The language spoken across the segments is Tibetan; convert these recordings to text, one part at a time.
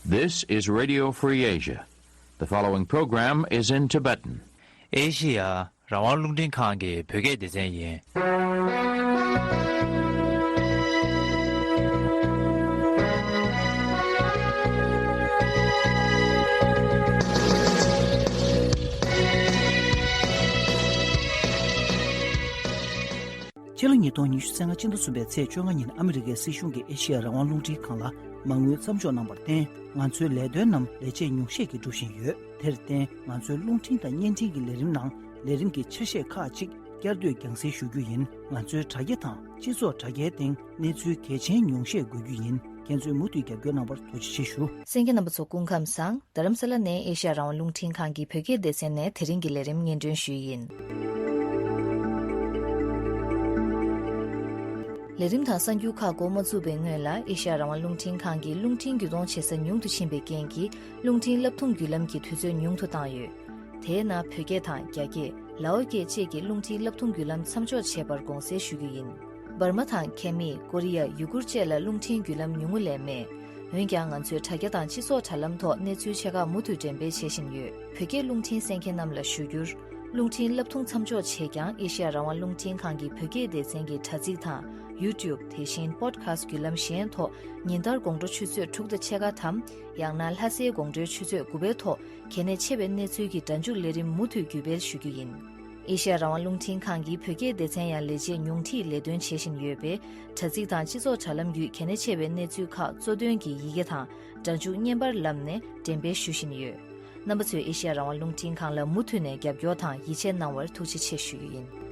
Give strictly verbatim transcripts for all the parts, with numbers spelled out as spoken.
This is Radio Free Asia. The following program is in Tibetan. ཨེ་ཤི་ཡ་རང་དབང་རླུང་འཕྲིན་ཁང་གི་བོད་སྐད་སྡེ་ཚན་ཡིན། ཕྱི་ལོ་ཉིས་སྟོང་ཉི་ཤུ་རྩ་ལྔ་སྤྱི་ཟླ་གསུམ་པའི་ཚེས་བཅོ་ལྔ་ཉིན་ཨ་མི་རི་ཀའི་སྲིད་གཞུང་གིས་ཨེ་ཤི་ཡ་རང་དབང་རླུང་འཕྲིན་ཁང་ལ་མ་དངུལ་མཚམས་འཇོག་གནང་བར་བརྟེན། ང་ཚོའི་ལས་དོན་རྣམས་ལས་བྱེད་ཉུང་ཤས་ཀྱིས་སྒྲུབ་བཞིན་ཡོད། དེར་བརྟེན། ང་ཚོའི་རླུང་འཕྲིན་དང་བརྙན་འཕྲིན་གྱི་ལས་རིམ་ནང་ལས་རིམ་གྱི་ཆ་ཤས་ཁག་ཅིག་བསྐྱར་ཟློས་རྒྱང་སྲིང་ཞུ་རྒྱུ་ཡིན། ང་ཚོའི་དྲ་རྒྱ་དང་སྤྱི་ཚོགས་དྲ་རྒྱའི་སྟེང་གནས་ཚུལ་གལ་ཆེན་ཉུང་ཤས་འགོད་རྒྱུ་ཡིན། ཁྱེད་ཚོས་མུ་མཐུད་རྒྱབ་སྐྱོར་གནང་བར་ཐུགས་རྗེ་ཆེ་ཞུ། གསན་མཁན་རྣམ་པ་ཚོ་སྐུ་ཁམས་བཟང་། རྡ་རམ་ས་ལ་ནས་ཨེ་ཤ་ཡ་རང་དབང་རླུང་འཕྲིན་ཁང་གི་བོད་སྐད་སྡེ་ཚན་ནས་དེ་རིང་གི་ལས་རིམ་སྙན་སྒྲོན་ཞུས་ཡིན། ལས་རིམ་དང་གསར་འགྱུར་ཁག་འགོ་མ་བཙུགས་པའི་སྔོན་ལ་ཨེ་ཤ་ཡ་རང་དབང་རླུང་འཕྲིན་ཁང་གིས་རླུང་འཕྲིན་བརྒྱུད་གཏོང་བྱེད་ས་ཉུང་དུ་ཕྱིན་པའི་རྐྱེན་གྱིས་རླུང་འཕྲིན་བསླབ་ཐུང་བརྒྱུད་ལམ་གྱི་དུས་ཚོད་ཉུང་དུ་བཏང་ཡོད། དེས་ན་བོད་སྐད་དང་རྒྱ་སྐད། ལའོ་སྐད་བཅས་ཀྱི་རླུང་འཕྲིན་བསླབ་ཐུང་བརྒྱུད་ལམ་མཚམས་འཇོག་བྱས་པར་དགོངས་སེལ་ཞུ་རྒྱུ་ཡིན། འབར་མ་དང་ཁེ་མི། ཀོ་རི་ཡ། ཡུ་གུར་བཅས་ལ་རླུང་འཕྲིན་བརྒྱུད་ལམ་ཉུང་ངུ་ལས་མེད། འོན་ཀྱང་ང་ཚོས་དྲ་རྒྱ་དང་སྤྱི་ཚོགས་དྲ་ལམ་ཐོག་གནས་ཚུལ་ཆེ་ཁག་མུ་མཐུད་འགྲེམས་སྤེལ་བྱེད་བཞིན་ཡོད། བོད་སྐད་རླུང་འཕྲིན་གསན་མཁན་རྣམས་ལ་ཞུ་རྒྱུར། རླུང་འཕྲིན་བསླབ་ཐུང་མཚམས་འཇོག་བྱས་ཀྱང་ཨེ་ཤ་ཡ་རང་དབང་རླུང་འཕྲིན་ཁང་གི་བོད་སྐད་སྡེ་ཚན་གྱི་དྲ་ཚིགས་དང་ཡུ་ཊུབ། དེ་བཞིན་པོ་ཌི་ཁ་སི་ཊི་བརྒྱུད་ལམ་གཞན་ཐོག་ཉིན་ལྟར་དགོང་དྲོ་ཆུ་ཚོད་དྲུག་དང་ཕྱེད་ཀ་དམ། ཡང་ན་ལྷ་སའི་དགོང་དྲོའི་ཆུ་ཚོད་དགུ་པའི་ཐོག་གལ་གནད་ཆེ་བའི་གནས་ཚུལ་གྱི་སྒྲ་འཇུག་ལས་རིམ་མུ་མཐུད་བརྒྱུད་སྤེལ་ཞུ་རྒྱུ་ཡིན། ཨེ་ཤ་ཡ་རང་དབང་རླུང་འཕྲིན་ཁང་གིས་བོད་སྐད་སྡེ་ཚན་ཡང་ལས་བྱེད་ཉུང་འཕྲིས་ལས་དོན་བྱེད་བཞིན་ཡོད་པས། དྲ་ཚིགས་དང་སྤྱི་ཚོགས་དྲ་ལམ་བརྒྱུད་གལ་གནད་ཆེ་བའི་གནས་ཚུལ་ཁག་གཙོ་དོན་གྱི་ཡི་གེ་དང་སྒྲ་འཇུག་བརྙན་པར་ལམ་ནས་འགྲེམས་སྤེལ་ཞུ་བཞིན་ཡོད། རྣམ་པ་ཚོས་ཨེ་ཤ་ཡ་རང་དབང་རླུང་འཕྲིན་ཁང་ལ་མུ་མཐུད་ནས་རྒྱབ་སྐྱོར་དང་ཡིད་ཆེས་གནང་བར་ཐུགས་རྗེ་ཆེ་ཞུ་རྒྱུ་ཡིན།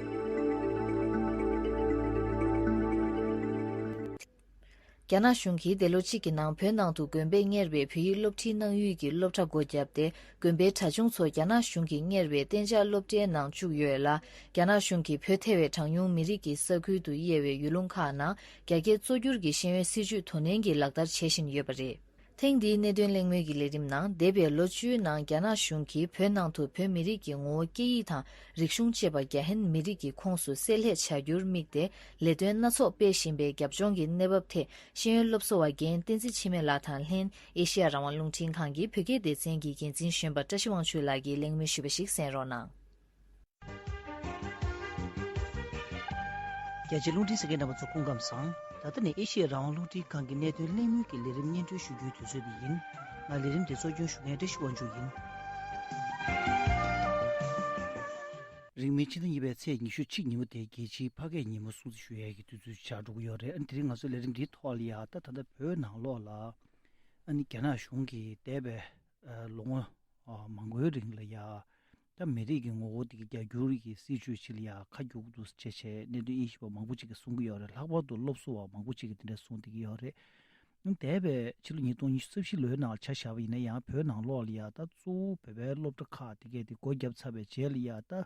རྒྱ་ནག་གཞུང་གིས་འདས་ལོ་གཅིག་གི་ནང་བོད་ནང་དུ་དགོན་པས་གཉེར་བའི་བོད་ཡིག་སློབ་ཁྲིད་གནང་ཡུལ་གྱི་སློབ་གྲྭ་སྒོ་བརྒྱབ་སྟེ། དགོན་པའི་གྲྭ་ཆུང་ཚོ་རྒྱ་ནག་གཞུང་གིས་གཉེར་བའི་གཏན་འཇགས་སློབ་གྲྭའི་ནང་བཅུག་ཡོད་ལ། རྒྱ་ནག་གཞུང་གིས་བོད་ཐེ་བའི་གྲངས་ཉུང་མི་རིགས་ཀྱི་ས་ཁུལ་དུ་དབྱེ་བའི་ཡུལ་ལུང་ཁག་ནང་རྒྱ་སྐད་གཙོ་གྱུར་གྱི་ཤེས་ཡོན་སྲིད་བྱུས་དོ་ནན་གྱིས་ལག་བསྟར་བྱེད་བཞིན་ཡོད་པ་རེད། ཐེངས་འདིའི་གནད་དོན་གླེང་མོལ་གྱི་ལས་རིམ་ནང་། འདས་པའི་ལོ་བཅུའི་ནང་རྒྱ་ནག་གཞུང་གིས་བོད་ནང་དུ་བོད་མི་རིགས་ཀྱི་ངོ་བོ་སྐད་ཡིག་དང་རིག་གཞུང་བཅས་པ་རྒྱ་ཧན་མི་རིགས་ཀྱི་ཁོངས་སུ་བསྲེ་ལྷད་བྱ་རྒྱུར་དམིགས་ཏེ་ལས་དོན་སྣ་ཚོགས་སྤེལ་བཞིན་པའི་རྒྱབ་ལྗོངས་ཀྱི་གནས་བབ་ཐད། ཤེས་ཡོན་སློབ་གསོ་བ་རྒན་བསྟན་འཛིན་འཆི་མེད་ལགས་དང་ལྷན་ཨེ་ཤེ་ཡ་རང་དབང་རླུང་འཕྲིན་ཁང་གི་བོད་སྐད་སྡེ་ཚན་གྱི་འགན་འཛིན་གཞོན་པ་བཀྲ་ཤིས་དབང་ཕྱུག་ལགས་ཀྱིས་གླེང་མོལ་ཞུས་པ་ཞིག་གསན་རོགས་གནང་། རྒྱ་ཆེའི་རླུང་འཕྲིན་གསན་མཁན་རྣམ་པ་ཚོ་སྐུ་ཁམས་བཟང་། ད་ལྟ་ནི་ཨེ་ཤེ་ཡ་རང་དབང་རླུང་འཕྲིན་ཁང་གི་གནད་དོན་གླེང་མོལ་གྱི་ལས་རིམ་སྙན་སྒྲོན་ཞུ་རྒྱུའི་དུས་ཚོད་འདི་ཡིན། ང་ལས་རིམ་འདི་གཙོ་སྐྱོང་ཞུ་མཁན་བཀྲ་ཤིས་དབང་ཕྱུག་ཡིན། རིང་མིན་ཕྱི་ཟླ་གཉིས་པའི་ཚེས་ཉི་ཤུ་གཅིག་ཉིན་མོ་དེ་རྒྱལ་སྤྱིའི་ཕ་སྐད་ཉིན་མོ་སྲུང་བརྩི་ཞུ་ཡས་ཀྱི་དུས་ཚོད་ཆགས་འགྲོ་གི་ཡོད་རེད། ཨ་ནི་དེ་རིང་ང་ཚོའི་ལས་རིམ་འདིའི་ཐོག་ལ་ཡ་ད་ད་ལྟ་བོད་ནང་ལོགས་ལ་ཨ་ནི་རྒྱ་ནག་གཞུང་གིས་འདས་པའི་ལོ་ངོ་མང་པོའི་རིང་ལ་ཡ་ད་མི་རིགས་ཀྱི་ངོ་བོ་དེ་གི་རྒྱ་སྒྱུར་གྱི་སྲིད་བྱུས་ཅིག་ལ་ཡ་ཁ་རྒྱུག་འདུག་ཅེས་བྱས་གནད་དོན་དབྱེ་ཞིབ་པ་མང་པོ་ཅིག་གིས་གསུང་གི་ཡོད་རེད། ལྷག་པར་དུ་སློབ་གསོ་བ་མང་པོ་ཅིག་གིས་དེ་འདྲ་གསུང་བསྡད་ཀྱི་ཡོད་རེད། འདས་པའི་ཕྱི་ལོ་ཉིས་སྟོང་ཉི་ཤུ་རྩ་བཞི་ལོའི་ནང་ལ་ཆ་བཞག་པ་ཡིན་ན་ཡང་བོད་ནང་ལོགས་ལ་ཡ་ད་གཙོ་བོ་བོད་པའི་སློབ་གྲྭ་ཁག་དེ་གས་དེ་སྒོ་བརྒྱབ་ཚར་བའི་རྗེས་ལ་ཡ་ད་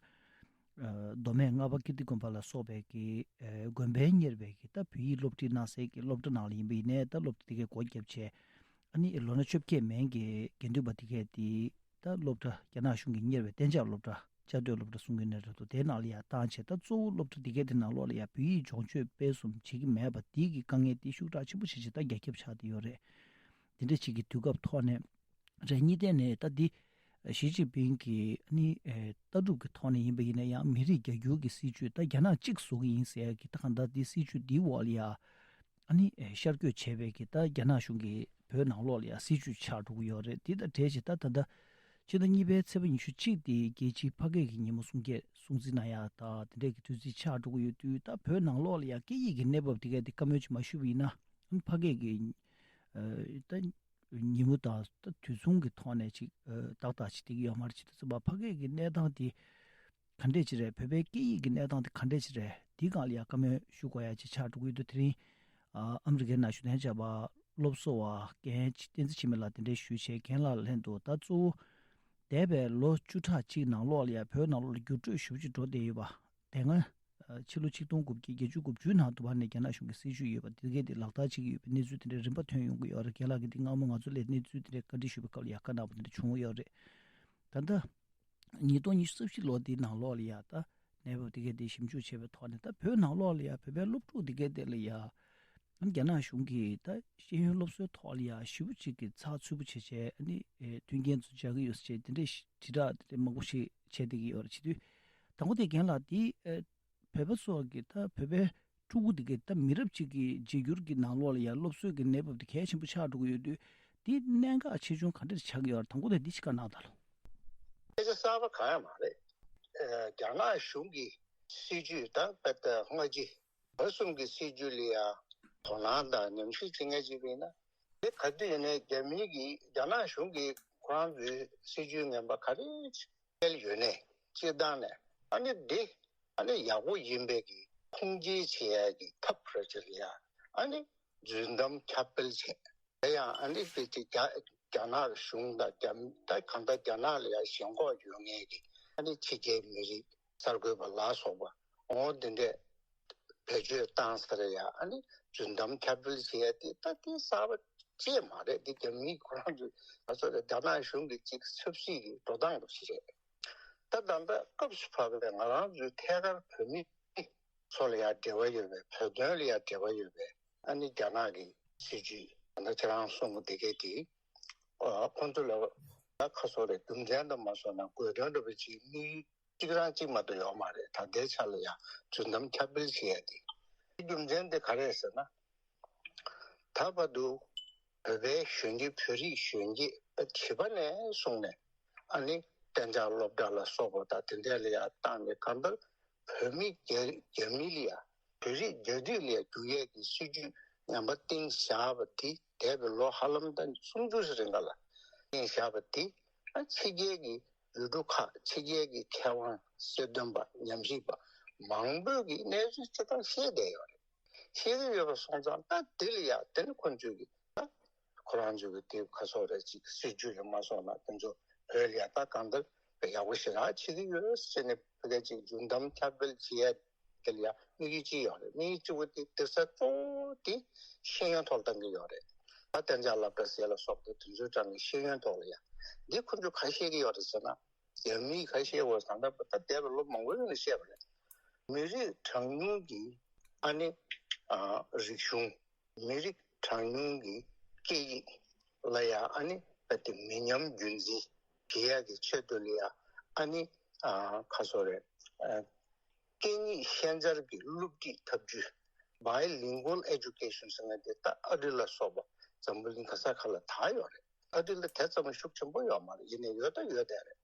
མདོ་སྨད་རྔ་པ་ཀིརྟི་དགོན་པ་ལ་སོགས་པའི་གི་དགོན་པའི་གཉེར་བའི་གི་ད་བོད་ཡིག་སློབ་ཁྲིད་གནང་སའི་གི་སློབ་གྲྭ་ནང་ལ་ཡིན་པ་ཡིན་ནའི་ད་སློབ་གྲྭ་དེ་གས་སྒོ་བརྒྱབ་བྱས་ཨ་ནི་ལོ་ན་བཅོ་བརྒྱད་མན་གི་དགེ་འདུན་པ་དེ་གས་དེ་ད་སློབ་གྲྭ་རྒྱ་ནག་གཞུང་གིས་གཉེར་བའི་གཏན་འཇགས་སློབ་གྲྭ། བཅའ་སྡོད་སློབ་གྲྭ་གསུང་གི་ནས་རེད་འདུག་དེའི་ནང་ལ་ཡ་བཏང་བྱས་ད་གཙོ་བོ་སློབ་གྲྭ་འདི་གའི་དེ་ནང་ལོགས་ལ་ཡ་བོད་ཡིག་སྦྱོང་སྤྱོད་སྤེལ་གསུམ་བྱེད་ཀྱི་མེད་པ་འདི་གི་དཀའ་ངལ་འདི་ཤུགས་དྲག་ཆེན་པོ་བྱེད་བྱེད་ད་རྒྱ་ཁྱབ་ཆགས་བསྡད་ཡོད་རེད། འདི་འདྲ་ཅིག་གི་དུས་སྐབས་ཐོག་ནས་རེད། གཉིས་ཐད་ནས་ད་འདི་ཞི་ཅིན་ཕིང་གི་ནི་ལྟ་གྲུབ་ཀྱི་ཐོག་ནས་ཡིན་པ་ཡིན་ན་ཡང་མི་རིགས་རྒྱ་སྒྱུར་གྱི་སྲིད་བྱུས་ད་རྒྱ་ནག་གཅིག་བཟོ་གི་ཡིན་ཟེར་ཡ་གི་ད་གང་ལྟར་འདི་སྲིད་བྱུས་འདིའི་འོག་ལ་ཡ། ཨ་ནི་ཤར་བསྐྱོད་བྱས་པའི་གི་ད་རྒྱ་ནག་གཞུང་གིས་བོད་ནང་ལོགས་ལ་ཡང་སྲིད་བྱུས་ཆགས་འགྲོ་གི་ཡོད་རེད། དེ་དང་འབྲེལ་བྱས་ད་ད་ལྟ་ཕྱི་ཟླ་གཉིས་པའི་ཚེས་པ་ཉི་ཤུ་གཅིག་དེ་རྒྱལ་སྤྱིའི་ཕ་སྐད་ཀྱི་ཉིན་མོ་སྲུང་སྐྱེལ་སྲུང་བརྩི་གནང་ཡ་ད་དེ་འདྲས་ཀྱི་དུས་ཚིགས་ཆགས་འགྲོ་གི་ཡོད་དུས་ད་བོད་ནང་ལོགས་ལ་ཡང་སྐད་ཡིག་གི་གནས་བབ་དེ་གས་དེ་བཀའ་མོལ་ཅིག་མ་ཞུས་པ་ཡིན་ན་ཨ་ནི་ཕ་སྐད་ཀྱི་ད་ཉིན་མོ་དང་ད་དུས་མཚུངས་ཀྱི་ཐོག་ནས་ཅིག་ཏག་ཏག་ཅིག་བསྡད་ཀྱི་ཡོད་མ་རེད། ཅིག་ད་ཚོད་པ་ཕ་སྐད་ཀྱི་གནས་སྟངས་དེ། ག་འདྲས་ཅིག་རེད། བོད་པའི་སྐད་ཡིག་གི་གནས་སྟངས་དེ་ག་འདྲས་ཅིག་རེད། འདིའི་སྒང་ལ་ཡང་བཀའ་མོལ་ཞུ་དགོས་ཡ་ཅིག་ཆགས་འགྲོ་གི་འདུག་དེ་རིང་ཨ་ཨ་མི་རི་ཀའི་ནང་བཞུགས་གདན་འཇགས་པ་སློབ་གསོ་བ་རྒན་བསྟན་འཛིན་འཆི་མེད་ལགས་དེ་འདྲས་ཞུས་བྱས་རྒན་ལགས་ལ་ལྷན་དུ་ད་གཙོ་བོ་འདས་པའི་ལོ་བཅུ་ཕྲག་གཅིག་ནང་ལོགས་ལ་ཡང་བོད་ནང་ལོགས་ལ་འགྱུར་འགྲོས་ཞེ་པོ་ཅིག་འགྲོ་བསྡད་ཡོད་པ། དེ་སྔ་ཕྱི་ལོ་ཆིག་སྟོང་དགུ་བརྒྱ་བརྒྱད་ཅུ་དགུ་བཅུ་ནང་དུ་བ་ནས་རྒྱ་ནག་གཞུང་གི་སྲིད་བྱུས་ཡོད་པ་དེ་གས་དེ་ལག་བསྟར་བྱེད་ཀྱི་ཡོད་པའི་གནས་ཚུལ་དེ་འདྲའི་རིམ་པ་ཐོན་ཡོང་གི་ཡོད་རེད། རྒན་ལགས་ཀྱིས་དེ་སྔ་མོ་ང་ཚོ་ལ་གནས་ཚུལ་དེ་འདྲའི་བཀའ་འདྲི་ཞུས་པའི་སྐབས་ལ་ཡང་བཀའ་གནང་བ་དེ་འདྲ་བྱུང་ཡོད་རེད། ད་ལྟ། ཉིས་སྟོང་ཉི་ཤུ་རྩ་བཞི་ལོ་འདིའི་ནང་ལོགས་ལ་ཡ་ད་གནས་བབ་དེ་གས་དེ་ཞིབ་འཇུག་བྱས་པའི་ཐོག་ནས་ད་བོད་ནང་ལོགས་ལ་ཡ་བོད་པའི་སློབ་ཕྲུག་དེ་གས་དེ་ལ་ཡ་ ཨ་ནི་རྒྱ་ནག་གཞུང་གིས་ད་ཤེས་ཡོན་སློབ་གསོའི་ཐོག་ལ་ཡང་ཞེ་པོ་ཅིག་གི་ཚགས་ཚུད་པོ་བྱས་བྱས། ཨ་ནི་ཨེ་མཐུན་རྐྱེན་ཚོ་སྦྱར་གྱི་ཡོད་ཟེར་བྱས། དེ་འདྲའི་དྲིལ་བསྒྲགས་དེ་འདྲའི་མང་པོ་ཞིག་བྱས་བསྡད་ཀྱི་ཡོད་རེད། བྱེད་དུས་དང་པོ་དེ་རྒན་ལགས། དེ་ཨེ་བོད་པ་ཚོ་གི་ད་བོད་པའི་ཕྲུ་གུ་དེ་གའི་ད་མི་རབས་གཅིག་གི་བརྗེ་སྒྱུར་གྱི་ནང་ལོགས་ལ་ཡང་སློབ་གསོའི་གི་གནས་བབ་དེ་གལ་ཆེན་པོ་ཆགས་འགྲོ་གི་ཡོད་དུས། དེ་གནད་འགག་ཆེ་ཆུང་ག་འདྲ་ཆགས་ཀྱི་ཡོད་རེད། དང་པོ་དེ་འདི་ཅིག་བཀའ་གནང་དང་། སྐད་ཆ་གསར་པ་གང་ཡང་མ་རེད། ཨ་རྒྱ་ནག་གཞུང་གི་སྲིད་ཇུས་དང་དཔེ་ལྟ་སྔ་ཕྱི་བར་གསུམ་གྱི་སྲིད་ཇུས་ལ་ཡང་དོ་སྣང་དང་ཉམས་ཞིབ་བྱེད་མཁན་ཅིག་ཡིན་ན། དེ་ག་དུས་ཡིན་ནའི་རྒྱ་མིའི་གི་རྒྱ་ནག་གཞུང་གིས་ཁོ་རང་ཚོའི་སྲིད་ཇུས་ངན་པ་ག་རེ་སྤེལ་ཡོད་ནའི་སྤྱིར་བཏང་ནས། ཨ་ནི་འདི་ཨ་ནི་ཡག་པོ་ཡིན་པའི་གི་ཁུངས་སྐྱེལ་བྱེད་ཡ་གི་ཐབས་རེ་ཅིག་ལ་ཡང་ཨ་ནི་རྫུན་གཏམ་ཁྱབ་སྤེལ་བྱེད། དེ་ཡང་ཨ་ནི་དེ་ཅིག་རྒྱ་རྒྱ་ནག་གཞུང་དང་རྒྱ་ད་གང་ལྟར་རྒྱ་ནག་ལ་ཡང་ཞེན་ཁོག་ཡོད་མཁན་གྱི་ཨ་ནི་ཕྱི་རྒྱལ་མི་རིགས་གསར་འགོད་པ་ལ་སོགས་པ་འོ་དེ་འདྲས་བེད་སྤྱོད་བཏང་ས་རེད་ཡ། ཨ་ནི་རྫུན་གཏམ་ཁྱབ་སྤེལ་བྱེད་ཡ་དེ་ད་དེ་གསར་པ་ཅིག་མ་རེད། དེ་རྒྱ་མི་ཁོ་རང་ཚོ་ང་ཚོ་ལ་རྒྱ་ནག་གཞུང་གི་ཅིག་ཆབ་སྲིད་ཀྱི་འགྲོ་སྟངས་རུ་ཞིག་རེད། ད་ད་ལྟ་སྐབས་སུ་བབས་པའི་ང་རང་ཚོའི་ཐད་ཀར་བོད་མི་ཚོ་ལ་ཡང་འབྲེལ་བ་ཡོད་པའི། བོད་དོན་ལ་ཡང་འབྲེལ་བ་ཡོད་པའི་ཨ་ནི་རྒྱ་ནག་གི་སྲིད་ཇུས་ད་ལྟ་ཁྱེད་རང་གསུང་གི་དེ་གས་དེ། ཨ་ཁོང་ཚོ་ལ་ད་ཁ་སོ་རེ་རྒྱུ་མཚན་དུ་མ་སོང་ན་དགོས་དོན་འདྲ་པོ་ཅིག་དམིགས་ཡུལ་གཅིག་རང་གཅིག་མ་གཏོགས་ཡོད་མ་རེད། ད་ལྟའི་ཆ་ལ་ཡང་རྫུན་གཏམ་ཁྱབ་སྤེལ་བྱེད་ཡ་དེ། རྒྱུ་མཚན་དེ་ག་རེ་ཟེར་ན། ད་བར་དུ་བོད་པའི་གཞོན་སྐྱེས། བོད་རིགས་གཞོན་སྐྱེས་བྱིས་པ་ནས་བཟུང་ནས་ཨ་ནི་གཏན་འཇགས་སློབ་གྲྭ་ལ་སོགས་པ་དང་དེ་འདྲ་ལ་ཡང་བཏང་ནས། གང་ལྟར་བོད་མི་རྒྱ་རྒྱ་མི་ལ་ཡང་། བོད་རིགས་རྒྱ་རིགས་ལ་ཡང་བསྒྱུར་ཡས་ཀྱི་སྲིད་ཇུས་ངན་པ་བཏིང་བཞག་པ་དེ། འདས་པའི་ལོ་ཧ་ལམ་ད་སུམ་ཅུ་ཙམ་རིང་ག་ལ་བཏིང་བཞག་པ་དེ། ཨ་ཕྱི་རྒྱལ་གྱི་ཡུལ་གྲུ་ཁག་ཕྱི་རྒྱལ་གྱི་མཁས་དབང་སྲིད་དོན་པ་ཉམས་ཞིབ་པ་མང་པོས་ཀྱི་གནས་ཚུལ་སྤྱིར་བཏང་ཤེས་བསྡད་ཡོད་རེད། ཤེས་ཀྱི་ཡོད་པ་སོང་ཙང་། ད་དེ་ལ་ཡང་དེ་ནི་ཁོང་ཚོས་ཀྱི་ད་ཁོ་རང་ཚོས་ཀྱི་དེ་ག་སོགས་རེད་ཅིག་སྲིད་ཇུས་རེད་མ་སོང་ན། དེ་ཚོ་བོད་ལ་ཡང་ད་གང་ལྟར་ཡག་པོ་ཞེ་དྲག་བྱེད་ཀྱི་ཡོད་ཟེར་ནས་ཕ་གི་ཅིག་རྫུན་གཏམ་ཁྱབ་སྤེལ་བྱེད་ཡ་དེ་ལ་ཡང་དམིགས་ཡུལ་གཅིག་ཡོད་རེད། དམིགས་ཡུལ་གཅིག་པོ་དེ་སྡིག་ས་གཙོ་བོ་དེ་ཤེས་ཡོན་ཐོག་ལ་བཏང་གི་ཡོད་རེད། ད་གཏན་འཇགས་སློབ་གྲྭ་ཟེར་ལ་སོགས་པ་དེ་ཚོའི་གྲས་ནས་ཤེས་ཡོན་ཐོག་ལ་ཡང་། འདི་ཁོང་ཚོས་ག་རེ་བཤད་ཀྱི་ཡོད་རེད་ཟེར་ན། རྒྱ་མིས་ག་རེ་བཤད་ཡོད་ཟེར་ན། ད་ལྟ་བོད་ལ་ལོ་མང་པོའི་རིང་ལ་བཤད་པ་རེད། མི་རིགས་གྲངས་ཉུང་གི་ཨ་ནི་ཨ་རིག་གཞུང་། མི་རིགས་གྲངས་ཉུང་གི་སྐད་ཡིག་ལ་ཡང་ཨ་ནི་རྦད་དེ་མི་ཉམས་རྒྱུན་འཛིན་བྱེད་ཡག་གི་ཆེད་དུ་ལ་ཡང་ཨ་ནི་ཨ་ག་སོགས་རེད། ཨ་སྐད་གཉིས་ཤན་སྦྱར་གྱི་སློབ་ཁྲིད་ཐབས་ཇུས། Bilingual Education ཟེར་མཁན་དེ་ད་ཨ་རི་ལ་སོགས་པ་འཛམ་བུ་གླིང་ག་ས་ག་ལ་དར་ཡོད་རེད། ཨ་རི་ལ་དེ་ཙམ་ཤུགས་ཆེན་པོ་ཡོད་མ་རེད། ཡིན་ནའི་ཡོད་ད་ཡོད་བསྡད་རེད།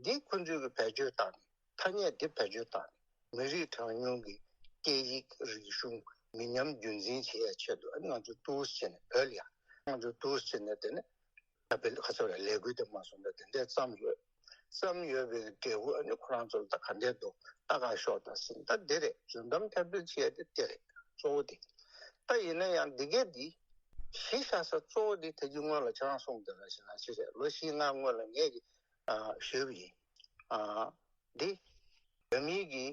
འདི་ཁོང་ཚོས་ཀྱི་བེད་སྤྱོད་བཏང་ནས། ཐ་སྙད་འདི་བེད་སྤྱོད་བཏང་ནས་མི་རིགས་གྲངས་ཉུང་གི་སྐད་ཡིག་རིག་གཞུང་མི་ཉམས་རྒྱུན་འཛིན་བྱེད་ཡ་ཆེད་དུ། ཨ་ནི་ང་ཚོས་འདུག་སེ་བྱས་ནས། བོད་ལ་ཡང་ང་ཚོས་འདུག་སེ་བྱས་ནས། དེ་ནས་ད་བོད་ལ་ག་ཚོད་རེད། ལས་འགུལ་དེ་མ་སོང་ན་དེ་འདྲས་བརྩམས་ཡོད། བརྩམས་ཡོད་པའི་འབྲས་བུ་ཨ་ནི་ཁོ་རང་ཚོ་ལ་ད་ག་འདྲས་འདུག་ལྟ་ག་ཤོག་དང་ཟེར། ད་འདི་རེད། རྫུན་གཏམ་ཁྱབ་སྤེལ་བྱེད་ཡ་དེ་འདི་རེད། གཙོ་བོ་དེ། ད་ཡིན་ན་ཡང་འདི་གས་འདི་གཞི་བཞག་ས་གཙོ་བོ་འདི་ད་གིན་སྔོན་ལ་ཁྱེད་རང་གསུངས་དེ་ར་ཞིག་ན་ཅི་རེད། ལོ་བཞི་ལྔ་སྔོན་ལ་ངས་ཀྱི་ཨ་ཞུས་པ་ཡིན། ཨ་འདི་བོད་མིའི་གི་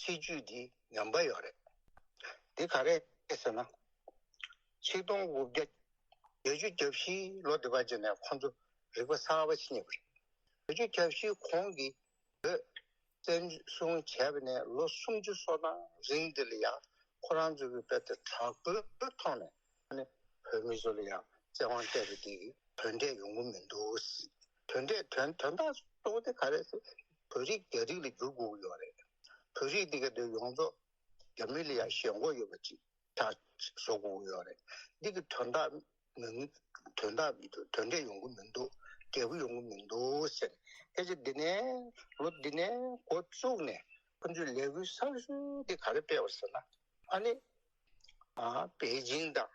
སྲིད་ཇུས་འདི་ངན་པ་ཡོད་རེད། འདི་ག་རེ་རེད་ཟེར་ན། ཆིག་སྟོང་དགུ་བརྒྱ་བརྒྱད་ཅུ་གྱ་བཞི་ལོ་འདི་བར་བྱས་ནས་ཁོང་ཚོ་རིག་པ་གསར་པ་ཕྱེ་ནས་པ་རེད། བརྒྱད་ཅུ་གྱ་བཞི་གོང་གི་བོད་བཙན་བཟུང་བྱས་པ་ནས་ལོ་སུམ་ཅུ་སོ་ལྔ་རིང་འདི་ལ་ཡང་ཁོ་རང་ཚོ་གི་དཔེ་དེ་དྲག་པོའི་ཐོག་ནས་ཨ་ནི་བོད་མི་ཚོ་ལ་ཡང་བཙན་དབང་སྤྲད་པ་འདི་གི་དོན་འབྲས་ཡོང་གི་མི་འདུག། དོན་འབྲས་དོན་དོན་དག་གཙོ་བོ་དེ་ག་རེ་ཟེར། བོད་རིགས་རྒྱ་རིགས་ལ་བསྒྱུར་དགོས་ཀྱི་ཡོད་རེད། བོད་རིགས་འདི་ག་དེ་ཡོངས་རྫོགས་རྒྱ་མི་ལ་ཡང་ཞེན་ཁོག་ཡོད་པ་ཅིག་ཆགས་བཟོ་དགོས་ཀྱི་ཡོད་རེད། འདི་གི་དོན་དག་མི་དོན་དག་མི་འདུག། དོན་འབྲས་ཡོང་གི་མི་འདུག། འབྲས་བུ་ཡོང་གི་མི་འདུག་ཟེར། ཕལ་ཆེར་འདི་ནས་ལོ་འདི་ནས་འགོ་བཙུགས་ནས་ཁོ་ཚོས་ལས་འགུལ་གསར་ཤོས་དེ་ག་རེ་སྤེལ་བ་ཟེར་ན། ཨ་ནི་ཨ་པེ་ཅིང་དང་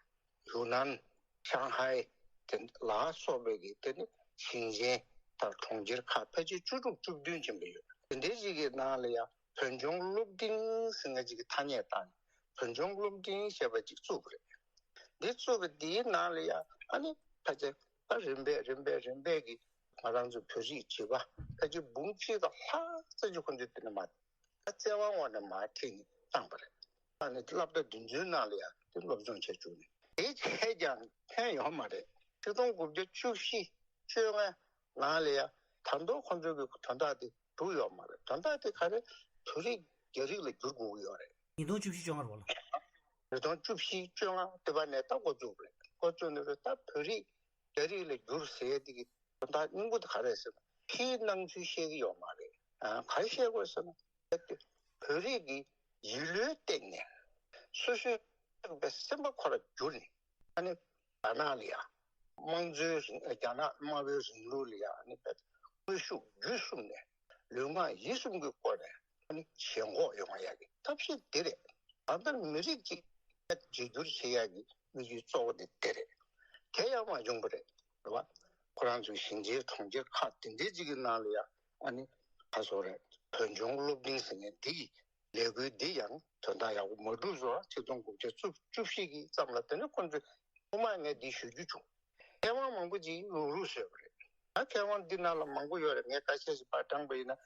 ཡུན་ནན། ཤང་ཧའེ་དེ་ལ་སོགས་པའི་གི་དེ་ནི་ཞིང་ཆེན་དང་གྲོང་ཁྱེར་ཁག་ཕལ་ཆེར་བཅུ་དྲུག་བཅུ་བདུན་ཅན་པ་ཡོད། དེ་འདྲའི་ཅིག་གི་ནང་ལ་ཡང་བོད་ལྗོངས་སློབ་འབྲིང་ཟེར་མཁན་ཅིག་གི་ཐ་སྙད་བཏགས་ནས་བོད་ལྗོངས་སློབ་འབྲིང་ཞེས་པ་ཅིག་བཙུགས་པ་རེད། འདི་བཙུགས་པ་འདིའི་ནང་ལ་ཡང་ཨ་ནི་ཕལ་ཆེར་ད་རིམ་པས་རིམ་པས་རིམ་པས་ཀྱི་ང་རང་ཚོ་བོད་རིགས་བྱིས་པ་ཕལ་ཆེར་འབུམ་གཅིག་དང་ལྷག་ཙམ་ཅིག་ཁོང་ཚོས་དེ་ནས་མར་ད་བཙན་དབང་འོག་ནས་མར་ཁྲིད་ནས་བཏང་པ་རེད། ཨ་ནི་སློབ་གྲྭ་འདི་ཚོའི་ནང་ལ་ཡང་དེ་སློབ་སྦྱོང་བྱས་བཅུག་ནས། དེ་བྱས་ཀྱང་ཕན་ཡོད་མ་རེད། ཆིག་སྟོང་དགུ་བརྒྱ་བཅུ་བཞི་བཅོ་ལྔ་ནང་ལ་ཡང་ད་དུང་ཁོང་ཚོའི་གི་དོན་དག་དེ་གྲུབ་ཡོད་མ་རེད། དོན་དག་དེ་ག་རེ། བོད་རིགས་རྒྱ་རིགས་ལ་བསྒྱུར་དགོས་ཀྱི་ཡོད་རེད། ཉིས་སྟོང་བཅུ་བཞི་བཅོ་ལྔ་རེད་པ་ལགས། ཉིས་སྟོང་བཅུ་བཞི་བཅོ་ལྔ་དེ་བ་ནས་ད་འགོ་བཙུགས་རེད། འགོ་བཙུགས་ནས་རེད། ད་བོད་རིགས་རྒྱ་རིགས་ལ་བསྒྱུར་ཟེར་ཡས་དེ་གི་དོན་དག་སྙིང་པོ་དེ་ག་རེད་ཟེར་ན། ཕྱིའི་སྣང་ཚུལ་བཤད་ཀྱི་ཡོད་མ་རེད། ཨ། ག་རེ་བཤད་དགོས་ཟེར་ན། བོད་རིགས་ཀྱི་ཡིད་བློའི་སྟེང་ནས་སོ་སོའི་སེམས་པ་ཁོ་ར་བསྒྱུར་ནས། ཨ་ནི་རྒྱ་ནག་ལ་ཡ་དམངས་གཙོའི་རིང་། རྒྱ་ནག་དམར་པོའི་རིང་ལུགས་ལ་ཡ་ཨ་ནི་དངོས་ཤུགས་བརྒྱུད་གསུམ་ནས་ལུས་ངག་ཡིད་གསུམ་གྱི་སྒོ་ནས་ཨ་ནི་ཞེན་ཁོག་ཡོང་བ་ཡ་གི་ཐབས་ཤེས་འདི་རེད། ད་ལྟ་མི་རིགས་གཅིག་བརྗེ་བསྒྱུར་བྱེད་ཡ་གི་དམིགས་ཡུལ་གཙོ་བོ་དེ་དེ་རེད། དེ་ཡང་མ་བྱུང་བ་རེད། རེད་བ། ཁོ་རང་ཚོའི་ཞིང་ཆེན་གྲོང་ཁྱེར་ཁག་དེ་འདྲའི་གཅིག་གི་ནང་ལ་ཡ་ཨ་ནི་ཁ་སོ་རེད། བོད་ལྗོངས་སློབ་འབྲིང་ཟེར་མཁན་འདི་ཡི་ལས་འགུལ་འདི་ཡང་དོན་དག་ཡག་པོ་མ་འགྲུབ་བཟོ། ཆིག་སྟོང་དགུ་བརྒྱ་བཅུ་བཅུ་བཞི་གི་ཙམ་ལ་དེ་ནས་ཁོང་ཚོས་ཐོག་མར་ངས་འདི་ཞུ་རྒྱུ་བྱུང་། མཁས་དབང་མང་པོ་ཅིག་རུག་རུག་བཟོས་པ་རེད། ད་མཁས་དབང་འདི་ནང་ལ་མང་པོ་ཡོད་རེད། ངས་ཁ་ཤས་ཤིག་ཕར་བགྲངས་པ་ཡིན་ན།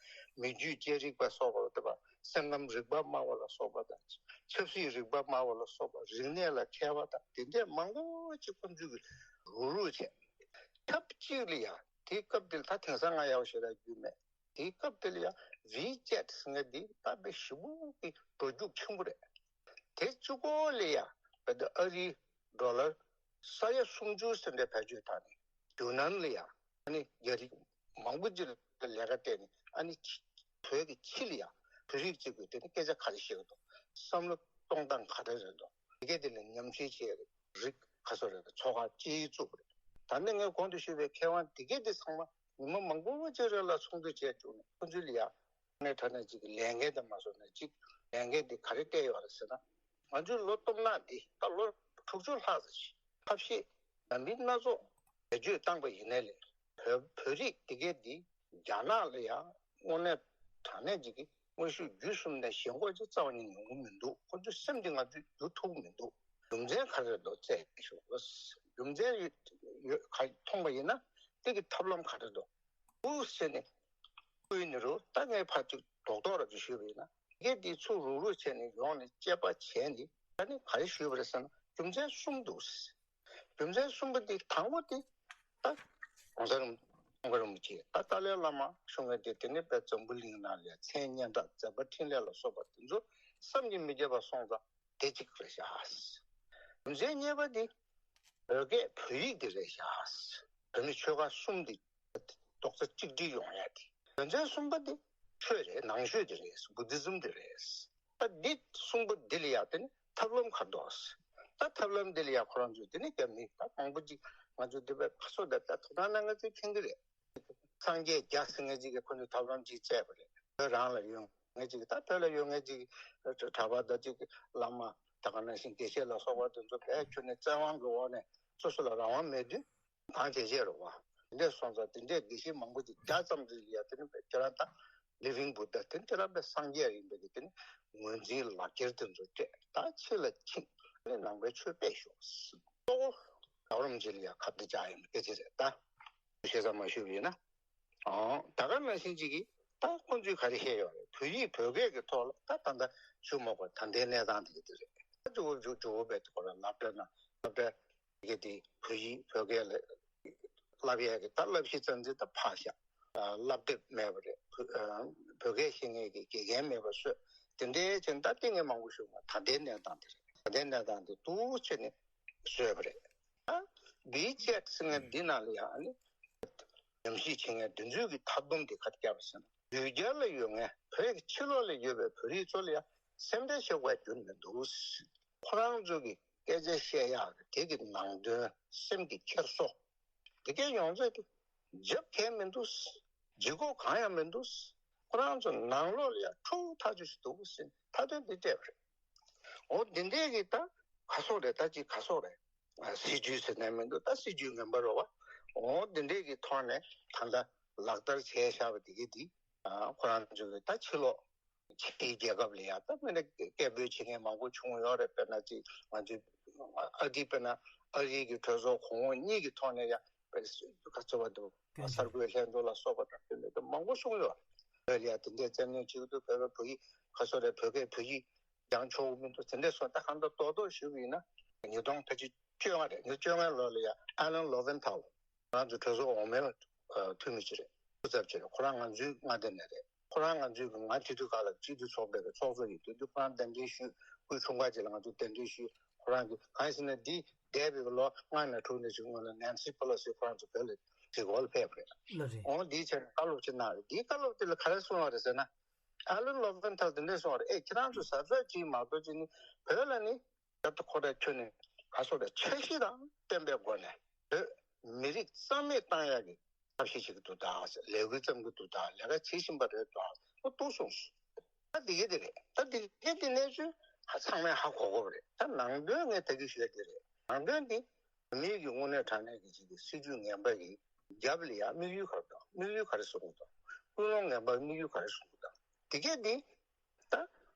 མི་རྒྱུད་བཅད་རིག་པ་སོགས་པ་དེ་བ། སེམས་ཁམས་རིག་པ་སྨྲ་བ་ལ་སོགས་པ་དང་། ཆབ་སྲིད་རིག་པ་སྨྲ་བ་ལ་སོགས་པ། རིག་གནས་ལ་མཁས་པ་དང་དེ་འདྲས་མང་པོ་ཅིག་ཁོང་ཚོས་ཀྱི་རུག་རུག་བྱས། ཐབས་གཅིག་ལ་ཡ་དེའི་སྐབས་དེ་ལ་ད་དེང་སང་ང་ཡག་ཞེ་དྲག་རྒྱུས་མེད། དེའི་སྐབས་དེ་ལ་ཡང་ཝི་ཅེད་ཟེར་མཁན་འདི་ད་དཔེ་ཞེ་པོ་གི་འགྲོ་རྒྱུགས་ཆེན་པོ་རེད། དེ་གཅིག་པོ་ལ་ཡང་བོད་ཨ་རིའི་ཌོ་ལར་ས་ཡ་སུམ་ཅུ་ཟེར་འདྲ་བེད་སྤྱོད་བཏང་ནས། ཡུན་ནན་ལ་ཡང་ཨ་ནི་རྒྱ་རིགས་མང་པོ་ཅིག་ལ་ལས་ཀ་སྤྲད་ནས། ཨ་ནི་ཕྱི་བོད་ཀྱི་ཕྱི་ལ་ཡང་བོད་རིགས་གཅིག་པུས་དེ་ནི་སྐད་ཆ་ག་རེ་བཤད་ཀྱི་འདུག་བསམ་བློ་གཏོང་སྟངས་ག་རེ་རེད་འདུག་དེ་གས་དེ་ལ་ཉམས་ཞིབ་བྱས། རིགས་ཁ་སོ་རེད། ཚོགས་ཁག་སྤྱི་ཡིས་བཙུགས་པ་རེད། ད་ནི་ངས་གོང་དུ་ཞུས་པའི་མཁས་དབང་དེ་གས་དེ་ཚང་མ་ཉི་མ་མང་པོ་ཅིག་རིང་ལ་ཚོགས་འདུ་བྱས་བཅུག་ནས། ཁོ་ཚོས་ལ་ཡ་ནས་དྲ་ནས་ཅིག་ལས་འགན་དེ་མ་བཟོ་ནས་ཅིག་ལས་འགན་དེ་ག་རེ་སྤྲད་ཡོད་རེད་ཟེར་ན། ང་ཚོའི་ལོ་སྟོང་ཕྲག་འདི་ད་ལོ་དྲུག་ཅུ་ལྷག་ཙམ་ཞིག་ཐབས་ཤེས་འདྲ་མིན་སྣ་ཚོགས་བེད་སྤྱོད་བཏང་པ་ཡིན་ནའི་ལས། བོད་བོད་རིགས་དེ་གས་འདི་རྒྱ་ནག་ལ་ཡ་དངོས་གནས་དྲང་གནས་ཅིག་གི་དངོས་ཤུགས་བརྒྱུད་གསུམ་ནས་ཞེན་ཁོག་ཅིག་རྩ་བ་ཉིད་ཡོང་གི་མི་འདུག་ཁོ་ཚོའི་སེམས་འདི་ང་ཚོས་བསྒྱུར་ཐུབ་ཀྱི་མི་འདུག་རྒྱུ་མཚན་ག་རེ་འདུག་བཙལ་ཞུ། རྒྱུ་མཚན་ཡོད་ཡོད་ག་མཐོང་པ་ཡིན་ན། དེ་གི་ཐབས་ལམ་ག་རེ་འདུག་འདུག་ཟེར་ནས་བསྐུལ་ནི་རུ། ད་ངས་ཕར་ཅིག་རྡོག་རྡོག་ར་ཅིག་ཞུས་པ་ཡིན་ན། དེ་གས་འདི་ཚུར་རུག་རུག་བྱས་ནས་ཡོང་ནས་དཔྱད་པ་བྱས་ནས། ད་ནི་ག་རེ་ཞུས་པ་རེད་ཟེར་ན། རྒྱུ་མཚན་གསུམ་འདུག་རྒྱུ་མཚན་གསུམ་པ་འདི། དང་པོ་དེ་ད་༸གོང་ས་རིན་ཙང་ཁ་རིན་པོ་ཆེ། ད་ཏཱ་ལའི་བླ་མ་ཞུ་མཁན་དེ། དེ་ནས་བོད་འཛམ་བུ་གླིང་ནང་ལ་མཚན་སྙན་གྲགས། མཛད་པ་འཕྲིན་ལས་ལ་སོགས་པ་དེ་ཚོ་བསམ་གྱིས་མི་ཁྱབ་པ་སོང་ཙང་དེ་གཅིག་རེད་ཤག་རྒྱུ་མཚན་གཉིས་པ་དེ་བོད་སྐད་བོད་ཡིག་དེ་རེད་ཤག་བོད་མི་ཆོལ་ཁ་གསུམ་དེ་རྡོག་རྩ་གཅིག་སྒྲིལ་ཡོང་ཡ་དེ། རྒྱུ་མཚན་གསུམ་པ་དེ་ཆོས་རེད། ནང་ཆོས་དེ་རེད། བུ་དྷི་ཛིམ་དེ་རེད། ད་འདི་གསུམ་པོ་འདི་ལ་ཡ་དེ་ནི་ཐབས་ལམ་ག་འདུག་ད་ཐབས་ལམ་འདི་ལ་ཡ་ཁོ་རང་ཚོས་དེ་ནི་རྒྱ་མི་ད་མང་པོ་ཅིག་ང་ཚོ་འདི་བས་ཁ་སོ་ད་ད་ཐོབ་ཐང་གནང་མཁན་ཚོས་མཁྱེན་གྱི་རེད། སངས་རྒྱས་བརྒྱ་ཟེར་མཁན་ཅིག་གིས་ཁོ་ཚོས་ཐབས་ལམ་ཅིག་བཙལ་བ་རེད། བོད་རང་ལ་ཡོད་མཁན་ཅིག་ད་བོད་ལ་ཡོད་མཁན་ཅིག་གྲྭ་པ་དང་ཅིག་བླ་མ། ད་ག་ནང་བཞིན་དགེ་བཤེས་ལ་སོགས་པ་དེ་ཚོ་བས་ཁྱོན་ནས་བཙན་དབང་གི་འོག་ནས་སོ་སོ་ལ་རང་དབང་མེད་དུས། གང་བྱེད་བྱེད་རོགས་པ། དེ་འདྲས་སོང་ཙང་དེ་འདྲས་དགེ་བཤེས་མང་པོ་ཅིག་བརྒྱ་ཙམ་ཅིག་ཡ་དེ་ནི་ཁྱེད་རང་ད་ལི་ཝིང་བུ་དྷ་དེ་ཁྱེད་རང་པའི་སངས་རྒྱས་ཡིན་པའི་གི་དེ་ནི་ངོས་འཛིན་ལག་འཁྱེར་དེ་ཚོ་སྤྲད། ད་ཕྱི་ལ་ཕྱིན་ནས་ནང་པའི་ཆོས་སྤེལ་ཤོག་གཙོ་བོ་རྒྱལ་བ་རིན་པོ་ཆེ་ལ་ཡ་ཁ་གཏད་བཅག་ཡ་ཡིན་པའི་སྐད་ཆ་རེད། ད་ཞེ་ས་མ་ཞུས་པ་ཡིན་ན། ཨང་། ད་ག་ནང་བཞིན་ཅིག་གིས་ད་ཁོང་ཚོས་ག་རེ་བཤད་ཡོད་རེད། བོད་ཡིག་བོད་སྐད་ཀྱི་ཐོག་ལ་ད་ད་ལྟ་ཞུ་མ་དགོས། ད་ལྟའི་གནས་སྟངས་དེ་ག་དེ་རེད། ད་ཇོ་བོ་ཇོ་བོ་བོད་ཀྱི་སྐོར་ལ་སློབ་གྲྭ་ནང་སློབ་གྲྭ་དེ་ག་དེ་བོད་ཡིག་བོད་སྐད་ལ་བསླབ་ཡས་ཀྱི་ད་བསླབ་གཞི་རྩ་འཛིན་ད་ཕར་བཞག་བསླབ་དེབ་མེད་པ་རེད། བོད་བོད་སྐད་ཤེས་མཁན་གྱི་དགེ་རྒན་མེད་པ་བཟོས། དེ་འདྲའི་ཆེད་ད་ལྟ་ངས་མང་པོ་ཞུ་མ། ད་ལྟའི་གནས་སྟངས་དེ་རེད། ད་ལྟའི་གནས་སྟངས་དེ་འདུག་བྱས་ནས་བཟོས་པ་རེད། ད་ཝི་ཅེད་ཟེར་མཁན་འདི་ནང་ལ་ཡང་ནི་ཉམས་ཞིབ་བྱེད་མཁན་དེ་ཚོའི་གི་མཐའ་སྡོམ་དེ་ག་རེ་བརྒྱབ་པ་ཟེར་ན། ཡུལ་གྱར་ལ་ཡོད་མཁན་བོད་ཀྱི་ཕྱི་ལོགས་ལ་ཡོད་པའི་བོད་རིགས་ཚོ་ལ་ཡང་སེམས་ཁྲལ་བྱེད་དགོས་རྒྱུ་མི་འདུག་ཁོ་རང་ཚོ་གི་སྐད་ཆ་བཤད་ཡག་གི་དེ་གི་ནང་དོན། སེམས་ཀྱི་འཁྱེར་སོ་དེ་གའི་ཡོངས་རྫོགས་དེ་རྒྱབ་གལ་མི་འདུག་ལྗིད་ཁོག་གང་ཡང་མི་འདུག་ཁོ་རང་ཚོ་ནང་ལོགས་ལ་ཡང་ཁྲོ་བོ་ཐག་ཆོད་ཞིག་འདུག་ཟེར་མཐའ་དོན་འདི་སྤྲད་པ་རེད། འོ་འདི་འདྲས་ཀྱི་ད་ག་སོག་རེད། ད་ཅིག་ག་སོག་རེད། ཨ། སྲིད་ཇུས་ཟེར་ནས་མི་འདུག་ད་སྲིད་ཇུས་ངན་པ་རེད་བ། འོ་འདི་འདྲས་ཀྱི་ཐོག་ནས་ད་ལྟ་ལག་བསྟར་བྱས་བཞག་པ་དེ་གའི་འདི། ཨ། ཁོ་རང་ཚོ་གི་ད་ཕྱི་ལོགས་ཕྱིའི་རྒྱལ་ཁབ་ལ་ཡ་ད་དཔེར་ན་སྐད་འབོད་བྱེད་མཁན་མང་པོ་བྱུང་ཡོད་རེད། དཔེར་ན་ཅིག་ང་ཚོའི་ཨ་རི། དཔེར་ན་ཨ་རིའི་གི་གྲོས་ཚོགས་གོང་འོག་གཉིས་ཀྱི་ཐོག་ནས་ཡ་དཔེར་ག་ཚོད་པ་འདུག་གསར་འགོད་ལྷན་ཚོགས་ལ་སོགས་པ་དང་དེ་འདྲ་མང་པོ་བྱུང་ཡོད་རེད། བོད་ལ་ཡ་དེ་འདྲའི་བཙན་གནོན་བྱེད་ཀྱི་འདུག་བོད་པ་བོད་ཡིག་ག་ཚོད་རེད། བོད་སྐད་བོད་ཡིག་སྦྱང་ཆོག་གི་མི་འདུག་དེ་འདྲ་སོགས་ད་གང་ལྟར་རྡོག་རྡོག་ཞུ་གི་ཡིན་ན། ཉིས་སྟོང་ཕལ་ཆེར་བཅོ་ལྔ་རེད། ཉིས་སྟོང་བཅོ་ལྔ་ལོ་ལ་ཡ་ཨ་ལན་ལོ་ཝེན་ཐལ། ང་ཚོ་གྲོས་ཚོགས་འོག་མའི་འཐུས་མི་ཅིག་རེད། སྐུ་ཚབ་ཅིག་རེད། ཁོ་རང་ང་ཚོའི་མངའ་སྡེ་ནས་རེད། ཁོ་རང་ང་ཚོའི་གི་ང་དེ་དུས་སྒང་ལ་སྤྱི་འཐུས་ཚོགས་པའི་གི་ཚོགས་གཙོ་ཡིན་དུས། དུས་ཁོ་རང་གདན་འདྲེན་ཞུས། སྐུའི་འཁྲུངས་སྐར་ཅིག་ལ་ང་ཚོ་གདན་འདྲེན་ཞུས། ཁོ་རང་གིས་གང་ཡིན་ཟེར་ན། འདི་འདས་པའི་ལོ་ལྔ་ནས་དྲུག་ནས་བྱུང་བ་ལ་ནན་སི་པེ་ལོ་སི་ཁོ་རང་ཚོ་བོད་ལ་གཟིགས་སྐོར་ལ་ཕེབས་པ་རེད། ལགས་རེད། འོང་འདིའི་ཆེད་དུ་བཀའ་སློབ་ཅིག་གནང་རེད། འདིའི་བཀའ་སློབ་དེ་ལ་ག་རེ་གསུངས་པ་རེད་ཟེར་ན། ཨ་ལན་ལོ་ཝན་ཐལ་དེ་འདྲས་གསུངས་པ་རེད། ཨེ་ཁྱེད་རང་ཚོ་གཟབ་གཟབ་བྱེད་མ་གཏོགས་ཅིག་ནི་བོད་ལ་ནི་རྒྱབ་ཏུ་ཁོ་ར་ཁྱོད་ནི་ག་སོགས་རེད། འཆར་གཞི་དང་ལྡན་པའི་སྒོ་ནས་བོད་མི་རིགས་རྩ་མེད་བཏང་ཡག་གི་ཐབས་ཤེས་བྱེད་ཀྱི་འདུག་ད། ལས་འགུལ་བརྩམས་ཀྱི་འདུག་ད། ལས་ཀ་བྱེད་བཞིན་པ་རེད་ད། ཨོ་ཏོ་གསུངས་སོང་། ད་དེ་ག་དེ་རེད། ད་དེ་ག་དེ་གནས་ཚུལ་ཧ་ཚང་མས་ཧ་གོ་གོ་རེད། ད་ནང་དོན་ངས་ད་གི་ཞུ་ཡ་དེ་རེད། ནང་དོན་དེ་མི་གི་དངོས་གནས་དྲང་གནས་ཀྱི་ཅིག་གི་སྲིད་ཇུས་ངན་པ་གི་རྒྱབ་ལ་ཡ་དམིགས་ཡུལ་ག་རེ་འདུག་དམིགས་ཡུལ་ག་རེ་བཟུང་གི་འདུག་ཀུན་སློང་ངན་པ་དམིགས་ཡུལ་ག་རེ་བཟུང་གི་འདུག་དེ་ག་དེ། ད་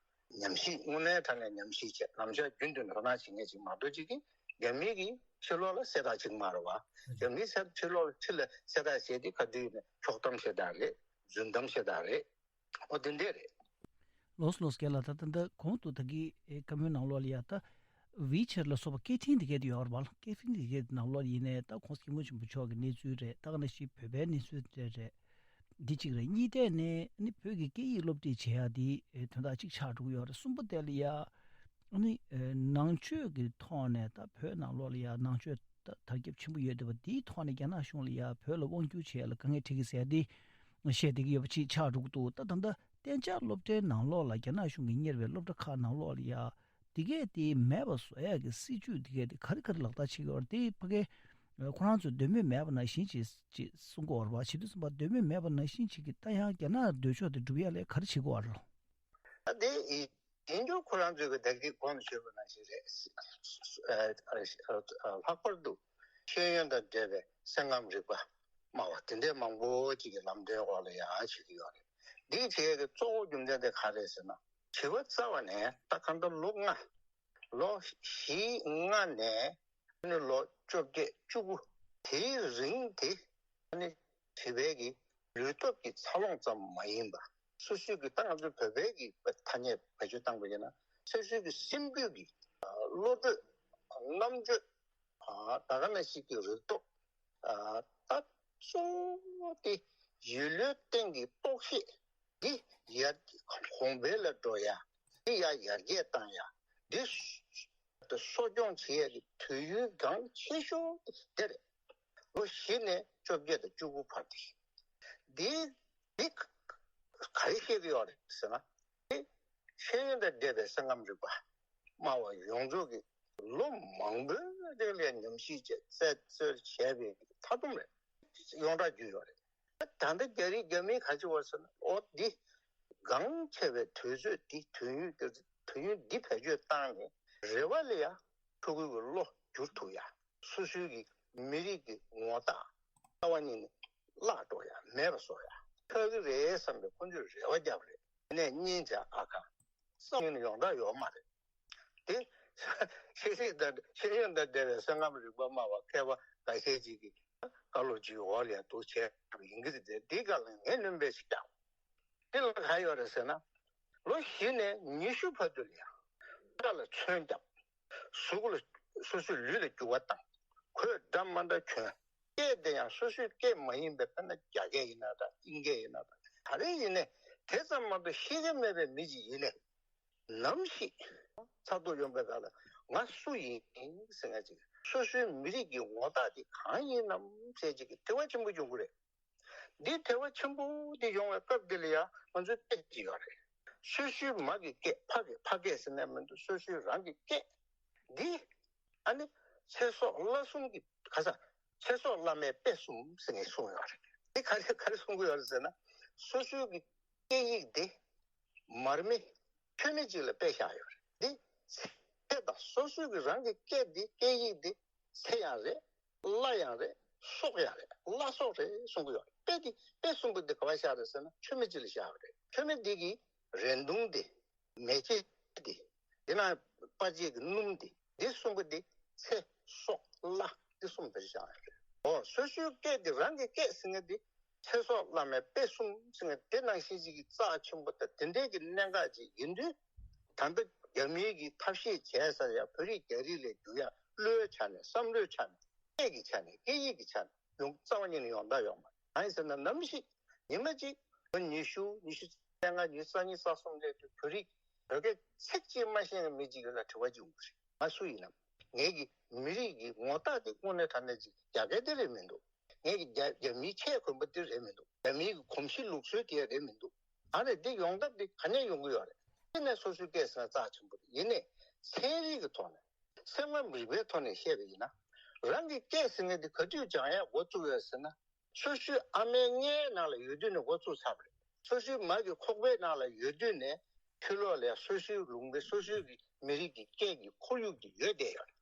ཉམས་ཞིབ་དངོས་གནས་དྲང་གནས་ཉམས་ཞིབ་བྱས། ལམ་ཞག་རྒྱུན་དུ་དོ་སྣང་བྱེད་མཁན་ཅིག་མ་གཏོགས་ཅིག་གིས་རྒྱ་མི་གི་ཕྱི་ལོགས་ལ་གསལ་བསྒྲགས་ཅིག་མ་རེད་བ། རྒྱ་མིའི་ཕྱི་ལོགས་ལ་ཕྱི་ལ་གསལ་བསྒྲགས་བྱས་ཏེ་ག་དུས་ཡིན་ན་ཕྱོགས་གཏམ་བཤད་སྟངས་རེད། རྫུན་གཏམ་བཤད་སྟངས་རེད། ཨོ་དེ་འདྲས་རེད། ལགས་སོ་ལགས་སོ། རྒན་ལགས། ད་ད་ལྟ་གོང་དུ་ད་གི་ཨེ་བཀའ་མོལ་ནང་ལོགས་ལ་ཡ་ད་ཝི་ཆེ་ཊི་ལ་སོགས་པ་ཀེ་ཊིང་དེ་གས་དེ་ཡོད་རེད་བ། ཀེ་ཊིང་དེ་གས་དེ་ནང་ལོགས་ཡིན་ནའི་ད་༸གོང་ས་༸སྐྱབས་མགོན་ཆེན་པོ་མཆོག་གི་གནས་ཚུལ་རེད། ད་ག་ནང་བཞིན་བོད་པའི་གནས་ཚུལ་དེ་རེད། འདི་གཅིག་རེད། གཉིས་ཐད་ནས་ནི་བོད་ཀྱི་སྐད་ཡིག་སློབ་ཁྲིད་བྱེད་ཡ་དེ་ཨེ་དོན་དག་གཅིག་ཆགས་འགྲོ་གི་ཡོད་རེད། གསུམ་པ་དེ་ལ་ཡ་ནི་ཨེ་ནང་ཆོས་ཀྱི་ཐོག་ནས་ད་བོད་ནང་ལོགས་ལ་ཡ་ནང་ཆོས་ད་དར་ཁྱབ་ཆེན་པོ་ཡོད་བསྡད་པ་དེའི་ཐོག་ནས་རྒྱ་ནག་གཞུང་ལ་ཡ་བོད་ལ་དབང་བསྒྱུར་བྱེད་ཡ་ལ་དཀའ་ངལ་འཕྲད་ཀྱི་ཟེར་ཡ་དེ་བཤད་བསྡད་ཀྱི་ཡོད་པ་ཅིག་ཆགས་འགྲོ་གི་འདུག་ད་ད་ལྟ་གཏན་འཇགས་སློབ་གྲྭའི་ནང་ལོགས་ལ་རྒྱ་ནག་གཞུང་གིས་གཉེར་བའི་སློབ་གྲྭ་ཁག་ནང་ལོགས་ལ་ཡ་དེ་གས་དེ་མེད་པ་བཟོ་ཡ་གི་སྲིད་ཇུས་དེ་གས་དེ་ག་རེ་ག་རེ་ལག་བསྟར་བྱེད་ཀྱི་ཡོད་རེད། དེ་ཕ་གི་ཁོ་རང་ཚོས་འདོད་མོས་མེད་པ་ནང་བཞིན་ཅིག་ཅིག་གསུང་གི་ཡོད་རེད་བ། བྱེད་དུས་ཙམ་པ་འདོད་མོས་མེད་པ་ནང་བཞིན་ཅིག་གིས་ད་ཡང་རྒྱ་ནག་འདོད་ཕྱོགས་དེ་སྒྲུབ་ཡ་ལ་ག་རེ་བྱེད་ཀྱི་ཡོད་རེད། ད་དེ་ཡིན་རྒྱུ་ཁོ་རང་ཚོའི་གི་ད་གིན་གོང་དུ་ཞུས་པ་ནང་བཞིན་རེད། ལྷག་པར་དུ་ཤེས་ཡོན་དང་འབྲེལ་བའི་སེམས་ཁམས་རིག་པ་སྨྲ་བ་དེ་འདྲའི་མང་པོ་ཅིག་གི་ལམ་སྟོན་འོག་ལ་ཡང་བྱེད་ཀྱི་ཡོད་རེད། འདི་བྱེད་ཡས་ཀྱི་གཙོ་བོ་རྒྱུ་མཚན་དེ་ག་རེད་ཟེར་ན། བྱིས་པ་རྩ་བ་ནས་ད་གང་ལྟར་ལོ་ལྔ། ལོ་བཞི་ལྔ་ནས་ནི་ལོ་བཅོ་བརྒྱད་བཅུ་དགུ་དེའི་རིང་དེ་ནི་བྱིས་པའི་གི་ལུས་སྟོབས་ཀྱི་འཚར་ལོངས་ཙམ་མ་ཡིན་པ། སོ་སོའི་གི་ད་ང་ཚོ་བོད་པའི་གི་ཐ་སྙད་བེད་སྤྱོད་བཏང་པ་ཡིན་ན། སོ་སོའི་གི་སེམས་རྒྱུད་ཀྱི་བློ་གྲོས་རྣམ་དཔྱོད། ད་ག་ནང་བཞིན་གྱི་རིག་སྟོབས། ད་གཙོ་བོ་དེ་ཡུལ་ལུས་སྟེང་གི་རྟོག་ཤེས་འདི་ཡར་གོང་འཕེལ་ལ་འགྲོ་ཡ། འདི་ཡར་ཡར་རྒྱས་བཏང་ཡ། འདི་གསོ་སྐྱོང་བྱེད་ཡ་གི་དུས་ཡུན་འགངས་ཆེ་ཤོས་དེ་རེད། ལོ་བཞི་ནས་བཅོ་བརྒྱད་དང་བཅུ་དགུ་བར་དེ། འདི་འདི་ག་རེ་བཤད་ཀྱི་ཡོད་རེད་ཟེར་ན། འདི་ཤེས་ཡོན་དང་འབྲེལ་བའི་སེམས་ཁམས་རིག་པ་སྨྲ་བ་ཡོངས་རྫོགས་ཀྱིས་ལོ་མང་པོའི་རིང་ལ་ཉམས་ཞིབ་བྱས། རྩད་གཅོད་བྱས་པའི་མཐའ་སྡོམ་རེད། ཡོངས་གྲགས་བརྒྱུད་ཡོད་རེད། ད་ལྟ་རྒྱ་རིགས་རྒྱ་མིས་ག་ཅི་བར་ཟེར་ན། ཨོ་འདི་གང་ཆེ་བའི་དུས་ཚོད་འདི་དུས་ཡུན་འདི་དུས་ཡུན་འདི་བེད་སྤྱོད་བཏང་ནས་རེ་བ་ལ་ཡ་ཕྲུ་གུ་གི་བློ་བསྒྱུར་ཐུབ་ཡ། སོ་སོའི་གི་མི་རིགས་ཀྱི་ངོ་རྟགས་རྩ་བ་ཉིད་ནས་བརླག་འགྲོ་ཡ་མེད་པ་བཟོ་ཡ་ཆགས་ཀྱི་རེད་བསམ་པའི་ཁོ་ཚོས་རེ་བ་བརྒྱབ་རེད། དེ་ནས་གཉིས་བྱ་ཨ་ཁ་རྩ་བ་ཉིད་ནས་ཡོངས་གྲགས་ཡོད་མ་རེད། དེ་ཤེས་རིག་དང་ཤེས་ཡོན་དང་འབྲེལ་བའི་སེམས་ཁམས་རིག་པ་སྨྲ་བ་མཁས་པ་འགའ་ཤས་ཅིག་གིས་བཀའ་སློབ་ཅིག་འོག་ལ་ཡང་འདུག་བྱས་ཡིན་གྱི་རེད། དེ་དེའི་སྐབས་ལ་ངས་སྣོན་པ་ཞིག་བརྒྱབ། དེ་ལ་ག་ཡོད་རེད་ཟེར་ན། ལོ་བཞི་ནས་ཉི་ཤུ་བར་དུ་ལ་ཡང་སྐྲ་ལ་ཚོན་བརྒྱབ། གཟུགས་ལ་སོ་སོའི་ལུས་ལ་འགྱུར་བ་བཏང་། གོས་འདྲ་མ་འདྲ་གྱོན། སྐད་དེ་ཡང་སོ་སོའི་སྐད་མ་ཡིན་པའི། དཔེར་ན་རྒྱ་སྐད་ཡིན་ན་འདྲ། དབྱིན་སྐད་ཡིན་ན་འདྲ། ག་རེ་ཡིན་ནའི་དེ་ཙམ་མ་གཏོགས་ཤེས་ཀྱི་མེད་པའི་མི་ཅིག་ཡིན་ནའི། ནམ་ཞིག་ཚ་ཐོག་ཡོང་པའི་སྐབས་ལ་ང་སུ་ཡིན་ཟེར་མཁན་ཅིག་སོ་སོའི་མི་རིགས་ཀྱི་ངོ་རྟགས་དེ་གང་ཡིན་ནམ་ཟེར་ཅིག་གི་དྲི་བ་ཆེན་པོ་ཡོང་གི་རེད། འདི་དྲི་བ་ཆེན་པོ་འདི་ཡོང་བའི་སྐབས་འདི་ལ་ཡང་ང་ཚོའི་སྐད་ཅིག་ཡོད་རེད། སོ་སོའི་མ་གི་སྐད། ཕ་གི་ཕ་སྐད་ཟེར་ནས་མི་འདུག་སོ་སོའི་རང་གི་སྐད་འདི། ཨ་ནི་ཚེ་སྲོག་བླ་གསུམ་གྱི་ག་ས། ཚེ་སྲོག་བླ་མའི་དཔེ་གསུམ་ཟེར་ནས་གསུངས་ཡོད་རེད། འདི་ག་རེ་ག་རེ་གསུང་གི་ཡོད་རེད་ཟེར་ན། སོ་སོའི་གི་སྐད་ཡིག་འདི་མར་མེ་མཆོད་མེ་ཅིག་ལ་དཔེ་བཞག་ཡོད་རེད། འདི་ཚེ་དང་། སོ་སོའི་གི་རང་གི་སྐད་འདི། སྐད་ཡིག་འདི་ཚེ་ཡང་རེད། བླ་ཡང་རེད། སྲོག་ཡང་རེད། བླ་སྲོག་རེད་གསུང་གི་ཡོད་རེད། དཔེ་འདི། དཔེ་གསུམ་པོ་འདི་ག་པར་བཞག་རེད་ཟེར་ན། མཆོད་མེ་ཅིག་ལ་བཞག་ཡོད་རེད། མཆོད་མེ་འདི་གི་རེ་གདུང་འདི། མེ་ལྕེ་འདི། འདི་ནང་པ་ལྕེ་གི་སྣུམ་འདི། འདི་གསུམ་པོ་འདི་ཚེ་སྲོག་བླ་འདི་གསུམ་དེར་བཞག་ཡོད་རེད། འོ། སོ་སོའི་སྐད་འདི། རང་གི་སྐད་ཟེར་མཁན་འདི། ཚེ་སྲོག་བླ་མའི་དཔེ་གསུམ་ཟེར་མཁན་དེ་ནང་བཞིན་ཅིག་གི་རྩ་ཆེན་པོ་དང་དེ་འདྲའི་གི་གནད་འགག་ཅིག་ཡིན་དུས། ད་ལྟ་རྒྱ་མིའི་གི་ཐབས་ཤེས་བྱས་ཚར་ཡ། བོད་རིགས་རྒྱ་རིགས་ལ་བསྒྱུར་ཡ། བློའི་ཆ་ནས། བསམ་བློའི་ཆ་ནས། སྐད་ཀྱི་ཆ་ནས། སྐད་ཡིག་གི་ཆ་ནས་ཡོང་། རྩ་བ་ཉིད་ནས་ཡོང་ད་ཡོང་མ་རེད། གང་ཡིན་ཟེར་ན། ནམ་ཞིག་ཉི་མ་གཅིག་ལོ་ཉི་ཤུ། ཉི་ཤུ་རྩ་ལྔ། ཉི་ཤུ་རྩ་གཉིས་རྩ་གསུམ་སླེབས་དུས་བོད་རིགས་ བོད་སྐད་ཚིག་གཅིག་མ་ཤེས་མཁན་མི་གཅིག་ཡོད་ན་དྲི་བ་གཅིག་ཡོང་གི་རེད། ང་སུ་ཡིན་ནམ། ངེད་ཀྱི་མི་རིགས་ཀྱི་ངོ་རྟགས་དེ་དངོས་གནས་དྲང་གནས་ཅིག་རྒྱ་སྐད་དེ་རེད་མི་འདུག། ངེད་ཀྱི་རྒྱ་རྒྱ་མིའི་ཆས་གོན་པ་དེ་རེད་མི་འདུག། རྒྱ་མིའི་གི་གོམས་གཤིས་ལུགས་སྲོལ་དེ་རེད་མི་འདུག། ཨ་རེ་འདི་ཡོང་ཐབས་དེ་ག་ནས་ཡོང་གི་ཡོད་རེད། དེ་ནས་སོ་སོའི་སྐད་ཟེར་ན་རྩ་ཆེན་པོ་རེད། ཡིན་ནའི་ཚན་རིག་གི་ཐོག་ནས་སེམས་ཁམས་རིག་པའི་ཐོག་ནས་བཤད་པ་ཡིན་ན། རང་གི་སྐད་ཟེར་མཁན་དེ་ག་དུས་སྦྱང་ཡག་འགོ་བཙུགས་ཡོད་ཟེར་ན། སོ་སོའི་ཨ་མའི་མངལ་ནང་ལ་ཡོད་དུས་ནས་འགོ་བཙུགས་ཚར་བ་རེད། སོ་སོའི་མ་གི་ཁོག་པའི་ནང་ལ་ཡོད་དུས་ནས་ཕྱི་ལོགས་ལ་སོ་སོའི་ལུང་པའི་སོ་སོའི་གི་མི་རིགས་ཀྱི་སྐད་ཀྱི་ཁོར་ཡུག་དེ་ཡོད་བསྡད་ཡོད་རེད།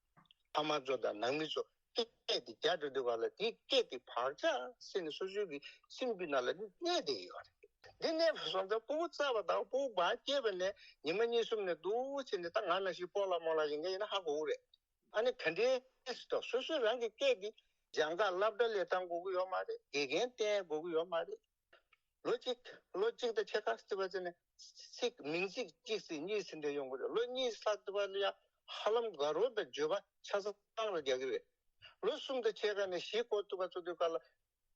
ཕ་མ་ཚོ་དང་ནང་མི་ཚོ་སྐད་དེ་རྒྱ་འགྲོ་དུས་ག་ལ་དེའི་སྐད་དེ་བག་ཆགས་སེ་ནས་སོ་སོའི་གི་སེམས་རྒྱུད་ནང་ལ་གནས་བསྡད་ཡོད་རེད། འདི་གནས་པ་སོང་ཙང་སྤུ་གུ་བཙའ་བ་དང་སྤུ་གུ་བ་སྐྱེས་པ་ནས་ཉི་མ་གཉིས་གསུམ་ནས་འདུག་བྱས་ནས་ད་ང་ནང་བཞིན་སྤོ་ལགས་རྨོ་ལགས་ཡིན་མཁན་ཡིན་ན་ཧ་གོ་གི་རེད། ཨ་ནི་ག་འདྲའི་སྐད་ཞིག་དང་སོ་སོའི་རང་གི་སྐད་ཀྱི་སྦྱང་ག་སློབ་གྲྭ་ལས་བཏང་དགོས་ཀྱི་ཡོད་མ་རེད། དགེ་རྒན་བསྟེན་དགོས་ཀྱི་ཡོད་མ་རེད། ལོ་གཅིག་ལོ་གཅིག་དང་ཕྱེད་ཀ་ཙམ་པ་ཙམ་ནས་ཚིག་མིང་ཚིག་གཅིག་ཟིན་གཉིས་ཟིན་དེ་ཡོང་གི་རེད། ལོ་གཉིས་ལྷག་ཙམ་པ་ལ་ཡང་ཧ་ལམ་དགའ་རབ་དང་བརྗོད་པ་ཆ་ཚང་རང་རྒྱག་གི་རེད། ལོ་གསུམ་དང་ཕྱེད་ཀ་ནས་བཞི་སྐོར་ཙམ་པ་ཚོ་དུས་སྐབས་ལ་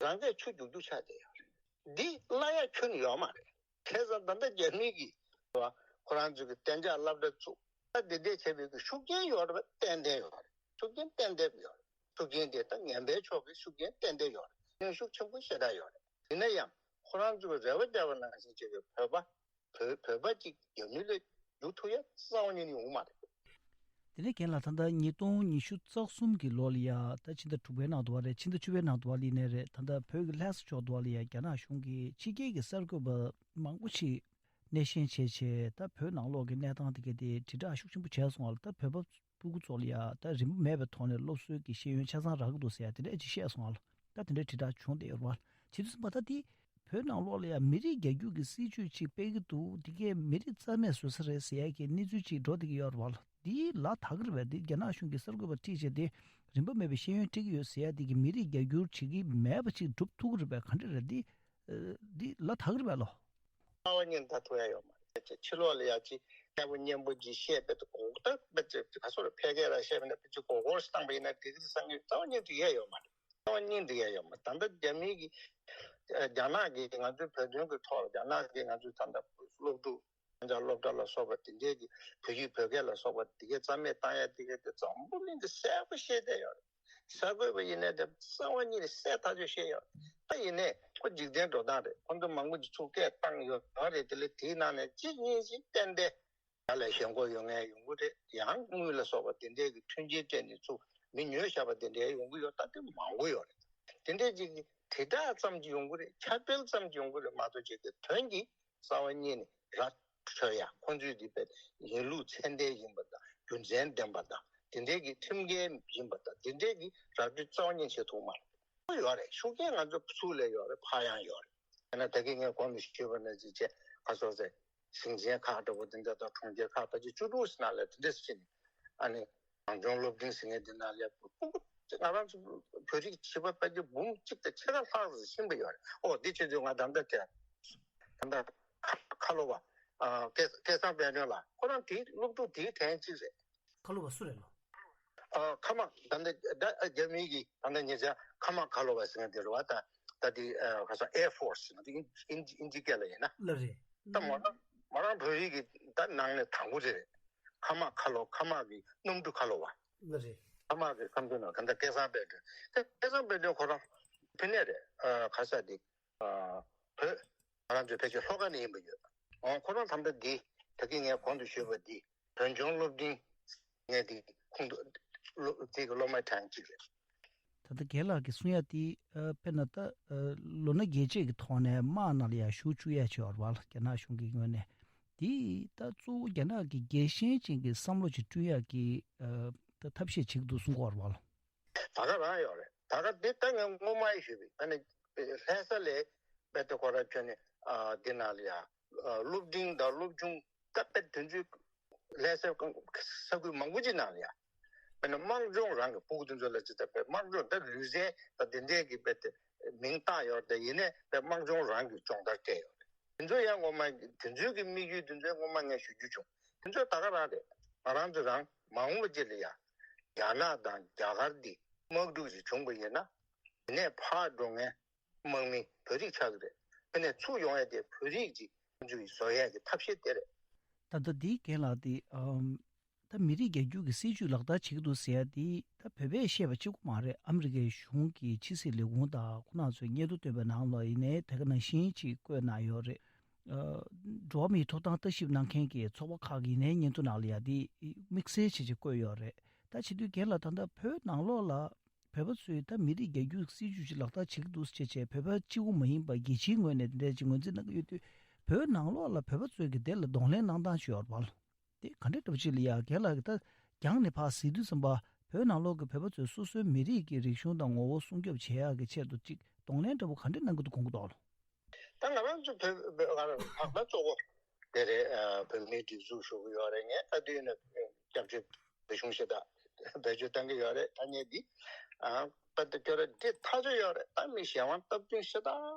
རང་སྐད་ཆུ་རྒྱུག་རྒྱུག་ཆགས་བསྡད་ཡོད་རེད། འདི་བརླག་ཡ་ཁྱོན་ནས་ཡོད་མ་རེད། བྱས་ཙང་ད་ལྟ་རྒྱ་མི་གིས་ཁོ་རང་ཚོ་གི་གཏན་འཇགས་སློབ་གྲྭ་བཙུགས། ད་འདི་འདྲས་བྱས་པའི་གི་ཤུགས་རྐྱེན་ཡོད་རེད་པ། ཏན་ཏན་ཡོད་རེད། ཤུགས་རྐྱེན་ཏན་ཏན་ཡོད་རེད། ཤུགས་རྐྱེན་དེ་ད་ངན་པའི་ཕྱོགས་ཀྱི་ཤུགས་རྐྱེན་ཏན་ཏན་ཡོད་རེད། གནོན་ཤུགས་ཆེན་པོ་ཞེ་དྲག་ཡོད་རེད། ཡིན་ན་ཡང་ཁོ་རང་ཚོ་གི་རེ་བ་བརྒྱབ་པ་ནང་བཞིན་བྱས་པའི་བོད་པ། བོད་བོད་པ་གཅིག་རྒྱ་མི་ལ་རྒྱུག་ཐུབ་ཡ་རྩ་བ་ཉིད་ནས་ཡོང་མ་རེད། དེ་ནས་རྒན་ལགས། ད་ལྟ་ཉིས་སྟོང་ཉི་ཤུ་རྩ་གསུམ་གྱི་ལོ་ལ་ཡ། ད་ཕྱི་ཟླ་དྲུག་པའི་ནང་དུ་བ་རེད། ཕྱི་ཟླ་བཅུ་པའི་ནང་དུ་བ་ལ་ཡིན་ནའི་རེད། ད་ལྟ་བོད་ཀྱི་ལྷ་ས་ཕྱོགས་དུ་བ་ལ་ཡ་རྒྱ་ནག་གཞུང་གིས་ཕྱི་རྒྱལ་གྱི་གསར་འགོད་པ་མང་པོ་ཞིག་སྣེ་ཤན་བྱས་བྱས། ད་བོད་ནང་ལོགས་ཀྱི་གནས་སྟངས་དེ་གའི་དེ་དྲིལ་བསྒྲགས་ཤུགས་ཆེན་པོ་བྱས་སོང་བ་ལ། ད་བོད་པ་སྤུ་གུ་ཚོ་ལ་ཡ་ད་རིན་པ་མེད་པའི་ཐོག་ནས་སློབ་གསོའི་གི་ཤེས་ཡོན་ཆ་ཚང་རག་གི་འདུག་ཟེར་ཡ་དེ་འདྲ་ཅིག་བཤད་སོང་བ་ལ། ད་དེ་འདྲའི་དྲིལ་བསྒྲགས་བྱུང་བསྡད་ཡོད་རེད་བ། བྱེད་དུས་ཙམ་པ་ད་དེ་བོད་ནང་ལོགས་ལ་ཡང་མི་རིགས་རྒྱ་སྒྱུར་གྱི་སྲིད་བྱུས་ཅིག་སྤེལ་གྱི་འདུག། དེ་གས་མི་རིགས་རྩ་མེད་བཟོ་ས་རེད་ཟེར་ཡ་གི་གནས་ཚུལ་ཅིག་འགྲོ་བསྡད་ཀྱི་ཡོད་རེད་བ་ལ། འདི་ལ་དྭགས་རེད་པས། འདི་རྒྱ་ནག་གཞུང་གི་གསར་འགོད་པ་ཁྲིད་བྱས་ཏེ་རིན་པ་མེད་པའི་ཤེས་ཡོན་སྤྲད་ཀྱི་ཡོད་ཟེར་ཡ་དེ་གི་མི་རིགས་རྒྱ་སྒྱུར་བྱེད་ཀྱི་མེད་པ་ཅིག་སྒྲུབ་ཐུབ་ཀྱི་རེད་པས། ག་འདྲ་རེད་འདི། འདི་ལ་དྭགས་རེད་པས་ལོ། རྩ་བ་ཉིད་ད་ཐུབ་ཡ་ཡོད་མ་རེད། ཕྱི་ལོགས་ལ་ཡ་ཅིག་སྐྱ་བོ་སྙན་པོ་ཅིག་བཤད་པའི་གོ་སྐབས་དཔེ་ཅིག་ག་སོ་རེ་ཕལ་སྐད་ལ་བཤད་པ་ན་དཔེ་ཅིག་གོ་སྐོར་ཞིག་བཏང་པ་ཡིན་ན་འགྲིག་གི་རེད་བསམ་གྱི། རྩ་བ་ཉིད་འགྲིག་ཡ་ཡོད་མ་རེད། རྩ་བ་ཉིད་འགྲིག་ཡ་ཡོད་མ་རེད། ད་ལྟ་རྒྱ་མི་གིས་རྒྱ་ནག་གིས་ང་ཚོའི་བོད་དོན་གྱི་ཐོག་ལ་རྒྱ་ནག་གིས་ང་ཚོའི་ད་ལྟ་སློབ་ཕྲུག་ད་ལྟ་སློབ་གྲྭ་ལ་སོགས་པ་དེ་འདྲའི་གི་བོད་ཡིག་བོད་སྐད་ལ་སོགས་པ་དེ་གའི་རྩ་མེད་བཏང་ཡ་དེ་གའི་དེ་འཛམ་བུ་གླིང་གི་གསལ་པོ་ཤེས་བསྡད་ཡོད་རེད། གསར་འགོད་པ་ཡིན་ནའི་དེ་རྩ་བ་ཉིད་ནས་གསལ་ཐག་ཆོད་བཤད་ཡོད་རེད། ད་ཡིན་ནའི་ཁོ་འཇིག་རྟེན་འགྲོ་སྟངས་རེད། ཁོ་ཚོ་མང་པོ་ཅིག་ཚུར་སྐད་བཏང་ཡོད་རེད། དེ་ལས་དེའི་ནང་ནས་གཅིག་གཉིས་ཤིག་ཏན་ཏན་ང་ལས་ཞེན་ཁོག་ཡོད་མཁན་ཡོང་གི་རེད། ཡང་དངུལ་ལ་སོགས་པ་དེ་འདྲའི་གི་མཐུན་རྐྱེན་སྤྲད་ནས་ཚུར་མི་ཉོས་བཞག་པ་དེ་འདྲའི་ཡོང་གི་ཡོད། ད་དེ་མང་པོ་ཡོད་རེད། དེ་འདྲའི་ཅིག་གི་དྲིལ་བསྒྲགས་ཙམ་གྱིས་ཡོང་གི་རེད། ཁྱབ་སྤེལ་ཙམ་གྱིས་ཡོང་གི་རེད་མ་གཏོགས་ཅིག་གི་དོན་གྱིས་རྩ་བ་ཉིད་ནས་ར་འཕྲོད་ཡ། ཁོང་ཚོའི་འདི་པའི་ཡིན་ལུགས་ཚད་ལྡན་ཡིན་པ་དང་རྒྱུ་མཚན་ལྡན་པ་དང་དེ་འདྲའི་གི་ཁྲིམས་འགལ་ཡིན་པ་དང་དེ་འདྲའི་གི་ར་སྤྲོད་རྩ་བ་ཉིད་བྱེད་ཐུབ་མ་རེད། ཡོད་རེད། ཤུགས་རྐྱེན་ང་ཚོ་ཚུར་ལ་ཡོད་རེད། ཕར་ཡང་ཡོད་རེད། ཡང་ན་ད་གིན་ངས་གོང་དུ་ཞུས་པ་ནང་བཞིན་བྱས་ག་སོ་ཟེར། ཞིང་ཆེན་ཁག་འདྲ་པོ་འདི་འདྲ་དང་གྲོང་ཁྱེར་ཁག་ཕལ་ཆེར་བཅུ་དྲུག་ཟེར་ནང་ལ་དེ་འདྲ་ཟེར་ནས། ཨ་ནི་གངས་ལྗོངས་སློབ་འབྲིང་ཟེར་མཁན་འདི་ནང་ལ་སྤུ་གུ་ང་རང་ཚོ་བོད་རིགས་བྱིས་པ་ཕལ་ཆེར་འབུམ་གཅིག་དང་ཕྱེད་ཀ་ལྷག་ཙམ་ཕྱིན་པ་ཡོད་རེད། ཨོ་འདི་ཆུ་ཚོད་ང་ད་ལྟ་དེ་ད་ལྟ་ཁ་ཁ་ལོ་བ། ཨ་སྐལ་སྐལ་བཟང་དཔལ་སྒྲོན་ལགས་ཁོ་རང་དེའི་སློབ་ཕྲུག་དེའི་གྲས་གཅིག་རེད། ཁ་ལོ་བ་སུ་རེད་ལོ། ཨ་ཁ་མ་ད་ལྟ་ད་རྒྱ་མི་གི་ད་ལྟ་ཉེ་ཆར་ཁ་མ་ཁ་ལོ་བ་ཟེར་མཁན་དེ་རེད་བ། ད་ད་དེ་ཨ་ག་ས་Air Force ཟེར་ན་དེ་ཨིན་ཨིན་ཨིན་ཇི་སྐད་ལ་ཡིན་ན། ལ་རེད། ད་མོ་རང་མོ་རང་བོད་རིགས་ཀྱི་ད་ནང་ནས་དང་པོ་དེ་རེད། ཁ་མ་ཁ་ལོ་ཁ་མ་གི་གནམ་གྲུ་ཁ་ལོ་བ། ལ་རེད། ཁ་མ་གི་གནམ་གྲུ་ནང་ག་ད་སྐལ་བཟང་དཔལ་སྒྲོན། ད་སྐལ་བཟང་དཔལ་སྒྲོན་ཁོ་རང་ཕི་ནས་རེད། ཨ་ག་ས་དེ་ཨ་བོད་ང་རང་ཚོའི་ཕལ་ཆེར་ལྷོ་ཁ་ནས་ཡིན་པ་ཡོད། ཨོ་ཁོ་རང་ད་ལྟ་འདི་ད་གིན་ངས་གོང་དུ་ཞུས་པ་འདི་བོད་ལྗོངས་སློབ་འབྲིང་ངས་འདི་ཁོང་དུ་སློབ་འདི་གི་སློབ་མའི་གྲངས་གཅིག་རེད། ད་ལྟ་རྒན་ལགས་ཀྱིས་གསུང་ཡ་དེ་ཨ་དཔེར་ན་ད་ཨ་ལོ་ན་བརྒྱད་ཅུ་གི་ཐོག་ནས་དམག་ནང་ལ་ཡང་ཞུགས་བཅུག་ཡ་བྱས་ཡོད་རེད་བ་ལ། རྒྱ་ནག་གཞུང་གི་ངོས་ནས་དེ་ད་གཙོ་བོ་རྒྱ་ནག་གི་རྒྱལ་ཞེན་ཅན་གྱི་བསམ་བློ་ཅིག་བསྐྲུན་ཡ་གི་ཨ་ད་ཐབས་ཤེས་བྱེད་ཀྱི་འདུག་གསུང་གི་ཡོད་རེད་བ་ལ། ད་ག་རང་ཡོད་རེད། ད་ག་འདི་ད་ངས་སྔོན་མ་ཡི་ཞུས་པའི་ད་ནི་ལྷ་ས་ལས་དཔེ་དེ་ཁོ་ར་ཁྱོད་ནི་ཨ་འདི་ནང་ལ་ཡ་ཨ་སློབ་འབྲིང་དང་སློབ་ཆུང་ད་དཔེ་དེ་ཚོའི་ལྷ་ས་ས་ཁུལ་མང་པོ་ཅིག་ནང་ལ་ཡ་དཔེར་ན་དམངས་སྦྱོང་རང་གི་སྤུ་གུ་དེ་ཚོ་ལ་ཅི་ད་དཔེ་དམངས་སྦྱོང་ད་ལུས་རྩལ་ད་དེ་འདྲས་ཀྱི་དཔེ་དེ་མིང་བཏགས་ཡོད་རེད། ད་ཡིན་ནའི་དཔེ་དམངས་སྦྱོང་རང་གི་སྦྱོང་བརྡར་སྤྲད་ཡོད་རེད། དེ་ཚོ་ཡང་ངོ་མ་དེ་ཚོའི་གི་དམིགས་ཡུལ་དེ་ཚོའི་ངོ་མ་ངས་ཞུ་རྒྱུ་བྱུང་། དེ་ཚོ་ད་ག་རང་རེད། ང་རང་ཚོ་རང་མ་འོངས་པ་ཅིག་ལ་ཡ་རྒྱ་ནག་དང་རྒྱ་གར་འདི་དམག་འཁྲུག་ཅིག་བྱུང་པ་ཡིན་ན་དེ་ནས་ཕར་འགྲོ་མཁན་དམག་མི་བོད་རིགས་ཆགས་ཀྱི་རེད། དེ་ནས་ཚུར་ཡོང་ཡ་དེ་བོད་རིགས་ཀྱི་ཁོང་ཚོས་བཟོ་ཡ་གི་ཐབས་ཤེས་དེ་རེད། ད་ལྟ་འདིའི་རྒན་ལགས་དེ་ཨམ། ད་མི་རིགས་རྒྱ་སྒྱུར་གྱི་སྲིད་ཇུས་ལག་བསྟར་བྱེད་ཀྱི་འདུག་ཟེར་ཡ་དེ་ད་བོད་པས་བཤད་པ་གཅིག་པུ་མ་རེད། ཨ་མི་རི་ཀའི་གཞུང་གི་ཕྱི་སྲིད་ལས་ཁུངས་དང་ཁོ་རང་ཚོས་སྙན་ཐོ་བཏོན་པའི་ནང་ལ་ཡིན་ནའི་དེ་ག་ནང་བཞིན་ཅིག་བཀོད་གནང་ཡོད་རེད། ཨ། འགྲོ་བ་མིའི་ཐོབ་ཐང་ལྟ་ཞིབ་གནང་མཁན་གྱི་ཚོགས་པ་ཁག་གི་ཡིན་ནའི་སྙན་ཐོ་ནང་ལ་ཡ་དེ་དམིགས་བསལ་བྱས་ཅིག་བཀོད་ཡོད་རེད། ད་བྱེད་དུས་རྒན་ལགས་ད་ལྟ་བོད་ནང་ལོགས་ལ་བོད་པ་ཚོས་ད་མི་རིགས་རྒྱ་སྒྱུར་སྲིད་ཇུས་ཅིག་ལག་བསྟར་བྱེད་ཀྱི་འདུག་ཟེར་བྱས་བྱས་བོད་པ་གཅིག་པུ་མ་ཡིན་པ་རྒྱལ་སྤྱིའི་ངོས་ནས་དེ་འདྲ་ཅིག་ངོས་འཛིན་གནང་གི་ཡོད་དུས་བོད་ནང་ལོགས་ལ་བོད་པ་ཚོས་ཀྱི་དེ་ལ་གདོང་ལེན་གནང་སྟངས་ཤིག་ཡོད་རེད་པ། དེ་ག་འདྲ་འདྲ་པོ་ཅིག་ལ་ཡ་རྒན་ལགས་ཀྱིས་ད་རྒྱང་ནས་ཕར་གཟིགས་དུས་ཙམ་པ་བོད་ནང་ལོགས་ཀྱི་བོད་པ་ཚོས་སོ་སོའི་མི་རིགས་ཀྱི་རིག་གཞུང་དང་ངོ་བོ་སྲུང་སྐྱོབ་བྱེད་ཡག་གི་ཆེད་དུ་ཅིག་གདོང་ལེན་འདྲ་པོ་ག་འདྲ་གནང་གི་འདུག་དགོངས་ཀྱི་འདུག་ལགས། ད་ང་རང་ཚོ་བོད་བོད་ང་རང་ལྷག་པ་གཙོ་བོ་དེ་རེད། ཨ། བོད་མིའི་སྒྲིག་འཛུགས་ཞུ་གི་ཡོད་རེད། ངས་ད་དུས་ནས་སྐྱབས་བཅོལ་བོད་གཞུང་ཞེ་དྲག་བེད་སྤྱོད་གཏང་གི་ཡོད་རེད། ཐ་སྙད་འདི་ཨ་པ་ཏི་སྐྱོ་ར་འདི་ཐག་ཆོད་ཡོད་རེད། ད་མི་གཞན་དབང་སྟབས་བསྟུན་ཤ་སྟག་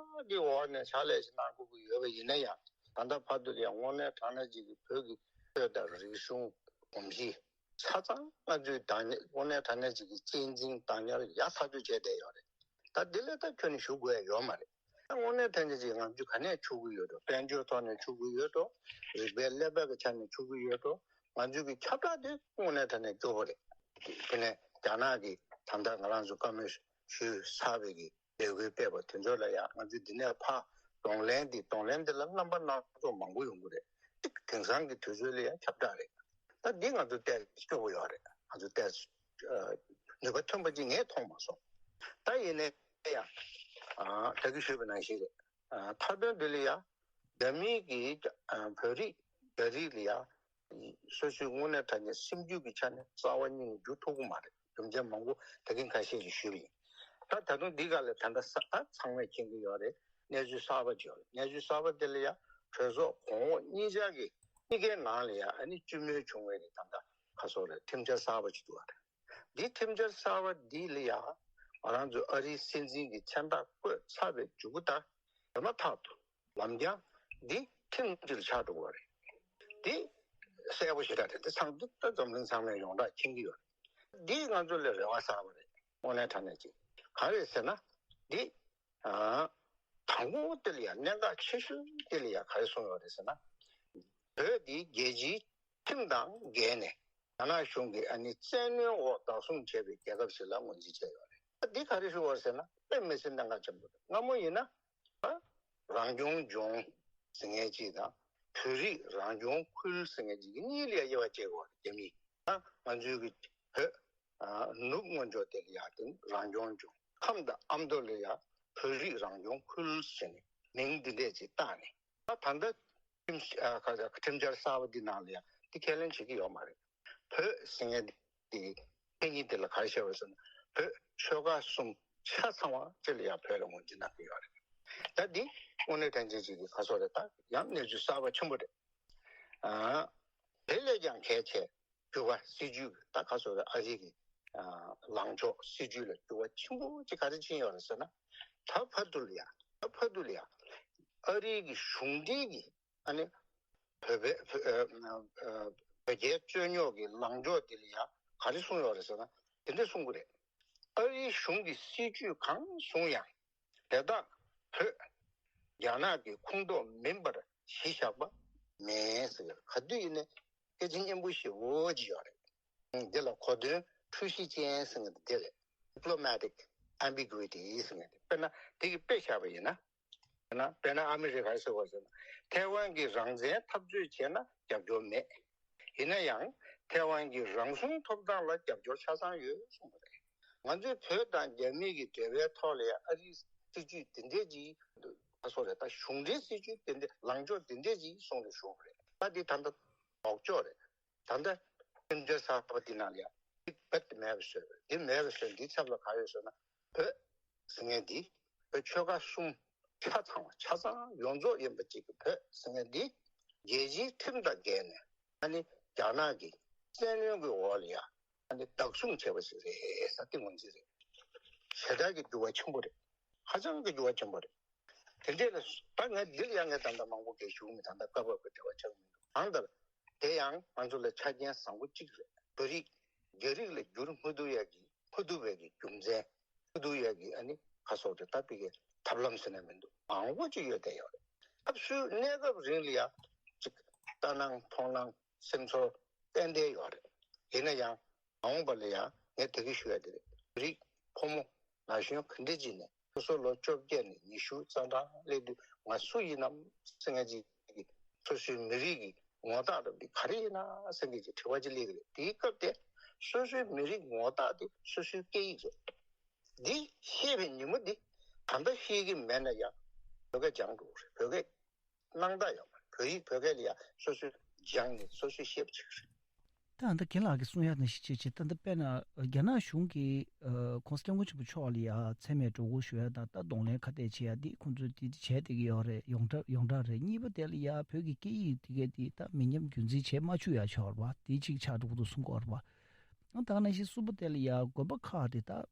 གི་འོག་ནས་ཕྱག་ལས་ཤིག་གནང་དགོས་ཀྱི་ཡོད་པ་ཡིན་ན་ཡང་། ད་ལྟ་བར་དུ་ལ་ཡང་དངོས་གནས་དྲང་གནས་ཅིག་གི་བོད་ཀྱི་ཆོས་དང་རིག་གཞུང་གོམས་གཤིས་ཆ་ཚང་ང་ཚོས་བདག་གཉེར་དངོས་གནས་དྲང་གནས་ཅིག་གི་གཅེས་འཛིན་བདག་གཉེར་ཡག་ཐག་ཆོད་བྱས་བསྡད་ཡོད་རེད། ད་འདི་ལས་ད་ཁྱོན་ནས་ཞུ་དགོས་ཡ་ཡོད་མ་རེད། ད་དངོས་གནས་དྲང་གནས་ཅིག་ང་ཚོས་ག་ནས་ཕྱུག་གི་ཡོད་འགྲོ། དཔལ་འབྱོར་ཐོག་ནས་ཕྱུག་གི་ཡོད་འགྲོ། རིག་པའི་ཀླད་པ་གི་ཆ་ནས་ཕྱུག་གི་ཡོད་འགྲོ། ང་ཚོས་ཀྱི་ཁྱབ་བསྒྲགས་དེ་དངོས་གནས་དྲང་གནས་སྐྱོ་པོ་རེད། དེ་ནས་རྒྱ་ནག་གིས་ད་ལྟ་ང་རང་ཚོ་བཀའ་མོལ་ཞུས་ཚར་བའི་གི་ལས་འགུལ་སྤེལ་བ་དེ་ཚོ་ལ་ཡང་ང་ཚོས་འདི་ནས་ཕར་གདོང་ལེན་འདི་གདོང་ལེན་འདི་ལ་རྣམ་པ་སྣ་ཚོགས་མང་པོ་ཡོང་གི་རེད། གཅིག་དེང་སང་གི་དུས་ཚོད་ལ་ཡང་ཁྱབ་བསྒྲགས་རེད། ད་འདི་ང་ཚོ་ཏོག་ཙམ་སྐྱོ་པོ་ཡོད་རེད། ང་ཚོ་ཏོག་ཙམ་ནུས་པ་ཐོན་པ་ཅིག་ངས་མཐོང་མ་སོང་། ད་ཡིན་ནའི་ཡང་ཨ་ད་གིན་ཞུས་པ་ནང་བཞིན་རེད། ཨ་མཐའ་དོན་འདི་ལ་ཡང་རྒྱ་མི་གིས་ཨ་བོད་རིགས་རྒྱ་རིགས་ལ་ཡང་སོ་སོའི་དངོས་གནས་དྲང་གནས་སེམས་རྒྱུད་ཀྱི་ཆ་ནས་རྩ་བ་ཉིད་ནས་འགྱུར་ཐུབ་ཀྱི་མ་རེད། རྒྱུ་མཚན་མང་པོ་ད་གིན་ཁ་ཤས་ཀྱིས་ཞུས་པ་ཡིན། ད་ད་དུང་འདི་ག་ལ་ད་ལྟ་ས་ད་ཚང་མས་མཁྱེན་གྱི་ཡོད་རེད། གནས་ཚུལ་གསར་པ་ཅིག་ཡོད་རེད། གནས་ཚུལ་གསར་པ་དེ་ལ་ཡང་གྲོས་ཚོགས་གོང་འོག་གཉིས་ཆར་གྱི་གཉིས་ཀའི་ནང་ལ་ཡང་ཨ་ནི་བཅུད་མོལ་བྱུང་བའི་རེད། ད་ལྟ་ག་སོག་རེད། ཁྲིམས་འཆར་གསར་པ་ཅིག་འདུག་བ་རེད། འདི་ཁྲིམས་འཆར་གསར་པ་འདི་ལ་ཡང་ང་རང་ཚོ་ཨ་རིའི་སྲིད་འཛིན་གྱི་མཚན་རྟགས་བཀོད་ཚར་བའི་མཇུག་གུ་ད་དེ་མ་ཐག་ཏུ་ལམ་རྒྱང་འདི་ཁྲིམས་འདི་ལ་ཆགས་འགྲོ་གི་རེད། འདི་གསལ་པོ་ཞེ་དྲག་རེད། འདི་ཚང་འདི་ད་འཛམ་གླིང་ཚང་མས་ཡོངས་གྲགས་མཁྱེན་གྱི་ཡོད་རེད། འདིས་ང་ཚོ་ལ་རེ་བ་བསགས་པ་རེད། དངོས་གནས་དྲང་གནས་ཅིག་ག་རེ་ཟེར་ན་འདི་ཨ་དང་པོ་དེ་ལ་ཡང་གནད་འགག་ཆེ་ཤོས་དེ་ལ་ཡང་ག་རེ་གསུངས་ཡོད་རེད་ཟེར་ན། བོད་འདི་རྒྱལ་སྤྱིའི་ཁྲིམས་དང་འགལ་ནས་རྒྱ་ནག་གཞུང་གིས་ཨ་ནི་བཙན་གནོན་འོག་བདག་བཟུང་བྱས་པའི་རྒྱལ་ཁབ་ཞིག་ལ་ངོས་འཛིན་བྱས་ཡོད་རེད། འདི་ག་རེ་ཞུ་བ་ཟེར་ན་དཔེ་མི་སྲིད་གནད་འགག་ཆེན་པོ་རེད། སྔ་མོ་ཡིན་ན་རང་སྐྱོང་ལྗོངས་ཟེར་མཁན་ཅིག་དང་བོད་རིགས་རང་སྐྱོང་ཁུལ་ཟེར་མཁན་ཅིག་གི་གཉིས་ལ་དབྱེ་བ་བྱེད་དགོས་རེད། རྒྱ་མིས་ད་ང་ཚོའི་གི་བོད་ཨ་ནུབ་སྔོན་ཕྱོགས་དེ་ལ་ཡ་དེ་རང་སྐྱོང་ལྗོངས། ཁམས་དང་ཨ་མདོ་ལ་ཡ་བོད་རིགས་རང་སྐྱོང་ཁུལ་ཟེར་ནས་མིང་འདི་འདྲས་ཅིག་བཏགས་ནས། ད་ད་ལྟ་ཁྲིམས་ཨ་ཁ་ཁྲིམས་འཆར་གསར་པ་འདི་ནང་ལ་ཡང་འདི་ཁས་ལེན་བྱེད་ཀྱི་ཡོད་མ་རེད། བོད་ཟེར་མཁན་འདི་མཚན་ཉིད་འདི་ལ་ག་རེ་བྱས་པ་ཟེར་ན་བོད་ཆོལ་ཁ་གསུམ་ཆ་ཚང་བ་སྤྱི་ལ་ཡང་བོད་ལ་ངོས་འཛིན་གནང་གི་ཡོད་རེད། ད་འདི་དངོས་གནས་དྲང་གནས་ཅིག་གི་ཁ་སོ་རེད། ད་ཡང་གནས་ཚུལ་གསར་པ་ཆེན་པོ་རེད། ཨ་དེ་ལས་ཀྱང་གལ་ཆེ། འགྱུར་བ་སྲིད་ཇུས་ད་ག་སོགས་ཨ་རི་གི་ལངས་ཕྱོགས་སྲིད་ཇུས་ལ་འགྱུར་བ་ཆེན་པོ་ཅིག་ག་རེ་ཕྱིན་ཡོད་རེད་ཟེར་ན། ད་བར་དུ་ལ་ཡ་ད་བར་དུ་ལ་ཡ་ཨ་རི་གི་གཞུང་འབྲེལ་གྱི་ཨ་ནི་བོད་པའི་བོད་རྒྱའི་རྩོད་རྙོག་གི་ལངས་ཕྱོགས་དེ་ལ་ཡ་ག་རེ་གསུངས་ཡོད་རེད་ཟེར་ན་དེ་འདྲ་གསུང་གི་རེད། ཨ་རིའི་གཞུང་གི་སྲིད་ཇུས་གང་བཟུང་ཡང་། དེ་དག་བོད་རྒྱ་ནག་གི་ཁོངས་གཏོགས་མིན་པར་གཞི་བཞག་པ་མེད་ཟེར། ག་དུས་ཡིན་ནའི་སྐད་ཆ་སྙན་པོ་ཞེ་པོ་ཅིག་ཡོད་རེད། འདི་ལ་གོ་དོན་འཁྲུལ་གཞི་ཅན་ཟེར་མཁན་དེ་རེད། Diplomatic ambiguity ཟེར་མཁན་དེ། དཔེར་ན་དེ་གི་དཔེ་བཞག་པ་ཡིན་ན། དཔེར་ན་ཨ་མི་རི་ཀ་ག་རེ་ཟེར་བ་ཟེར་ན། ཐའེ་ཝན་གྱིས་རང་བཙན་འཐབ་རྩོད་བྱས་ན་རྒྱབ་སྐྱོར་མེད། ཡིན་ན་ཡང་ཐའེ་ཝན་གྱི་རང་སྲུང་ཐོབ་ཐང་ལ་རྒྱབ་སྐྱོར་ཆ་ཚང་ཡོད་གསུངས་པ་རེད། ང་ཚོས་བོད་དང་རྒྱ་མི་གི་འབྲེལ་བའི་ཐོག་ལ་ཡང་ཨ་རིའི་སྲིད་ཇུས་དེ་འདྲས་ཀྱིས་ད་སོ་རེད། ད་གཞུང་འབྲེལ་སྲིད་ཇུས་དེ་འདྲས་ལངས་ཕྱོགས་དེ་འདྲས་ཀྱིས་གསུངས་ནས་བཞུགས་པ་རེད། ད་འདི་ད་ལྟ་ལྡོག་ཕྱོགས་རེད། ད་ལྟ་ཁྲིམས་འཆར་གསར་པ་འདི་ནང་ལ་ཡང་འདི་རྦད་དེ་མེད་པ་བཟོས། འདི་མེད་པ་བཟོས། འདིའི་ཚབ་ལ་ག་ཡོད་ཟེར་ན་བོད་ཟེར་མཁན་འདི་བོད་ཆོལ་ཁ་གསུམ་ཆ་ཚང་བ་ཆ་ཚང་ཡོངས་རྫོགས་ཡིན་པ་གཅིག་གི་བོད་ཟེར་མཁན་འདི་རྒྱལ་སྤྱིའི་ཁྲིམས་དང་འགལ་ནས་ཨ་ནི་རྒྱ་ནག་གི་བཙན་གནོན་གྱི་འོག་ལ་ཡང་ཨ་ནི་བདག་བཟུང་བྱས་པ་ཞིག་རེད་ཟེར་དེ་ངོས་འཛིན་རེད། ཞེ་དྲག་གི་འགྱུར་བ་ཆེན་པོ་རེད། ཧ་ཅང་གི་འགྱུར་བ་ཆེན་པོ་རེད། དེ་འདྲས་ལ་ད་ངས་འདིར་ཡང་ངས་ད་ལྟ་མང་པོ་སྐད་ཞུ་མི་ད་ལྟ་སྐབས་བབ་ཀྱི་འབྲེལ་བ་ཆགས་མི་འདུག་གང་ལྟར་དེ་ཡང་ང་ཚོ་ལ་ཆ་རྐྱེན་བཟང་པོ་གཅིག་རེད། བོད་རིགས་རྒྱ་རིགས་ལ་བསྒྱུར་མི་ཐུབ་ཡ་གི་མ་ཐུབ་པའི་གི་རྒྱུ་མཚན། མ་ཐུབ་ཡ་གི་ཨ་ནི་ཁ་སོགས་དེ་ལྟ་བུའི་གི་ཐབས་ལམ་ཟེར་ན་མི་འདུག་མང་པོ་ཅིག་ཡོད་བསྡད་ཡོད་རེད། སྐབས་སུ་གནས་སྐབས་རིང་ལ་ཡ་ཅིག་ ལྟ་སྣང་མཐོང་སྣང་སེམས་ཚོར་ཏན་ཏན་ཡོད་རེད། ཡིན་ན་ཡང་མ་འོངས་པ་ལ་ཡང་ངས་དེ་གི་ཞུ་ཡ་དེ་རེད། མི་རིགས་ཕོ་མོ་ན་གཞོན་ག་འདྲ་ཅིག་ནས་སོ་སོ་ལོ་བཅོ་བརྒྱད་ནས་ཉི་ཤུ་རྩ་གྲངས་སླེབས་དུས་ང་སུ་ཡིན་ནམ་ཟེར་མཁན་ཅིག་གི་སོ་སོའི་མི་རིགས་ཀྱི་ངོ་རྟགས་རབ་འདི་ག་རེ་ཡིན་ན་ཟེར་མཁན་གྱི་དྲི་བ་ཅིག་སླེབས་ཀྱི་རེད། དེའི་སྐབས་དེ་སོ་སོའི་མི་རིགས་ངོ་རྟགས་དེ་སོ་སོའི་སྐད་ཡིག་རེད། འདི་ཤེས་པའི་ཉིན་མོ་འདི་ད་ལྟ་ཤེས་ཀྱི་མེད་ན་ཡང་བོད་སྐད་སྦྱང་འགྲོ་གི་རེད། བོད་སྐད་སྣང་དག་ཡོད་མ་རེད། བོད་ཡིག་བོད་སྐད་ལ་ཡང་སོ་སོས་སྦྱངས་ནས་སོ་སོས་ཤེས་པ་ཅིག་རེད། ད་ད་རྒན་ལགས་ཀྱིས་གསུང་ཡ་ནང་བཞིན་བྱས་བྱས་ད་ལྟ་དཔེར་ན་རྒྱ་ནག་གཞུང་གིས་ཨ་༸གོང་ས་༸སྐྱབས་མགོན་ཆེན་པོ་མཆོག་ལ་ཡ་མཚན་སྨད་གྲོས་འགོ་ཞུ་ཡ་དང་ད་གདོང་ལེན་ཁ་གཏད་བྱེད་ཡ་འདི་ཁོང་ཚོས་འདི་བྱས་བསྡད་ཀྱི་ཡོད་རེད། ཡོངས་གྲགས་ཡོངས་གྲགས་རེད། གཉིས་པ་དེ་ལ་ཡ་བོད་ཀྱི་སྐད་ཡིག་དེ་གས་དེ་ད་མི་ཉམས་རྒྱུན་འཛིན་བྱེད་མ་བཅུག་ཡ་ཆོག་རེད་པ། དེ་གཅིག་ཆགས་འགྲོ་གི་འདུག་གསུང་གི་ཡོད་རེད་པ། ཨ་ད་ག་ནང་བཞིན་གསུམ་པ་དེ་ལ་ཡ་དགོན་པ་ཁག་དེ་ད་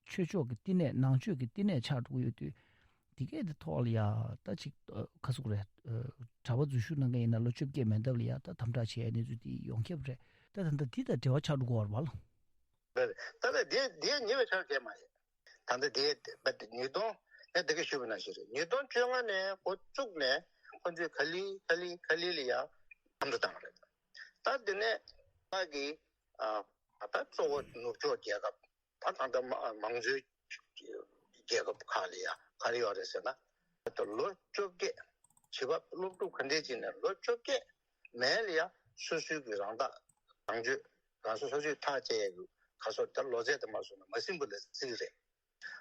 ཆོས་ཕྱོགས་ཀྱི་བསྟི་གནས་ནང་ཆོས་ཀྱི་བསྟི་གནས་ཆགས་འགྲོ་གི་ཡོད་དུས། དེ་གས་དེ་ཐོག་ལ་ཡ་ད་ཅིག་ཨ་ག་ཟེར་དགོས་རེད། ཨ་གྲྭ་པ་འཛུལ་ཞུགས་གནང་མཁན་ཡིན་ན་ལོ་བཅོ་བརྒྱད་མན་འདབས་ལ་ཡ་ད་དམ་དྲག་བྱེད་ཡ་གནས་ཚུལ་དེ་ཡོང་ཁྱབ་རེད། ད་ད་ལྟ་དེ་དང་འབྲེལ་བ་ཆགས་འགྲོ་གི་ཡོད་རེད་པ་ལགས། ད་ལྟ་དེ་དེ་ཉེ་བའི་ཆར་གས་མ་རེད། ད་ལྟ་དེ་དཔེ་དེ་ཉིས་སྟོང་ངས་དེ་ག་ཞུས་པ་ནང་བཞིན་རེད། ཉིས་སྟོང་བཅོ་ལྔ་ནས་འགོ་བཙུགས་ནས་ཁོ་ཚོས་ག་ལེ་ག་ལེ་ག་ལེ་ལ་ཡ་དམ་དུ་བཏང་རེད། ད་དེ་ནས་ཕ་གི་ཨ་ད་གཙོ་བོ་ནུབ་ཕྱོགས་རྒྱལ་ཁབ། ད་ད་ལྟ་མ་མང་གཙོའི་རྒྱལ་ཁབ་ཁག་ལ་ཡ་ག་རེ་ཡོད་རེད་ཟེར་ན། ད་ལོ་བཅོ་བརྒྱད་བྱིས་པ་སློབ་ཕྲུག་ག་འདྲས་ཅིག་ནས་ལོ་བཅོ་བརྒྱད་མན་ལ་ཡ་སོ་སོའི་གི་རང་ཐག་རང་གཅོད། རང་སོ་སོ་སོས་ཐག་བཅད་ཡས་གི་ག་སོ་ད་ལོ་ཚད་དུ་མ་སོང་ན་མ་ཟིན་པ་ལ་རྩིས་རེད།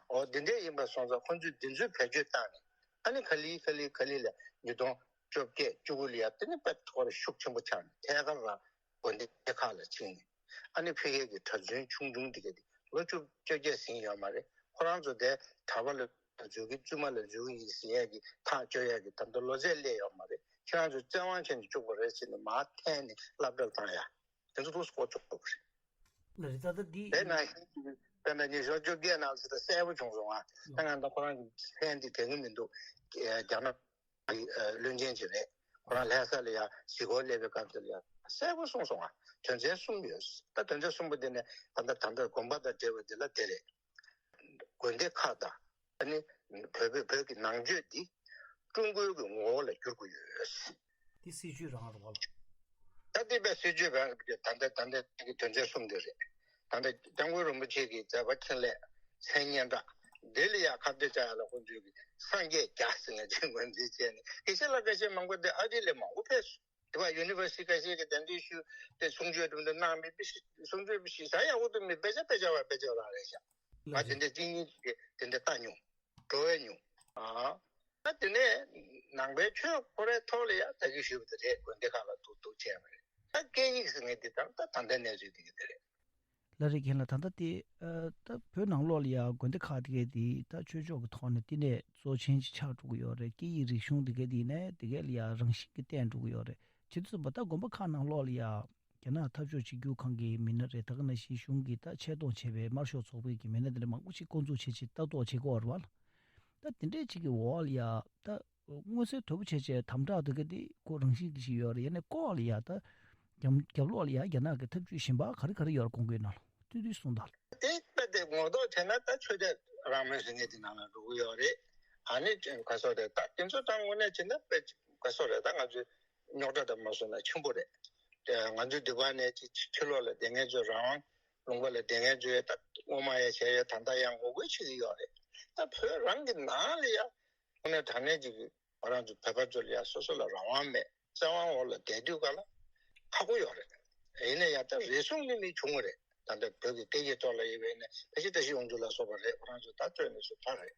འོ་འདི་འདྲས་ཡིན་པ་སོང་ཙང་ཁོང་ཚོས་འདི་ཚོའི་བེད་སྤྱོད་བཏང་ནས་ཨ་ནི་ག་ལེ་ག་ལེ་ག་ལེ་ལ་ཉིས་སྟོང་བཅོ་བརྒྱད་བཅུ་དགུ་ལ་ཡ་དེ་ནི་དཔེ་ཐོག་ལ་ཤུགས་ཆེན་པོ་ཆགས་ནས་ཐད་ཀར་རང་དགོན་སྡེ་ཁག་ལ་ཕྱིན་ནས། ཨ་ནི་ཕ་གི་གི་གྲྭ་བཙུན་ཆུང་ཆུང་དེ་ག་དེ་ལོ་བཅུ་བཅོ་བརྒྱད་ཟིན་ཡོད་མ་རེད། ཁོ་རང་ཚོ་དེ་གྲྭ་པ་ལ་འཛུལ་གི་བཙུན་མ་ལ་འཛུལ་གི་ཡིན་ཟེར་ཡས་ཀྱི་ཐག་གཅོད་ཡས་ཀྱི་ད་ལྟ་ལོ་ཚད་སླེབས་ཡོད་མ་རེད། ཁྱེད་རང་ཚོ་བཙན་དབང་བྱས་ནས་བཅུག་པ་རེད་ཟེར་ནས་མར་འཐེན་ནས་སློབ་གྲྭར་བཏང་ཡ་དེ་ཚོ་ལོགས་སུ་ལྐོག་བཅུག་པ་རེད། ལགས་རེད། ད་ལྟ་འདི་དེ་ནང་བཞིན་གྱི་དཔེར་ན་ཉི་ཤུ་བཅོ་བརྒྱད་ནང་ཚོ་ད་གསལ་པོ་བྱུང་སོང་ང་། ད་ང་ད་ཁོ་རང་གི་ཕན་འདི་དྲན་གི་མི་འདུག་རྒྱ་ནག་གི་བློན་ཆེན་ཅིག་རེད། ཁོ་རང་ལྷ་ས་ལ་ཡ་གཟིགས་སྐོར་སླེབས་པའི་སྐབས་དེ་ལ་ཡ་གསལ་པོ་གསུངས་སོང་ང་། དོན་ཚན་གསུམ་ཡོད། ད་དོན་ཚན་གསུམ་པོ་དེ་ནས་ད་ལྟ་ད་ལྟ་དགོན་པ་དང་འབྲེལ་བ་འདི་ལ་དེ་རེད། དགོན་སྡེ་ཁག་དང་ཨ་ནི་བོད་པའི་བོད་ཀྱི་ནང་ཆོས་འདི་ཀྲུང་གོའི་གི་ངོ་བོ་ལ་བསྒྱུར་དགོས་ཡོད། འདི་སྲིད་ཇུས་རང་རེད་བ། ད་འདི་པའི་སྲིད་ཇུས་བས་ད་ལྟ་ད་ལྟ་གི་དོན་ཚན་གསུམ་འདི་རེད། ད་ལྟ་སྐྱབས་མགོན་རིན་པོ་ཆེ་གི་མཛད་པ་འཕྲིན་ལས་མཚན་སྙན་གྲགས་འདི་ལ་ཡ་ཁ་གཏད་བཅག་ཡ་ལ་ཁོང་ཚོས་གི་སངས་རྒྱས་རྒྱ་ཟེར་ནས་ཅིག་ངོས་འཛིན་བྱས་ནས་དགེ་བཤེས་ལགས་དགེ་བཤེས་མང་པོ་འདི་ཨ་རི་ལ་མང་པོ་ཕེབས་སོང་། དེ་བ་ཡུ་ནི་ཝར་སི་ཊི་ཁ་ཤས་ཀྱིས་གདན་འདྲེན་ཞུས་ཏེ་གསུང་ཆོས་དེ་འདྲ་གནང་མི་དཔེ་ཞིག་གསུང་ཆོས་དཔེ་ཞིག་ཟ་ཡག་པོ་འདུག་མི་དཔེ་ཆ་དཔེ་ཆ་བ་དཔེ་ཆ་བ་རང་རེད་ཤག་ང་དེ་འདྲ་གཅིག་གཉིས་ཀྱིས་དེ་འདྲ་ལྟ་མྱོང་། འགྲོ་བས་མྱོང་། ཨ་ད་དེ་ནས་ནང་པའི་ཆོས་ཁོ་རའི་ཐོག་ལ་ཡང་ད་གིན་ཞུས་པ་དེ་རེད། དགོན་སྡེ་ཁག་ལ་འདུག་འདུག་བྱས་པ་རེད། ད་སྐད་ཡིག་ཟེར་མཁན་འདི་ད་ད་ད་ལྟའི་གནས་ཚུལ་འདི་ག་དེ་རེད། ལགས་རེད། རྒན་ལགས། ད་ལྟ་དེ་ཨ་ད་བོད་ནང་ལོགས་ལ་ཡང་དགོན་སྡེ་ཁག་དེ་གས་དེ་ད་ཆོས་ཕྱོགས་ཀྱི་ཐོག་ནས་བསྟི་གནས་གཙོ་ཆེན་ཅིག་ཆགས་འགྲོ་གི་ཡོད་རེད། སྐད་ཡིག་རིག་གཞུང་དེ་གས་དེ་ནས་དེ་གས་ལ་ཡང་རང་བཞིན་གྱིས་བརྟན་འགྲོ་གི་ཡོད་རེད། བྱེད་དུས་ཙམ་པ་ད་དགོན་པ་ཁག་ནང་ལོགས་ལ་ཡང་རྒྱ་ནག་འཐབ་ཕྱོགས་གཅིག་གྱུར་ཁང་གི་མི་སྣ་རེད། ད་ག་ནང་བཞིན་གཞུང་གིས་ད་ཆེད་གཏོང་བྱས་པའི་དམར་ཤོག་ཚོགས་པའི་གི་མི་སྣ་དེ་འདྲ་མང་པོ་ཞིག་བསྐོ་འཛུགས་བྱས་བྱས་ལྟ་རྟོག་བྱེད་ཀྱི་ཡོད་རེད་བ། ད་དེ་འདྲས་ཅིག་གི་འོག་ལ་ཡ་ད་མངོན་གསལ་དོད་པོ་བྱས་བྱས་དམ་དྲག་དེ་ག་དེ་ཁོ་རང་བཞིན་གྱི་ཞིག་ཡོད་རེད། ཡིན་ནའི་ལྐོག་ལ་ཡ་ད་རྒྱབ་རྒྱབ་ལོགས་ལ་ཡ་རྒྱ་ནག་གི་ཐབས་ཇུས་གཞན་པ་ག་རེ་ག་རེ་ཡོད་རེད་དགོངས་ཀྱི་ཡོད་ན་ལ་ཏུས་ཏུས་གསུངས་དང་། དེ་ལྟ་སྟེ་ངོ་ཐོག་བྱས་ན་ད་ཆོས་དད་རང་མོས་ཟེར་མཁན་དེ་ནང་ལ་འགྲོ་གི་ཡོད་རེད། ཨ་ནི་ག་སོགས་རེད། ད་དེ་ཚོ་ད་དངོས་གནས་བྱས་ན་དཔེ་ག་སོགས་རེད། ད་ང་ཚོའི་རྙོག་དྲ་དང་མ་སོང་ན་ཆེན་པོ་རེད། དེ་ང་ཚོའི་འདི་པ་ནས་ཅིག་ཕྱི་ལོགས་ལ་བསྡད་མཁན་ཚོས་རང་དབང་ལུང་པ་ལ་བསྡད་མཁན་ཚོས་ད་སྔོན་མ་ཡང་བྱས་ཡོད། ད་ལྟ་ཡང་ངོ་རྒོལ་བྱེད་ཀྱི་ཡོད་རེད། ད་བོད་རང་གི་ནང་ལ་ཡ་དངོས་གནས་དྲང་གནས་ཅིག་ང་རང་ཚོ་བོད་པ་ཚོ་ལ་ཡ་སོ་སོ་ལ་རང་དབང་མེད། བཙན་དབང་འོག་ལ་བསྡད་དུས་ག་ལ་ཁག་པོ་ཡོད་རེད། ཡིན་ན་ཡང་ད་རེ་ཟུང་ནི་མི་བྱུང་བ་རེད། ད་ལྟ་བོད་ཀྱི་སྐད་ཡིག་ཐོག་ལ་ཡོད་པའི་ནི་ཕལ་ཆེར་བཀྲ་ཤིས་དབང་ཕྱུག་ལ་སོགས་པ་རེད། ཁོ་རང་ཚོ་ད་རྩོད་ནས་སུ་ཕར་རེད།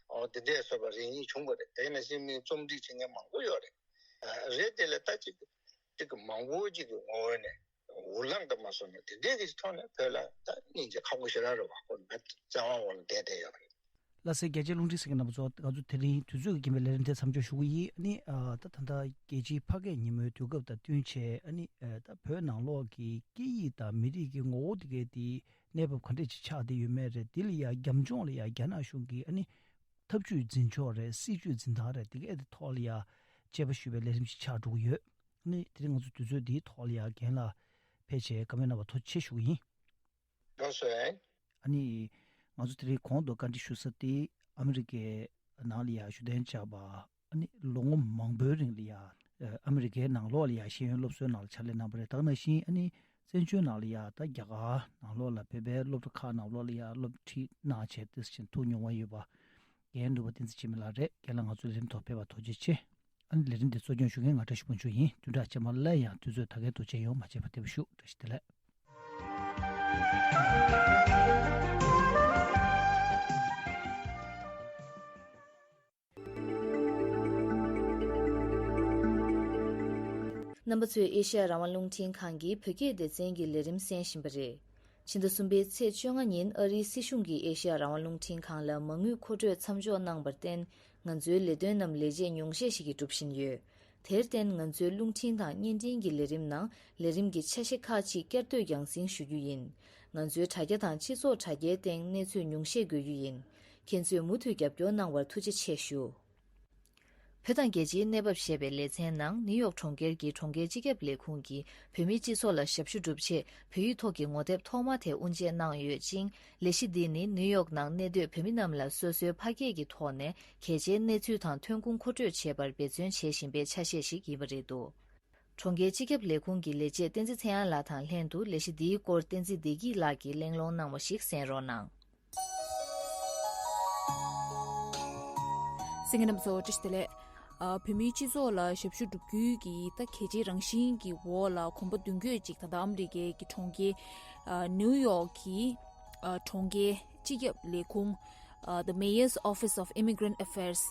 ཨོ་དེ་འདྲས་སོགས་པ་རེ་གཉིས་བྱུང་བ་རེད། དེ་ནང་བཞིན་མི་རྩོམ་སྒྲིག་བྱེད་མཁན་མང་པོ་ཡོད་རེད། རེད་དེ་ལ་ད་ཅིག་ཅིག་གི་མང་པོ་ཅིག་གི་ངོ་བོ་ནས་འུར་ལངས་དང་མ་སོང་ན་དེ་འདྲས་ཀྱི་ཐོག་ནས་བོད་ལ་ད་སྙིང་རྗེ་ཁག་པོ་ཞེ་དྲག་རེད་བ། ཁོ་བཙན་དབང་འོག་ལ་བསྡད་བསྡད་ཡོད་རེད། ལགས་སེ། རྒྱལ་གཅེས་རླུང་འཕྲིན་གསན་མཁན་རྣམ་པ་ཚོ། ང་ཚོ་དེ་རིང་དུས་ཚོད་ཀྱི་རྐྱེན་པས་ལས་རིམ་དེ་མཚམས་འཇོག་ཞུ་གི་ཡིན། ཨ་ནི་ཨ་ད་ད་ལྟ་རྒྱལ་སྤྱིའི་ཕ་སྐད་ཉིན་མོའི་དུས་སྐབས་དང་བསྟུན་བྱས། ཨ་ནི་ཨ་ད་བོད་ནང་ལོགས་ཀྱི་སྐད་ཡིག་དང་མི་རིགས་ཀྱི་ངོ་བོ་དེ་གའི་དེའི་གནས་བབ་ག་འདྲས་ཅིག་ཆགས་བསྡད་ཡོད་མེད་རེད། དེ་ལ་ཡ་རྒྱབ་ལྗོངས་ལ་ཡ་རྒྱ་ནག་གཞུང་གིས་ཨ་ནི་ཐབས་ཇུས་འཛིན་ཕྱོགས་རེད། སྲིད་ཇུས་འཛིན་སྟངས་རེད། དེ་གའི་དེ་ཐོག་ལ་ཡ་དཔྱད་པ་ཞུས་པའི་ལས་རིམ་ཞིག་ཆགས་འགྲོ་གི་ཡོད། ཨ་ནི་དེ་རིང་ང་ཚོ་དུས་ཚོད་འདིའི་ཐོག་ལ་ཡ་རྒན་ལགས་ཕེབས་བྱས་བཀའ་མོལ་གནང་བར་ཐུགས་རྗེ་ཆེ་ཞུ་གི་ཡིན། ལགས་སོ། ཨ་ནི་ང་ཚོ་དེ་རིང་གོང་དུ་བཀའ་འདྲི་ཞུ་ས་དེ་ཨ་མི་རི་ཀའི་ནང་ལ་ཡ་བཞུགས་གདན་འཇགས་པ། ཨ་ནི་ལོ་ངོ་མང་པོའི་རིང་ལ་ཡ་ ཨ་མི་རི་ཀའི་ནང་ལོགས་ལ་ཡ་ཤེས་ཡོན་སློབ་གསོའི་ནང་ལ་ཕྱག་ལས་གནང་བ་རེད། ད་ག་ནང་བཞིན་ཨ་ནི་བཙན་བྱོལ་ནང་ལ་ཡ་ད་རྒྱ་གར་ནང་ལོགས་ལ་བོད་པའི་སློབ་གྲྭ་ཁག་ནང་ལོགས་ལ་ཡ་སློབ་ཁྲིད་གནང་བྱས་དེ་བཞིན་ཐུགས་མྱོང་བ་ཡོད་པ། རྒན་འདུག་པ་བསྟན་འཛིན་འཆི་མེད་ལགས་རེད། རྒན་ལགས་ང་ཚོའི་ལས་རིམ་ཐོག་ཕེབས་པར་ཐུགས་རྗེ་ཆེ། ཨ་ནི་ལས་རིམ་འདི་གཙོ་སྐྱོང་ཞུ་མཁན་ང་བཀྲ་ཤིས་ཕུན་ཆུ་ཡིན། བདུན་ཕྲག་རྗེས་མ་སླར་ཡང་དུས་ཚོད་ད་གའི་ཐོག་མཇལ་ཡོང་། མ་བརྗེད་པར་བདེ་པོ་བཞུགས། བཀྲ་ཤིས་བདེ་ལེགས། རྣམ་པ་ཚོས་ཨེ་ཤ་ཡ་རང་དབང་རླུང་འཕྲིན་ཁང་གི་བོད་སྐད་སྡེ་ཚན་གྱི་ལས་རིམ་གསན་བཞིན་པ་རེད། ཕྱི་ཟླ་གསུམ་པའི་ཚེས་བཅོ་ལྔ་ཉིན་ཨ་རིའི་སྲིད་གཞུང་གིས་ཨེ་ཤ་ཡ་རང་དབང་རླུང་འཕྲིན་ཁང་ལ་མ་དངུལ་མཁོ་སྤྲོད་མཚམས་འཇོག་གནང་བར་བརྟེན། ང་ཚོའི་ལས་དོན་རྣམས་ལས་བྱེད་ཉུང་ཤས་ཤིག་གིས་སྒྲུབ་བཞིན་ཡོད། དེར་བརྟེན་ང་ཚོའི་རླུང་འཕྲིན་དང་བརྙན་འཕྲིན་གྱི་ལས་རིམ་ནང་ལས་རིམ་གྱི་ཆ་ཤས་ཁག་ཅིག་བསྐྱར་ཟློས་རྒྱང་སྲིང་ཞུ་རྒྱུ་ཡིན། ང་ཚོའི་དྲ་རྒྱ་དང་སྤྱི་ཚོགས་དྲ་རྒྱའི་སྟེང་གནས་ཚུལ་ཉུང་ཤས་འགོད་རྒྱུ་ཡིན། ཁྱེད་ཚོས་མུ་མཐུད་རྒྱབ་སྐྱོར་གནང་བར་ཐུགས་རྗེ་ཆེ་ཞུ། བོད་དང་རྒྱལ་སྤྱིའི་གནས་བབ་ཞེས་པའི་ལེ་ཚན་ནང་ནིའུ་ཡོག་གྲོང་ཁྱེར་གྱི་གྲོང་ཁྱེར་སྤྱི་ཁྱབ་ལས་ཁུངས་ཀྱིས་བོད་མིའི་སྤྱི་ཚོགས་ལ་ཞབས་ཞུ་སྒྲུབ་ཆེད་བོད་ཡིག་ཐོག་གི་ངོ་དེབ་ཐོག་མ་དེ་དབུ་འབྱེད་གནང་ཡོད་ཅིང་། ལས་གཞི་འདི་ནི་ནིའུ་ཡོག་ནང་གནས་སྡོད་བོད་མི་རྣམས་ལ་སོ་སོའི་ཕ་སྐད་ཀྱི་ཐོག་ནས་གལ་ཆེའི་གནས་ཚུལ་དང་ཐོན་ཁུངས་མཁོ་སྤྲོད་བྱེད་པར་འབད་བརྩོན་བྱེད་བཞིན་པའི་ཆ་ཤས་ཤིག་ཡིན་པ་རེད་འདུག་གྲོང་ཁྱེར་སྤྱི་ཁྱབ་ལས་ཁུངས་ཀྱི་ལས་བྱེད་བསྟན་འཛིན་ཚེ་དབྱངས་ལགས་དང་ལྷན་དུ་ལས་གཞི་འདིའི་སྐོར་བསྟན་འཛིན་བདེ་སྐྱིད་ལགས་ཀྱིས་གླེང་སློང་གནང་བ་ཞིག་གསན་རོགས་གནང་། གསན་མཁན་རྣམ་པ་ཚོ་བཀྲ་ཤིས་བདེ་ལེགས། ཨ། བོད་མིའི་སྤྱི་ཚོགས་ལ་ཞབས་ཞུ་བསྒྲུབ་རྒྱུའི་གི་ད་གལ་ཆེའི་རང་བཞིན་གྱི་འོག་ལ་གོམ་པ་མདུན་སྐྱོད་ཅིག་ད་ལྟ་ཨ་མི་རི་ཀའི་གི་གྲོང་ཁྱེར་ཨ་ནིའུ་ཡོག་གི་ཨ་གྲོང་ཁྱེར་སྤྱི་ཁྱབ་ལས་ཁུངས་ཨ་The Mayor's Office of Immigrant Affairs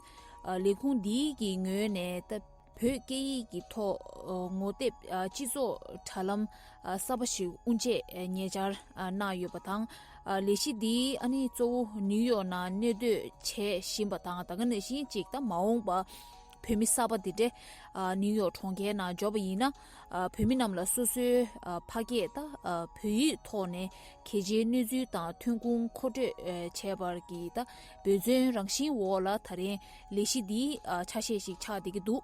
ཨ་ལས་ཁུངས་འདིའི་གི་ངོས་ནས་ད་བོད་སྐད་ཡིག་གི་ཐོག་ཨ་ངོ་དེབ་ཨ་སྤྱི་ཚོགས་དྲ་ལམ་ཨ་གསར་པ་ཞིག་དབུ་འབྱེད་ཨ་ཉེ་ཆར་ཨ་གནང་ཡོད་པ་དང་། ཨ་ལས་གཞི་འདི་ཨ་ནི་གཙོ་བོ་ནིའུ་ཡོག་ནང་གནས་སྡོད་བྱེད་བཞིན་པ་དང་། ད་ག་ནང་བཞིན་ཅིག་ད་མ་འོངས་པ་བོད་མི་གསར་པ་འདི་འདྲས་ཨ་ནིའུ་ཡོག་གྲོང་ཁྱེར་ནང་འབྱོར་བ་ཡིན་ན། ཨ་བོད་མི་རྣམས་ལ་སོ་སོའི་ཨ་ཕ་སྐད་ད་ཨ་བོད་ཡིག་ཐོག་ནས་གལ་ཆེའི་གནས་ཚུལ་དང་ཐོན་ཁུངས་མཁོ་སྤྲོད་ཨ་བྱས་པར་གྱི་ད་འབད་བརྩོན་རང་བཞིན་འོག་ལ་ད་རིང་ལས་གཞི་འདི་ཨ་ཆ་ཤས་ཤིག་ཆགས་བསྡད་ཀྱི་འདུག་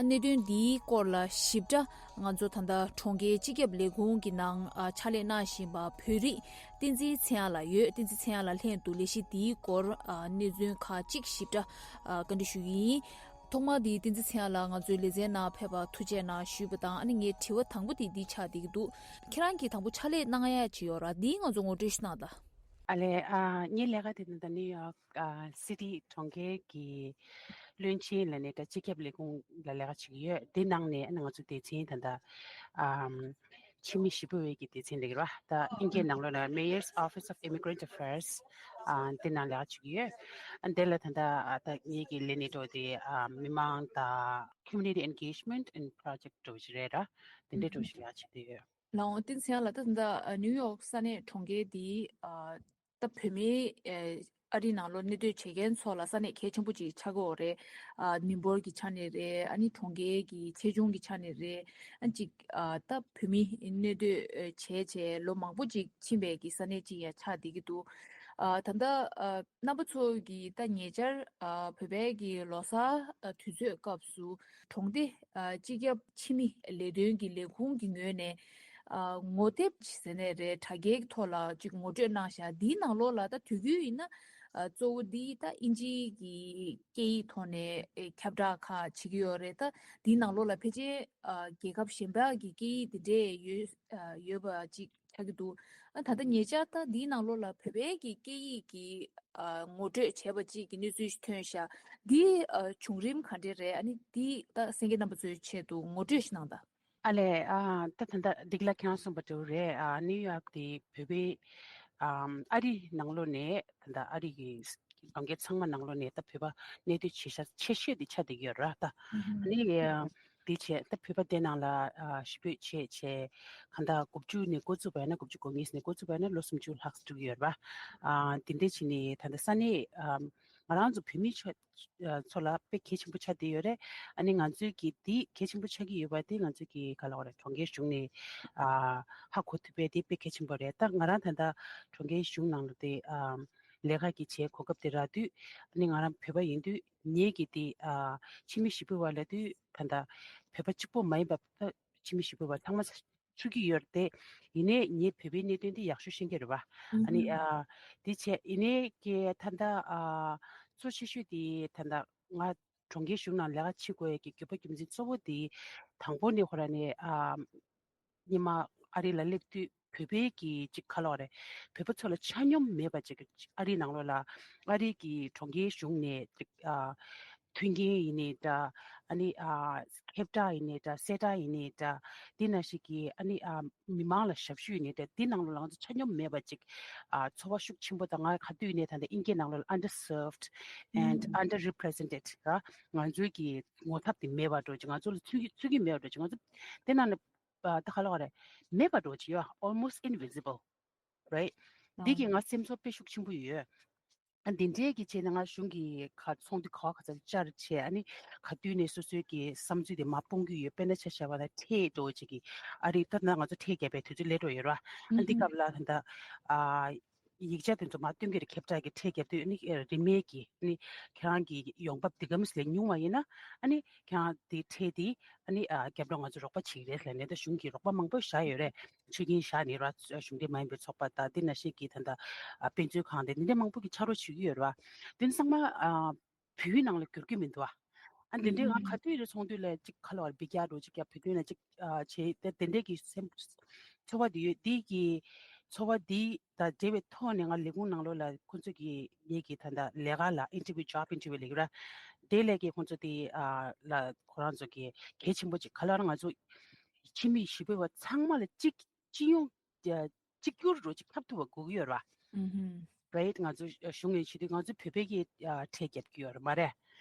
གནད་དོན་འདིའི་སྐོར་ལ་ཞིབ་ཕྲ་ང་ཚོ་ད་ལྟ་གྲོང་ཁྱེར་སྤྱི་ཁྱབ་ལས་ཁུངས་ཀྱི་ནང་ཨ་ཕྱག་ལས་གནང་བཞིན་པ་བོད་རིགས་བསྟན་འཛིན་ཚེ་དབྱངས་ལགས་ཡོད། བསྟན་འཛིན་ཚེ་དབྱངས་ལགས་ལྷན་དུ་ལས་གཞི་འདིའི་སྐོར་ཨ་གནད་དོན་ཁག་ཅིག་ཞིབ་ཕྲ་ཨ་བཀའ་འདྲི་ཞུ་གི་ཡིན། ཐོག་མར་འདི་བསྟན་འཛིན་ཚེ་དབྱངས་ལགས་ང་ཚོའི་ལེ་ཚན་ནང་ཕེབས་པར་ཐུགས་རྗེ་གནང་ཞུས་པ་དང་། ཨ་ནི་ངའི་དྲི་བ་དང་པོ་དེ་འདི་ཆགས་བསྡད་ཀྱི་འདུག་ཁྱེད་རང་གིས་དང་པོ་ཕྱག་ལས་གནང་ཡ་ཅིག་ཡོད་ར། འདིའི་ང་ཚོ་ངོ་སྤྲོད་ཞུ་གནང་དང་། ཨ་ལས། ཨ་ངའི་ལས་ཀ་དེ་ནི་ད་ནིའུ་ཡོག་ཨ་སི་ཊི་གྲོང་ཁྱེར་གྱི་བློན་ཆེན་ལ་ནས་ད་སྤྱི་ཁྱབ་ལས་ཁུངས་ལ་ལས་ཀ་བྱེད་ཀྱི་ཡོད། དེ་ནང་ནས་ཨ་ནི་ང་ཚོ་སྡེ་ཚན་ད་ལྟ་ཨམ་ཕྱི་མི་ཞི་བོད་ཀྱི་སྡེ་ཚན་རེད་ར། ད་ཨིན་སྐད་ནང་ལོགས་ལ་Mayor's Office of Immigrant Affairs ཨ་དེ་ནང་ལས་ཀ་བྱེད་ཀྱི་ཡོད། ཨ་དེ་ལ་ད་ལྟ་ཨ་ད་ངེད་ཀྱི་ལས་སྣེ་གཙོ་བོ་དེ་ཨ་མི་མང་དང་Community Engagement and Project འདྲ་བོ་ཞིག་རེད་ར། དེ་འདྲའི་འདྲ་བོ་ཞིག་ལས་ཀ་བྱེད་བསྡད་ཡོད། ལགས་འོང་། བསྟན་འཛིན་ཚེ་དབྱངས་ལགས། ད་ད་ལྟ་ནིའུ་ཡོག་ས་གནས་གྲོང་ཁྱེར་འདིའི་ཨ་ད་བོད་མི་ཨ་ཨ་རི་ནང་ལོགས་གནས་སྡོད་བྱེད་མཁན་ཚོ་ལ་ས་གནས་གལ་ཆེན་པོ་ཅིག་ཆགས་ཀྱི་ཡོད་རེད། ཨ་མི་འབོར་གྱི་ཆ་ནས་རེད། ཨ་ནི་གྲོང་ཁྱེར་གྱི་ཆེ་ཆུང་གི་ཆ་ནས་རེད། ཨ་ཅིག་ཨ་ད་བོད་མི་གནས་སྡོད་བྱས་བྱས་ལོ་མང་པོ་ཅིག་ཕྱིན་པའི་གི་ས་གནས་ཅིག་ཡང་ཆགས་བསྡད་ཀྱི་འདུག་ཨ་ད་ལྟ་ཨ་རྣམ་པ་ཚོ་གིས་ད་ཉེ་ཆར་ཨ་བོད་པའི་གི་ལོ་གསར་ཨ་དུས་ཚོད་སྐབས་སུ་གྲོང་སྡེ་ཨ་སྤྱི་ཁྱབ་ཕྱི་མི་ལས་དོན་གྱི་ལས་ཁུངས་ཀྱི་ངོས་ནས་ཨ་ངོ་དེབ་ཟེར་ནས་རེད། དྲ་རྒྱའི་ཐོག་ལ་ཅིག་ངོ་སྤྲོད་གནང་བཞག་འདིའི་ནང་ལོགས་ལ་ད་དུས་རྒྱུན་ཡིན་ན་ཨ་གཙོ་བོ་འདི་ད་ཨིན་ཇིའི་གི་སྐད་ཡིག་ཐོག་ནས་ཨེ་ཁྱབ་བསྒྲགས་ཁག་བྱེད་ཀྱི་ཡོད་རེད། ད་འདིའི་ནང་ལོགས་ལ་ཕལ་ཆེར་ཨ་རྒྱལ་ཁབ་གཞན་པ་གི་སྐད་ཡིག་འདི་འདྲས་ཡོད་ཨ་ཡོད་པ་ཅིག་ཆགས་ཀྱི་འདུག་ཨ་ད་ལྟ་ཉེ་ཆར་ད་འདིའི་ནང་ལོགས་ལ་བོད་པའི་གི་སྐད་ཡིག་གི་ཨ་ངོ་སྤྲོད་བྱས་པ་ཅིག་གི་གནས་ཚུལ་ཞིག་ཐོན་ཤག་འདི་ཨ་བྱུང་རིམ་ག་འདྲས་རེད། ཨ་ནི་འདི་ད་གསན་མཁན་རྣམ་པ་ཚོའི་ཆེད་དུ་ངོ་སྤྲོད་ཞིག་གནང་དང་། ཨ་ལས། ཨ་ད་ད་ལྟ་འདི་ག་ལ་ཁྱེད་རང་གསུངས་པ་འདྲ་བོ་རེད། ཨ་ནིའུ་ཡོག་དེ་བོད་པའི་ཨམ་ཨ་རི་ནང་ལོགས་ནས་ད་ལྟ་ཨ་རི་གི་གྲོང་ཁྱེར་ཚང་མ་ནང་ལོགས་ནས་ད་བོད་པ་གནས་སྡོད་བྱེད་ཤག་ཆེ་ཤོས་དེ་ཆགས་བསྡད་ཀྱི་ཡོད་རེད་ད། ཨ་ནི་དེ་བྱས་ད་བོད་པ་དེ་ནང་ལ་ཨ་ཞི་བོད་བྱས་བྱས་གང་ལྟར་དགུ་བཅུ་ནས་འགོ་བཙུགས་པ་ཡིན་ན། དགུ་བཅུ་གོ་གཉིས་ནས་འགོ་བཙུགས་པ་ཡིན་ན་ལོ་སུམ་ཅུ་ལྷག་ཙམ་འགྲོ་གི་ཡོད་རེད་པ། ཨ་དེ་འདྲས་བྱས་ནས་ད་ལྟ་ས་གནས་ཨམ་ང་རང་ཚོ་བོད་མི་ཚོ་ཚོ་ལ་དཔེ་གལ་ཆེན་པོ་ཆགས་བསྡད་ཡོད་རེད། ཨ་ནི་ང་ཚོའི་གི་དེ་གལ་ཆེན་པོ་ཆགས་ཀྱི་ཡོད་པ་དེ་ང་ཚོའི་གི་ག་ལ་བ་རེད། གྲོང་ཁྱེར་གཞུང་ནས་ཨ་ཧ་གོ་ཐུབ་པའི་དེ་དཔེ་གལ་ཆེན་པོ་རེད། ད་ང་རང་ད་ལྟ་གྲོང་ཁྱེར་གཞུང་ནང་ལ་དེ་ཨམ་ལས་ཀ་གི་བྱས་གོ་སྐབས་དེ་རག་དུས། ཨ་ནི་ང་རང་བོད་པ་ཡིན་དུས་ངེད་ཀྱི་དེ་ཨ་ཕྱི་མི་ཞི་བོད་པ་ལབ་དུས་ད་ལྟ་བོད་པ་གཅིག་པོ་མ་ཡིན་པ་ད་ཕྱི་མི་ཞི་བོད་པ་ཚང་མ་ཚུད་ཀྱི་ཡོད་རེད་དེ། ཡིན་ནའི་ངས་བོད་པའི་གནད་དོན་འདི་ཡག་ཤོས་ཤེས་ཀྱི་རེད་བ། ཨ་ནི་ཨ་དེ་བྱས་ཡིན་ནའི་ཀྱེ་ད་ལྟ་ཨ་གཙོ་ཆེ་ཤོས་དེ་ད་ལྟ་ང་ གྲོང་ཁྱེར་གཞུང་ནང་ལས་ཀ་བྱེད་དགོས་ཡ་གི་རྒྱུ་པ་རྒྱུ་མཚན་གཙོ་བོ་དེ་དང་པོ་ནི་ཁོ་རང་ནས་ཨ་སྔོན་མ་ཨ་རི་ལ་སླེབས་དུས་བོད་པའི་གི་ཅིག་ཁ་ལོ་རེད། བོད་པ་ཚོ་ལ་ཆ་སྙོམས་མེད་པ་ཅིག་ཨ་རིའི་ནང་ལོགས་ལ་ཨ་རི་གི་གྲོང་ཁྱེར་གཞུང་ནས་ཅིག་ཨ་མཐུན་རྐྱེན་ཡིན་ནའི་འདྲ། ཨ་ནི་ཨ་ཁྱབ་བསྒྲགས་ཡིན་ནའི་འདྲ། གསལ་བསྒྲགས་ཡིན་ནའི་འདྲ། དེ་ནང་བཞིན་གྱི་ཨ་ནི་ཨ་མི་མང་ལ་ཞབས་ཞུ་ཡིན་ནའི་འདྲ། དེ་ནང་ལོགས་ལ་ང་ཚོ་ཆ་སྙོམས་མེད་པ་ཅིག་ཨ་ཚོར་བ་ཤུགས་ཆེན་པོ་དང་། ང་ག་དུས་ནས་ད་ལྟ་ཨིན་སྐད་ནང་ལོགས་ལ་underserved and underrepresented ར། ང་ཚོའི་གི་ངོ་ཚབ་དེ་མེད་པ་འདྲ་ཅིག་ང་ཚོ་ལ་ཚུད་ཀྱི་ཚུད་ཀྱི་མེད་པ་འདྲ་ཅིག་ང་ཚོ་དེ་ནང་ནས་ཨ་ད་ག་ལབ་དགོས་རེད། མེད་པ་འདྲ་ཅིག་ཡོད། Almost invisible, right? འདི་གིས་ང་སེམས་ཚོར་དཔེ་ཤུགས་ཆེན་པོ་ཡོད། ཨ་འདི་འདྲའི་གི་བྱས་ནས་ང་གཞུང་གི་ཁ་ཚོགས་འདུ་ག་བ་ག་ཚོད་བཅར་བྱས། ཨ་ནི་ག་དུས་ནས་སོ་སོའི་གི་བསམ་ཚུལ་དེ་མར་སྤུངས་ཀྱི་ཡོད། དཔེར་ན་ཆ་བཞག་པ་ན་ཁྲལ་འདྲ་ཅིག་གི་ཨ་རི་ད་ལྟ་ང་ཚོ་ཁྲལ་བརྒྱབ་པའི་དུས་ཚོད་སླེབས་འགྲོ་ཡོད་ར། ཨ་འདི་སྐབས་ལ་ད་ལྟ་ཨ་ཡིག་ཆ་དེ་ཚོ་མར་སྟོན་གྱི་རེད། ཁྱབ་བསྒྲགས་ཀྱི་ཁྲལ་བརྒྱབ་དུས་ཨ་ནི་རིན་མེད་ཀྱི་ཨ་ནི་ཁྱེད་རང་གི་ཡོང་འབབ་འདི་ག་མི་སླེབས་ཉུང་བ་ཡིན་ན་ཨ་ནི་ཁྱེད་རང་དེ་ཁྲལ་དེ་ཨ་ནི་ཨ་རྒྱབ་རོགས་ང་ཚོ་རོགས་པ་བྱེད་ཀྱི་རེད་ལབ་ནས། ད་གཞུང་གིས་རོགས་པ་མང་པོ་བཞག་ཡོད་རེད། ཆོད་སྐྱིན་བཞག་ནས་ར། གཞུང་འབྲེལ་མ་ཡིན་པའི་ཚོགས་པ་དང་དེ་ནང་བཞིན་གྱི་ད་ལྟ་ཨ་དཔེ་མཛོད་ཁང་དེ་འདི་འདྲ་མང་པོ་གིས་ཕྱག་རོགས་བྱེད་ཀྱི་ཡོད་རེད་བ། དེ་ཚང་མ་ཨ་བོད་ཡིག་ནང་ལ་བསྒྱུར་གྱི་མི་འདུག་བ། ཨ་འདི་འདྲའི་ང་ག་དུས་རེ་ཚོགས་འདུ་ལ་ཅིག་ག་ལབ་དགོས་རེད། འབུད་རྒྱག་འདྲ་ཅིག་བརྒྱབ། བོད་དོན་ལ་ཅིག་ཨ་བྱེད་དེ་དེ་འདྲའི་གི་སེམས་ཚོར་བ་དེ་ཡོད། དེ་གི་ཚོར་བ་དེ་དང་འབྲེལ་བའི་ཐོག་ནས་ང་ལས་ཁུངས་ནང་ལོགས་ལ་ཁོང་ཚོ་གི་ངེད་ཀྱི་ད་ལྟ་ལས་ཀ་ལ་interview, job interview ལབ་ཀྱི་ར། དེ་ལས་ཀྱི་ཁོང་ཚོ་དེ་ཨ་ལ་ཁོ་རང་ཚོ་གི་གལ་ཆེན་པོ་ཅིག་ག་ལབ་དགོས་རེད། ང་ཚོ་ཕྱི་མི་ཞི་བའི་བ་ཚང་མ་ལ་གཅིག་སྤྱི་ཡོངས་ཀྱི་གཅིག་གྱུར་འདྲ་ཅིག་ཁྱབ་ཐུབ་པ་དགོས་ཀྱི་ཡོད་རེད་བ། Right? ང་ཚོ་གཞུང་ནས་བྱེད་དུས་ང་ཚོ་བོད་པའི་གི་ཁྲལ་བརྒྱབ་ཀྱི་ཡོད་རེད་མ་རེད།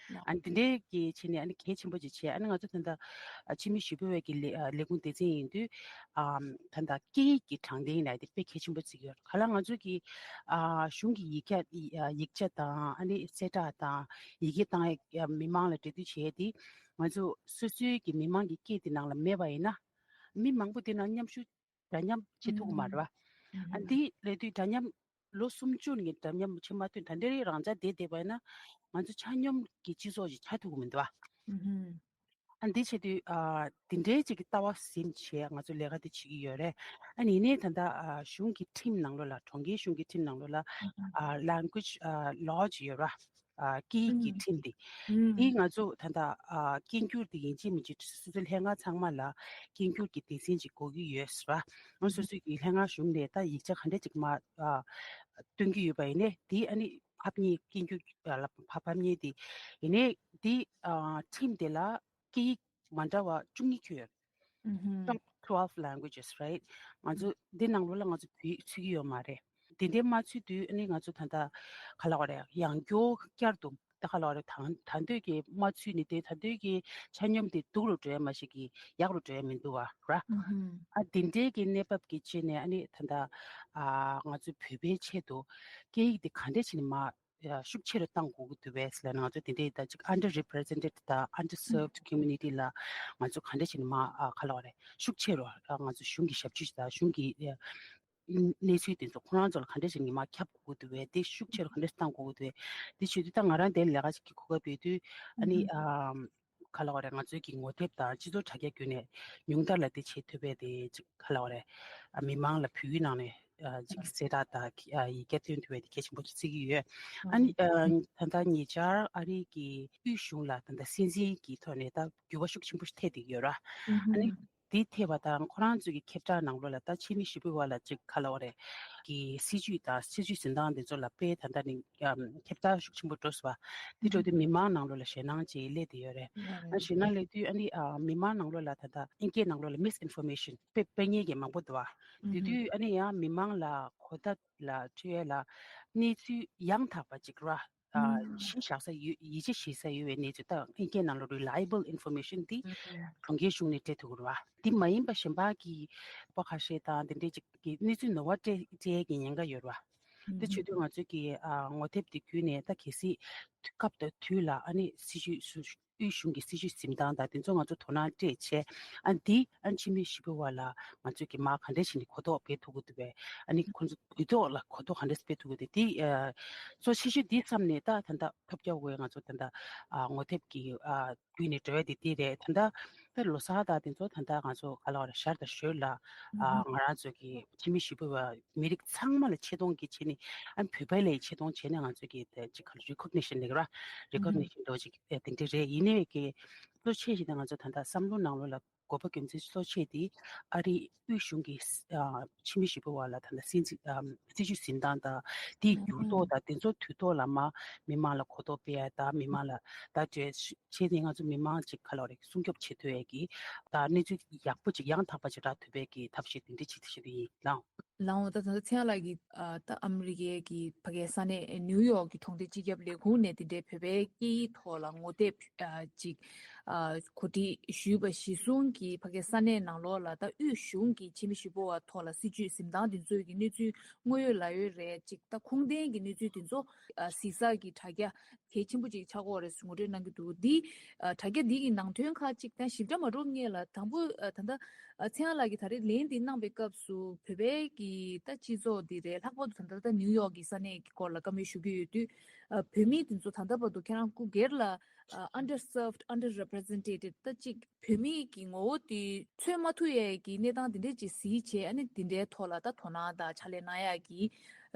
ཨ་ནི་དེ་འདྲའི་གི་བྱས་ནས་ཨ་ནི་གལ་ཆེན་པོ་ཅིག་བྱས། ཨ་ནི་ང་ཚོ་ད་ལྟ་ཕྱི་མི་ཞི་བའི་གི་ལས་ལས་ཁུངས་སྡེ་ཚན་ཡིན་དུས་ཨ་ད་ལྟ་སྐད་ཡིག་གི་དྲང་བདེན་ཡིན་ན་དེ་དཔེ་གལ་ཆེན་པོ་བརྩི་གི་ཡོད་རེད། ག་ལབ་དགོས་རེད། ང་ཚོ་གི་ཨ་གཞུང་གི་ཡིག་ཆ་ཡིག་ཆ་དང་ཨ་ནི་གསལ་བསྒྲགས་དང་ཡི་གེ་བཏང་ཡ་མི་མང་ལ་འབྲེལ་མཐུད་བྱས་དེ་ང་ཚོ་སོ་སོའི་གི་མི་མང་གི་སྐད་དེ་ནང་ལ་མེད་པ་ཡིན་ན། མི་མང་པོ་དེ་ནང་མཉམ་ཞུགས་འདྲ་མཉམ་བྱེད་ཐུབ་ཀྱི་མ་རེད་བ། ཨ་འདི་ལབ་དུས་འདྲ་མཉམ་ལོ་སུམ་ཅུ་ནས་འདྲ་མཉམ་བྱེད་མ་ཐུབ། ད་འདི་རང་ཅག་བསྡད་བསྡད་པ་ཡིན་ན་ང་ཚོ་ཆ་སྙོམས་ཀྱི་སྤྱི་ཚོགས་ཤིག་ཆགས་ཐུབ་ཀྱི་མི་འདུག་བ། ཨ་འདི་བྱེད་དུས་ཨ་འདི་འདྲའི་ཅིག་གི་ལྟ་བ་ཟིན་བྱས་ང་ཚོ་ལས་ཀ་འདི་བྱེད་ཀྱི་ཡོད་རེད། ཨ་ནི་ཡིན་ནའི་ད་ལྟ་ཨ་གཞུང་གི་ཁྲིམས་ནང་ལོགས་ལ། གྲོང་ཁྱེར་གཞུང་གི་ཁྲིམས་ནང་ལོགས་ལ་ཨ་language ཨ་law ཅིག་ཡོད་རེད་བ། ཨ་སྐད་ཡིག་གི་ཁྲིམས་དེ། དེ་ང་ཚོ་ད་ལྟ་ཨ་སྐད་འགྱུར་དེ་ཡིན་གཅིག་མིན་གཅིག་སོ་སོའི་ལྷན་ཁང་ཚང་མ་ལ་སྐད་འགྱུར་གྱི་སྡེ་ཚན་ཅིག་དགོས་ཀྱི་ཡོད་ཟེར་བ། ང་སོ་སོའི་གི་ལྷན་ཁང་གཞུང་ནས་ད་ཡིག་ཆ་ག་འདྲ་ཅིག་མར་ཨ་སྟོན་གྱི་ཡོད་པ་ཡིན་ནའི་དེ་ཨ་ནི་ཕབ་ཉེས། སྐད་འགྱུར་ཨ་ལ་ཕབ་ཕབ་ཉེས་དེ་ཡིན་ནའི་དེ་ཨ་ཁྲིམས་དེ་ལ་སྐད་ཡིག་མ་འདྲ་བ་བཅུ་གཉིས་ཁྱོན་ཡོད། Top twelve languages, right? ང་ཚོ་འདི་ནང་ལོགས་ལ་ང་ཚོ་བོད་ཡིག་ཚུད་ཀྱི་ཡོད་མ་རེད། དེ་འདྲའི་མ་ཚུད་དུས་ཨ་ནི་ང་ཚོ་ད་ལྟ་ག་ལབ་དགོས་རེད། ཡང་བསྐྱར་བསྐྱར་དུ་ད་ག་ལབ་དགོས་རེད། ད་ད་འདོད་ཀྱི་མ་ཚུད་ནས་དེ་ད་འདོད་ཀྱི་ཆ་སྙོམས་དེ་སྡུག་རུ་འགྲོ་ཡ་མ་གཞི་གི་ཡག་རུ་འགྲོ་ཡ་མི་འདུག་བ་ར། ཨ་དེ་འདྲའི་གི་གནས་བབ་ཀྱི་ཆེད་ནས་ཨ་ནི་ད་ལྟ་ཨ་ང་ཚོ་བོད་པའི་ཆེད་དུ་སྐད་ཡིག་དེ་ག་འདྲས་བྱས་ནས་མར་ཡ་ཤུགས་ཆེ་རུ་གཏང་དགོས་ཀྱི་འདུག་པས་ལབ་ན། ང་ཚོ་དེ་འདྲའི་ད་ཅིག་underrepresented དང་underserved community ལ་ང་ཚོ་ག་འདྲ་བྱས་ནས་མར་ཨ་ག་ལབ་དགོས་རེད། ཤུགས་ཆེ་རུ་ཨ་ང་ཚོ་གཞུང་གི་ཞབས་ཕྱི་དང་གཞུང་གི་ཨ་གནས་ཚུལ་དེ་ཚོ་ཁོ་རང་ཚོ་ལ་ག་འདྲ་བྱས་ནས་མར་ཁྱབ་དགོས་ཀྱི་འདུག་པས། དེ་ཤུགས་ཆེ་རུ་ག་འདྲ་གཏང་དགོས་ཀྱི་འདུག་པས། དེ་བྱེད་དུས་ད་ང་རང་དེ་ལས་ཀ་ཅིག་གི་གོ་སྐབས་ཡོད་དུས་ཨ་ནི་ཨ་ག་ལབ་དགོས་རེད། ང་ཚོའི་གི་ངོ་དེབ་དང་སྤྱི་ཚོགས་དྲ་རྒྱ་བརྒྱུད་ནས་ཉུང་མཐར་ལ་དེ་བྱེད་ཐུབ་པའི་དེ་ཅིག་ག་ལབ་དགོས་རེད། ཨ་མི་མང་ལ་བོད་ཡིག་ནང་ནས་ཨ་ཅིག་གསལ་བསྒྲགས་དང་ཨ་ཡི་གེ་སྟོན་ཐུབ་པའི་དེ་གལ་ཆེན་པོ་ཅིག་བརྩི་གི་ཡོད། ཨ་ནི་ཨ་ད་ལྟ་ཉེ་ཆར་ཨ་རི་གི་དབུས་གཞུང་ལ་ད་ལྟ་སྲིད་འཛིན་གྱི་ཐོག་ནས་ད་འགྱུར་བ་ཤུགས་ཆེན་པོ་ཞིག་ཐེབས་བསྡད་ཀྱི་ཡོད་ར། ཨ་ནི་དེ་ཐེབས་པ་དང་ཁོ་རང་ཚོའི་གི་ཁྱབ་བསྒྲགས་ནང་ལོགས་ལ་ད་ཕྱི་མི་ཞི་བའི་བར་ལ་ཅིག་ག་ལབ་དགོས་རེད། གི་སྲིད་ཇུས་དང་སྲིད་ཇུས་འཛིན་སྟངས་དེ་ཚོ་ལ་དཔེ་ད་ལྟ་ནི་ཨམ་ཁྱབ་བསྒྲགས་ཤུགས་ཆེན་པོ་འགྲོ་སོང་བ། དེ་འགྲོ་དུས་མི་མང་ནང་ལོགས་ལ་ཞེད་སྣང་ཅིག་སླེབས་བསྡད་ཡོད་རེད། ཨ་ཞེད་སྣང་སླེབས་དུས་ཨ་ནི་ཨ་མི་མང་ནང་ལོགས་ལ་ད་ལྟ་ཨིན་སྐད་ནང་ལོགས་ལ་misinformation དཔེ་སྤེལ་མཁན་གྱི་མང་པོ་འདུག་བ། དེ་དུས་ཨ་ནི་ཡང་མི་མང་ལ་གོ་བརྡ་ལ་འཕྲོད་ཡས་ལ་གནས་ཚུལ་ཡང་དག་པ་ཅིག་ར། ཨ་གཞི་བཞག་ས་ཡོད། ཡིད་ཆེས་བྱེད་ས་ཡོད་པའི་གནས་ཚུལ། ད་ཨིན་སྐད་ནང་ལོགས་reliable information དེ་གྲོང་ཁྱེར་གཞུང་ནས་སྤྲད་ཐུབ་ཀྱི་རེད་བ། དེ་མ་ཡིན་པ་གཞན་པ་གི་པ་ཁ་ཤས་དང་དེ་འདྲའི་ཅིག་གི་གནས་ཚུལ་ནོར་བ་སྤྲད་སྤྲད་ཀྱི་ཉེན་ཁ་ཡོད་རེད་བ། དེ་བྱེད་དུས་ང་ཚོས་ཀྱི་ཨ་ངོ་དེབ་དེ་བརྒྱུད་ནས་ད་གལ་སྲིད་སྐབས་དང་དུས་ལ་ཨ་ནི་སྲིད་ཇུས་སུ་ དབུས་གཞུང་གི་སྲིད་ཇུས་འཛིན་སྟངས་དང་དེ་ཚོ་ང་ཚོ་དོ་སྣང་སྤྲད་བྱས། ཨ་འདི་ཨ་ཕྱི་མི་ཞི་བོ་བ་ལ་ང་ཚོས་ཀྱི་མ་ག་འདྲས་བྱས་ནས་གོ་རྟོགས་སྤེལ་ཐུབ་ཀྱི་འདུག་པས། ཨ་ནི་ཁོ་ཚོ་དུས་ཐོག་ལ་གོ་རྟོགས་ག་འདྲས་སྤེལ་ཐུབ་ཀྱི་འདུག་དེ་ཨ་གཙོ་ཆེ་ཤོས་འདི་བསམ་ནས། ད་ད་ལྟ་ཐོབ་རྒྱག་དགོས་ང་ཚོ་ད་ལྟ་ཨ་ངོ་དེབ་ཀྱི་ཨ་བརྒྱུད་ནས་འགྲོ་ཡ་དེ་དེ་རེད། ད་ལྟ་ད་ལོ་གསར་དང་དེ་ཚོ་ད་ལྟ་ང་ཚོ་ག་ལ་བ་རེད། ཞར་དང་ཞོར་ལ་ཨ་ང་རང་ཚོ་གི་ཕྱི་མི་ཞི་བོ་བ་མི་རིགས་ཚང་མ་ལ་ཆེ་མཐོང་གི་བྱས་ནས། ཨ་བོད་པ་ལ་ཆེ་མཐོང་བྱས་ནས་ང་ཚོ་གི་དེ་ཅིག་ག་ལ་རི་ཀོག་ནི་ཤན་ལེགས་ར། རི་ཀོག་ནི་ཤན་འདྲ་ཅིག་དེ་འདྲ་རེད། ཡིན་ནའི་གི་གཙོ་ཆེ་ཞིག་དང་ང་ཚོ་ད་ལྟ་བསམ་བློ་ནང་ལོགས་ལ་དགོས་པ་རྒྱུ་མཚན་གཙོ་ཆེ་དེ་ཨ་རིའི་དབུས་གཞུང་གི་ཨ་ཕྱི་མི་ཞི་བོ་བ་ལ་ད་ལྟ་སྲིད་འཛིན་ཨ་སྲིད་ཇུས་འཛིན་སྟངས་དང་དེའི་འགྱུར་ལྡོག་དང་དེ་ཚོ་དུས་ཐོག་ལ་མ་མི་མང་ལ་གོ་རྟོགས་སྤེལ་ཡ་དང་མི་མང་ལ་ད་བྱས་བྱས་ནས་ང་ཚོ་མི་མང་ཅིག་ག་ལ་རེད་སྲུང་སྐྱོབ་བྱེད་ཐུབ་ཡ་གི་ད་གནས་ཚུལ་ཡག་པོ་ཅིག་ཡང་དག་པ་ཅིག་རག་ཐུབ་པའི་གི་ཐབས་ཤེས་དེ་འདྲ་བྱེད་ཐུབ་ཤེས་དེ་ཡིན་ལགས། ལའོ། ད་ད་ཚེ་ཡང་ལགས་ཀྱིས་ཨ་ད་ཨ་མི་རི་ཀའི་གི་ཕ་གའི་ས་གནས་ནིའུ་ཡོག་གི་གྲོང་སྡེ་སྤྱི་ཁྱབ་ལས་ཁུངས་ནས་དེ་འདྲའི་བོད་པའི་སྐད་ཡིག་ཐོག་ལ་ངོ་དེབ་ཨ་ཅིག་ཨ་གོ་སྒྲིག་ཞུས་པ་གཞིར་བཟུང་གིས་ཕ་གའི་ས་གནས་ནང་ལོགས་ལ་ད་དབུས་གཞུང་གི་ཕྱི་མི་ཞི་བོ་བ་ཐོག་ལ་སྲིད་ཇུས་འཛིན་སྟངས་དེ་ཚོའི་གི་གནས་ཚུལ་དངོས་ཡོད་ལ་ཡོད་རེད། ཅིག་ད་ཁུངས་ལྡན་གྱི་གནས་ཚུལ་དེ་ཚོ་ཨ་གཟིགས་ས་གི་དྲ་རྒྱ་གལ་ཆེན་པོ་ཅིག་ཆགས་ཀྱི་ཡོད་རེད་ངོ་སྤྲོད་གནང་གི་འདུག་འདི་ཨ་དྲ་རྒྱ་འདི་གི་ནང་དོན་ཁག་ཅིག་ད་ཞིབ་ཕྲ་མ་འགྲོ་སྔོན་ལ་དང་པོ་ཨ་ད་ལྟ་ཨ་ཚེ་ཡང་ལགས་ཀྱིས་ད་རེས་ལན་འདི་གནང་པའི་སྐབས་སུ་བོད་པའི་གི་ད་སྤྱི་ཚོགས་འདི་རེད། ལྷག་པར་དུ་ད་ལྟ་ད་ནིའུ་ཡོག་གི་ས་གནས་ཀྱི་སྐོར་ལ་བཀའ་མོལ་ཞུ་གི་ཡོད་དུས་ཨ་བོད་མི་དེ་ཚོ་ད་ལྟ་བར་དུ་ཁྱེད་རང་སྐུ་སྒེར་ལ་ཨ་underserved underrepresented ད་ཅིག་བོད་མི་གི་ངོ་བོ་དེ་མཚོན་མ་ཐུབ་ཡས་ཀྱི་གནས་སྟངས་དེ་འདྲས་ཅིག་གཟིགས་བྱས། ཨ་ནི་དེ་འདྲའི་ཐོག་ལ་ད་དོ་སྣང་དང་ཕྱག་ལས་གནང་ཡས་ཀྱི་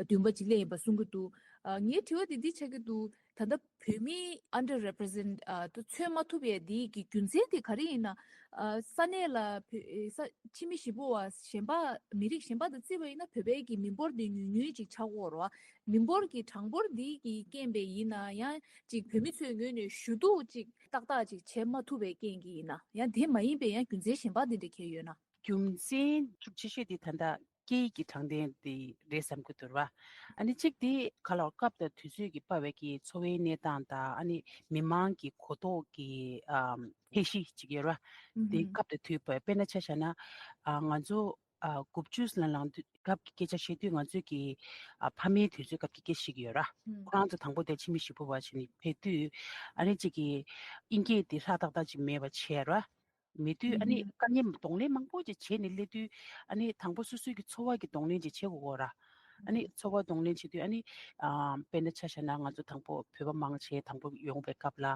འདུན་པ་ཅིག་སླེབས་ཡིན་པ་གསུང་གི་འདུག་ཨ་ངའི་དྲི་བ་དེ་འདི་ཆགས་ཀྱི་འདུག་ད་ལྟ་བོད་མི་underrepresent ཨ་ད་མཚོན་མ་ཐུབ་ཡས་འདི་གི་རྒྱུ་མཚན་དེ་ག་རེ་ཡིན་ན། ཨ་ས་གནས་ལ་བོད་ས་ཕྱི་མི་ཞི་བོ་བ་གཞན་པ་མི་རིགས་གཞན་པ་དང་བརྩིས་པ་ཡིན་ན་བོད་པའི་གི་མི་འབོར་འདི་ཉུང་ཉུང་ཅིག་ཆགས་ཀྱི་ཡོད་རེད་བ། མི་འབོར་གྱི་གྲངས་འབོར་འདི་གི་རྐྱེན་པས་ཡིན་ན་ཡང་ཅིག་བོད་མི་ཚོའི་ངོས་ནས་ཞུ་གཏུག་ཅིག་ཏག་ཏག་ཅིག་བྱེད་མ་ཐུབ་པའི་རྐྱེན་གྱིས་ཡིན་ན། ཡང་དེ་མ་ཡིན་པའི་ཡང་རྒྱུ་མཚན་གཞན་པ་འདི་འདྲ་གང་ཡོད་ན། རྒྱུ་མཚན་ཤུགས་ཆེ་ཤོས་དེ་ད་ལྟ་སྐད་ཡིག་གི་དྲང་བདེན་དེ་རེད་བསམ་གྱི་འདུག་ར། ཨ་ནི་གཅིག་དེ་ག་ལ་སྐབས་དང་དུས་ཚོད་ཀྱིས་སྤར་བའི་གི་འཚོ་བའི་གནས་སྟངས་དང་། ཨ་ནི་མི་མང་གི་གོ་རྟོགས་ཀྱི་ཨམ་ཁྱད་གཞི་ཅིག་ཡོད་ར། དེ་སྐབས་དང་དུས་བབ་དཔེར་ན་ཆ་བཞག་ན་ཨ་ང་ཚོ་ཨ་དགུ་བཅུ་ལ་ལངས་དུས་སྐབས་ཀྱི་སྐད་ཆ་བཤད་དུས་ང་ཚོས་ཀྱི་ཨ་ཕ་མའི་དུས་ཚོད་སྐབས་ཀྱི་སྐད་ཆ་བཤད་ཀྱི་ཡོད་ར། ཁོ་རང་ཚོ་དང་པོ་དེ་ཕྱི་མི་ཞི་བོ་བ་བྱས་ནས་ཕེབས་དུས་ཨ་ནི་གཅིག་གི་དབྱིན་སྐད་དེ་ལྷག་ཏག་ཏག་ཅིག་མེད་པ་བྱས་ར། མེད་དུས་ཨ་ནི་དཀའ་ངལ་གདོང་ལེན་མང་པོ་ཅིག་བྱས་ནས་སླེབས་དུས། ཨ་ནི་དང་པོ་སོ་སོའི་གི་འཚོ་བ་གི་གདོང་ལེན་ཅིག་བྱེད་དགོས་གོ་ར། ཨ་ནི་འཚོ་བ་གདོང་ལེན་བྱེད་དུས་ཨ་ནི་ཨ་དཔེར་ན་ཆ་བཞག་ན་ང་ཚོ་དང་པོ་བོད་པ་མང་ཆེ་དང་པོ་ཡོང་བའི་སྐབས་ལ་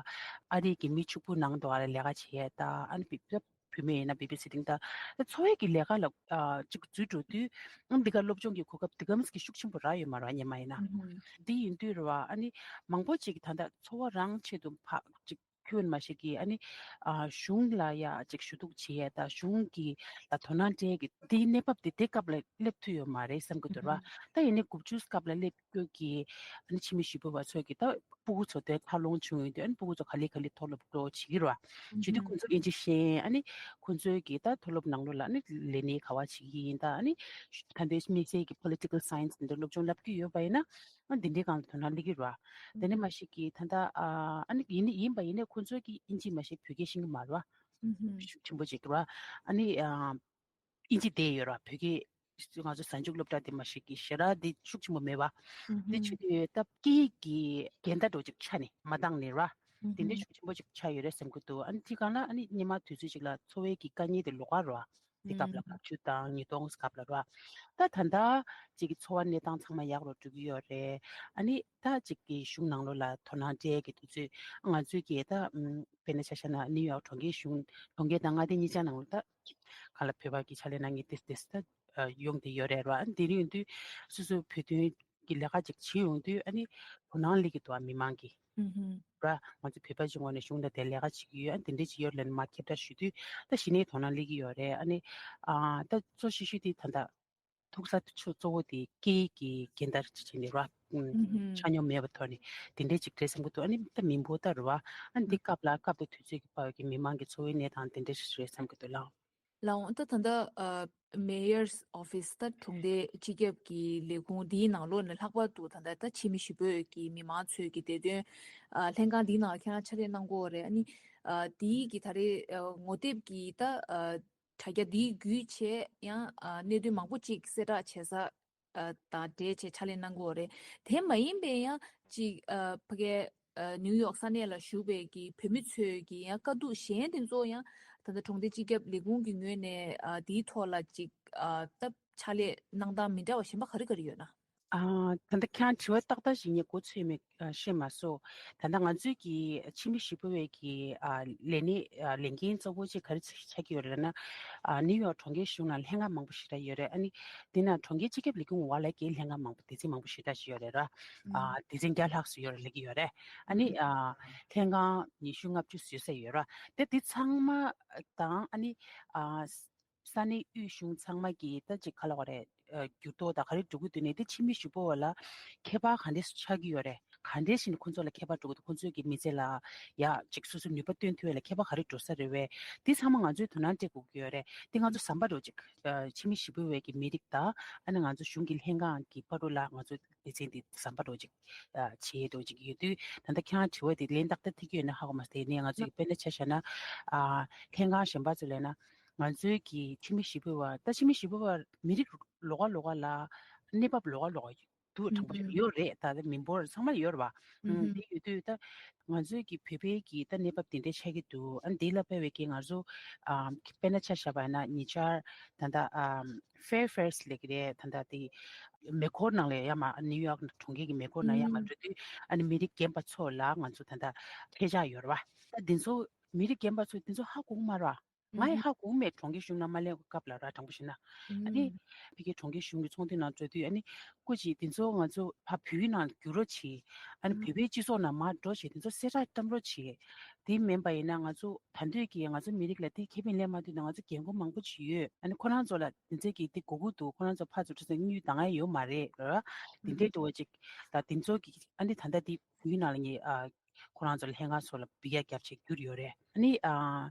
ཨ་རི་གི་མི་ཕྱུག་པོ་ནང་དུ་ཨ་ལ་ལས་ཀ་བྱེད་ཡས་ད། ཨ་ནི་བི་བོད་མི་ཡིན་ན་བི་བི་སི་དིང་ད་འཚོ་བའི་གི་ལས་ཀ་ལ་ཨ་ཅིག་འཛུལ་འགྲོ་དུས། ཨ་འདི་ག་སློབ་སྦྱོང་གི་གོ་སྐབས་འདི་གམ་གི་ཤུགས་ཆེན་པོ་རག་ཡོད་མ་རེད་བ་སྔོན་མ་ཡིན་ན། འདི་ཡིན་དུས་རེད་བ། ཨ་ནི་མང་པོ་ཅིག་ད་ལྟ་འཚོ་བ་རང་ཆེད་དུ་ཕ་ཅིག་ཁྱོན་མ་ཞིག་གིས་ཨ་ནི་ཨ་གཞུང་ལ་ཡ་ཅིག་ཞུ་གཏུག་བྱེད་ཡས་དང་གཞུང་གི་ལ་དོ་སྣང་སྤྲད་ཀྱི་དེའི་གནས་བབ་དེ་དེ་སྐབས་ལ་སླེབས་ཐུབ་ཡོད་མ་རེད་བསམ་གྱི་འདུག་ར། ད་ཡིན་ནའི་དགུ་བཅུ་སྐབས་ལ་སླེབས་རྒྱུ་གི་ཨ་ནི་ཕྱི་མི་ཞི་བོ་བ་ཚོས་ཀྱི་ད་སྤུ་གུ་ཚོ་དེ་འཚར་ལོངས་བྱུང་ཡོང་དུས། ཨ་ནི་སྤུ་གུ་ཚོ་ག་ལེ་ག་ལེ་མཐོ་སློབ་འགྲོ་བྱེད་ཀྱི་ར། བྱེད་དུས་ཁོང་ཚོ་དབྱིན་ཇི་ཤེས། ཨ་ནི་ཁོང་ཚོའི་གི་ད་མཐོ་སློབ་ནང་ལོགས་ལ་ཨ་ནི་ལས་གནས་ག་བ་བྱེད་ཀྱི་ཡིན་ད། ཨ་ནི་ད་ལྟའི་དམིགས་བསལ་གྱི་political science འདི་སློབ་སྦྱོང་བསླབ་ཀྱི་ཡོད་པ་ཡིན་ན། ཨ་འདི་འདྲའི་སྒང་ལ་དོ་སྣང་སླེབས་ཀྱི་རེད་བ། དེ་ནས་མ་གཞི་གི་ད་ལྟ་ཨ་ཨ་ནི་ཡིན་ནི་ཡིན་པ་ཡིན་ནའི་ཁོང་ཚོ་གིས་དབྱིན་ཇི་མ་གཞི་བོད་སྐད་ཤེས་ཀྱི་མ་རེད་བ། ཤུགས་ཆེན་པོ་ཅིག་རེད་བ། ཨ་ནི་ཨ་དབྱིན་ཇི་བསྡད་ཡོད་རེད་བ། བོད་སྐད་ང་ཚོ་གཟའ་མཇུག་སློབ་གྲྭ་དེ་མ་གཞི་གི་ཞེ་དྲག་འདི་ཤུགས་ཆེན་པོ་མེད་བ། འདི་བྱེད་དུས་ད་སྐད་ཡིག་གི་འགལ་ཟླ་འདྲ་བོ་ཅིག་ཆགས་ནས་མ་འདང་ནས་རེད་བ། དེ་འདྲའི་ཤུགས་ཆེན་པོ་ཅིག་ཆགས་ཡོད་རེད་བསམ་གྱི་འདུག་ཨ་ནི་དེ་སྒང་ལ་ཨ་ནི་སྔོན་མ་དུས་ཚོད་ཅིག་ལ་འཚོ་བའི་གི་དཀའ་ངལ་དེ་ལོགས་ཀ་རེད་བ། དེ་སྐབས་ལ་བཀའ་བཀྱོན་དང་ཉེས་རྡུང་སྐབས་ལ་ར། ད་ད་ལྟ་ཅིག་གི་འཚོ་བ་གནས་སྟངས་ཚང་མ་ཡག་རུ་འགྲོ་གི་ཡོད་རེད། ཨ་ནི་ད་ཅིག་གི་གཞུང་ནང་ལོགས་ལ་དོ་སྣང་སྤྲད་ཀྱི་དུས་ཚོད་ང་ཚོས་ཀྱི་ད་ཨམ་དཔེར་ན་ཆ་བཞག་ན་ནིའུ་ཡོག་གྲོང་ཁྱེར་གཞུང་གྲོང་ཁྱེར་དང་མངའ་སྡེ་གཉིས་ཆ་ནང་ལ་ད་ག་ལ་བོད་པ་གི་ཕྱག་ལས་གནང་མཁན་ཏེ་ཏེ་ད་ཡོང་བསྡད་ཡོད་རེད་ར། ཨ་ནི་དེ་རིང་ཡིན་དུས་སོ་སོའི་བོད་དོན་གྱི་ལས་ཀ་ཅིག་བྱེད་ཡོང་དུས་ཨ་ནི་དོ་སྣང་སླེབས་ཀྱི་འདུག་ཨ་མི་མང་གིས། ར། ང་ཚོ་བོད་པ་ཅིག་ངོས་ནས་གཞུང་དང་དེ་ལས་ཀ་བྱེད་ཀྱི་ཡོད། ཨ་དེ་འདྲས་ཅིག་ཡོད་ལབ་ནས་མར་ཁྱབ་བསྒྲགས་ཞུ་དུས་ད་གཞི་ནས་དོ་སྣང་སླེབས་ཀྱི་ཡོད་རེད། ཨ་ནི་ཨ་ད་གཙོ་ཆེ་ཤོས་དེ་ད་ལྟ་ཐུག་ས་ཆུ་གཙོ་བོ་དེ་སྐད་ཡིག་གི་འགལ་ཟླ་ཅིག་བྱས་ནས་ར། ཨུམ་ཆ་སྙོམས་མེད་པའི་ཐོག་ནས་དེ་འདྲས་ཅིག་རེད་བསམ་གྱི་འདུག་ཨ་ནི་ད་མི་འབོར་ད་རེད་བ། ཨ་ནི་འདི་སྐབས་ལ་སྐབས་དང་དུས་ཚོད་ཀྱི་བར་གྱི་མི་མང་གི་འཚོ་བའི་གནས་སྟངས་དེ་འདྲས་རེད་བསམ་གྱི་འདུག་ལགས། ལགས་འོང་། ད་ད་ལྟ་ཨ་Mayor's Office ད་གྲོང་སྡེ་སྤྱི་ཁྱབ་ཀྱི་ལས་ཁུངས་འདིའི་ནང་ལོགས་ནས་ལྷག་པར་དུ་ད་ལྟ་ད་ཕྱི་མི་ཞི་བོ་གི་མི་མང་ཚོས་ཀྱི་བདེ་དོན་ཨ་ལྷན་ཁང་འདིའི་ནང་ལ་ཁྱེད་རང་ཕྱག་ལས་གནང་གི་ཡོད་རེད། ཨ་ནི་ཨ་འདིའི་གི་ད་རེས་ཨ་ངོ་དེབ་ཀྱི་ད་ཨ་དྲ་རྒྱ་འདིའི་བརྒྱུད་བྱས་ཡང་ཨ་གནད་དོན་མང་པོ་ཅིག་གསལ་བསྒྲགས་བྱེད་ས་ཨ་དང་འབྲེལ་བྱས་ཕྱག་ལས་གནང་གི་ཡོད་རེད། དེ་མ་ཡིན་པའི་ཡང་ཅིག་ཨ་ཕ་གའི་ ཨ་ནིའུ་ཡོག་ས་གནས་ལ་བཞུགས་པའི་གི་བོད་མི་ཚོས་གི་ཡང་དཀའ་སྡུག་གཞན་དེ་ཚོ་ཡང་ད་ལྟ་གྲོང་སྡེ་སྤྱི་ཁྱབ་ལས་ཁུངས་ཀྱི་ངོས་ནས་ཨ་དེའི་ཐོག་ལ་ཅིག་ཨ་ད་ཕྱག་ལས་གནང་སྟངས་མི་འདྲ་བ་གཞན་པ་ག་རེ་ག་རེ་ཡོད་ན། ཨ། ད་ལྟ་ཁྱེད་རང་དྲི་བ་ཏག་ཏག་ཞིག་ངས་མགོ་ཚོས་མེད་ཨ་ཤེས་མ་སོང་། ད་ལྟ་ང་ཚོའི་གི་ཕྱི་མི་ཞི་བའི་གི་ཨ་ལས་གནས་ཨ་ལས་འགན་གཙོ་བོ་ཅིག་ག་རེ་ཆགས་ཀྱི་ཡོད་རེད་ན། ཨ་ནིའུ་ཡོག་གྲོང་ཁྱེར་གཞུང་ནང་ལྷན་ཁང་མང་པོ་ཞེ་དྲག་ཡོད་རེད། ཨ་ནི་དེ་ནང་གྲོང་ཁྱེར་སྤྱི་ཁྱབ་ལས་ཁུངས་འོག་ལ་གི་ལྷན་ཁང་མང་པོ་སྡེ་ཚན་མང་པོ་ཞེ་དྲག་ཞིག་ཡོད་རེད་ར། ཨ་སྡེ་ཚན་བརྒྱ་ལྷག་ཙམ་ཡོད་རེད་ལབ་ཀྱི་ཡོད་རེད། ཨ་ནི་ཨ་ལྷན་ཁང་ཉི་ཤུ་ལྔ་བཅུ་བཟོས་ས་ཡོད་ར། དེ་དེ་ཚང་མ་དང་ཨ་ནི་ཨ། ས་གནས་དབུས་གཞུང་ཚང་མ་གིས་ད་ཅིག་ག་ལབ་དགོས་རེད། ཨ་འགྱུར་ལྡོག་དང་ག་རེ་འགྲོ་གི་འདུག་ནས་དེ་ཕྱི་མི་ཞི་བའི་བར་ལ་ཁྱད་པར་ག་འདྲས་ཆགས་ཀྱི་ཡོད་རེད། ག་འདྲས་ཞིག་ནས་ཁོང་ཚོ་ལ་ཁྱད་པར་འགྲོ་གི་འདུག་ཁོང་ཚོས་ཀྱི་མི་ཚེ་ལ་ཡ་ཅིག་སོ་སོའི་ནུས་པ་བཏོན་ཐུབ་ཡ་ལ་ཁྱད་པར་ག་རེ་འགྲོ་ས་རེད་བས། དེ་ཚང་མ་ང་ཚོས་དོ་སྣང་སྤྲད་དགོས་ཀྱི་ཡོད་རེད། དེ་ང་ཚོ་ཟམ་པ་འདྲ་ཅིག་ཨ་ཕྱི་མི་ཞི་བའི་བར་གྱི་མི་རིགས་དང་ཨ་ནི་ང་ཚོ་གཞུང་གི་ལྷན་ཁང་གི་བར་དུ་ལ་ང་ཚོ་སྡེ་ཚན་འདི་ཟམ་པ་འདྲ་ཅིག་ཨ་བྱེད་འདྲ་ཅིག་ཡོད་དུས། ད་ལྟ་ཁྱེད་རང་དྲི་བ་དེ་ལན་ཏག་ཏག་ཐེབས་ཀྱི་ཡོད་ན་ཧ་གོ་མ་སོང་། དེ་ནས་ང་ཚོས་ཀྱི་དཔེར་ན་ཆ་བཞག་ན་ཨ་ལྷན་ཁང་གཞན་པ་ཚོ་ལབ་ན། ང་ཚོའི་གི་ཕྱི་མི་ཞི་བའི་བར་ད་ཕྱི་མི་ཞི་བའི་བར་མི་རིགས་ལོགས་ཀ་ལོགས་ཀ་ལ་གནས་བབ་ལོགས་ཀ་ལོགས་ཀ་འདུག་དྲང་པོ་ཞིག་ཡོད་རེད། ད་མི་འབོར་ཚང་མ་ཡོད་རེད་བ། ཨུམ། དེ་ཡོད་དུས་ད་ང་ཚོའི་གི་བོད་པའི་གི་ད་གནས་བབ་དེ་འདྲས་ཆགས་ཀྱི་འདུག་ཨ་ནི་དེ་ལ་དཔག་པའི་གི་ང་ཚོ་ཨ་དཔེར་ན་ཆ་བཞག་པ་ཡིན་ན་ཉེ་ཆར་ད་ལྟ་ཨ་Fair Fairs ལབ་ཀྱི་རེད། ད་ལྟ་དེ་མེ་འཁོར་ནང་ལ་ཡར་མར་ནིའུ་ཡོག་གྲོང་ཁྱེར་གི་མེ་འཁོར་ནང་ཡར་མར་འགྲོ་དུས་ཨ་ནི་མི་རིགས་རྒན་པ་ཚོ་ལ་ང་ཚོ་ད་ལྟ་ཁྲལ་ཆག་ཡོད་རེད་བ། ད་འདི་ཚོ་མི་རིགས་རྒན་པ་ཚོས་འདི་ཚོ་ཧ་གོ་གི་མ་རེད་བ། ང་ཡང་ཧ་གོ་མེད། གྲོང་ཁྱེར་གཞུང་ནང་མ་སླེབས་སྐབས་ལ་ར། དྲང་པོ་བཤད་ན། ཨ་ནི་ཕ་གིའི་གྲོང་ཁྱེར་གཞུང་གི་ཚོགས་འདུ་ནང་འགྲོ་དུས་ཨ་ནི་སྐུ་མཁྱེན་དེ་ཚོ་ང་ཚོ་ཕར་བོད་ཡིག་ནང་བསྒྱུར་རོགས་བྱེད། ཨ་ནི་བོད་པའི་སྤྱི་ཚོགས་ནང་མར་འགྲོ་བྱེད། དེ་ཚོ་གསལ་བསྒྲགས་བཏང་རོགས་བྱེད། དེ་མིན་པ་ཡིན་ན་ང་ཚོ་ད་འདོད་ཀྱི་ང་ཚོ་མི་རིགས་ལ་དེ་ཁེ་ཕན་ལེན་མ་ཐུབ་ན་ང་ཚོ་རྒན་རྒོན་མང་པོ་ཅིག་ཡོད། ཨ་ནི་ཁོ་རང་ཚོ་ལ་དེ་ཚོ་གི་དེ་དགོས་མཁོ་འདུག་ཁོ་རང་ཚོ་ཕར་ཚུར་འགྲོ་ས་དངུལ་འདང་ཡ་ཡོད་མ་རེད་ར། དེ་འདྲའི་འགྲོ་བ་ཅིག་ད་དེ་ཚོ་གི་ཨ་ནི་ད་ལྟ་དེ་བོད་ཡིག་ནང་ལ་ངས་ཨ། ཁོ་རང་ཚོ་ལ་ལྷན་ཁང་སོགས་ལ་འབུལ་ཡ་རྒྱབ་བྱས་བསྒྱུར་ཡོད་རེད། ཨ་ནི་ཨ་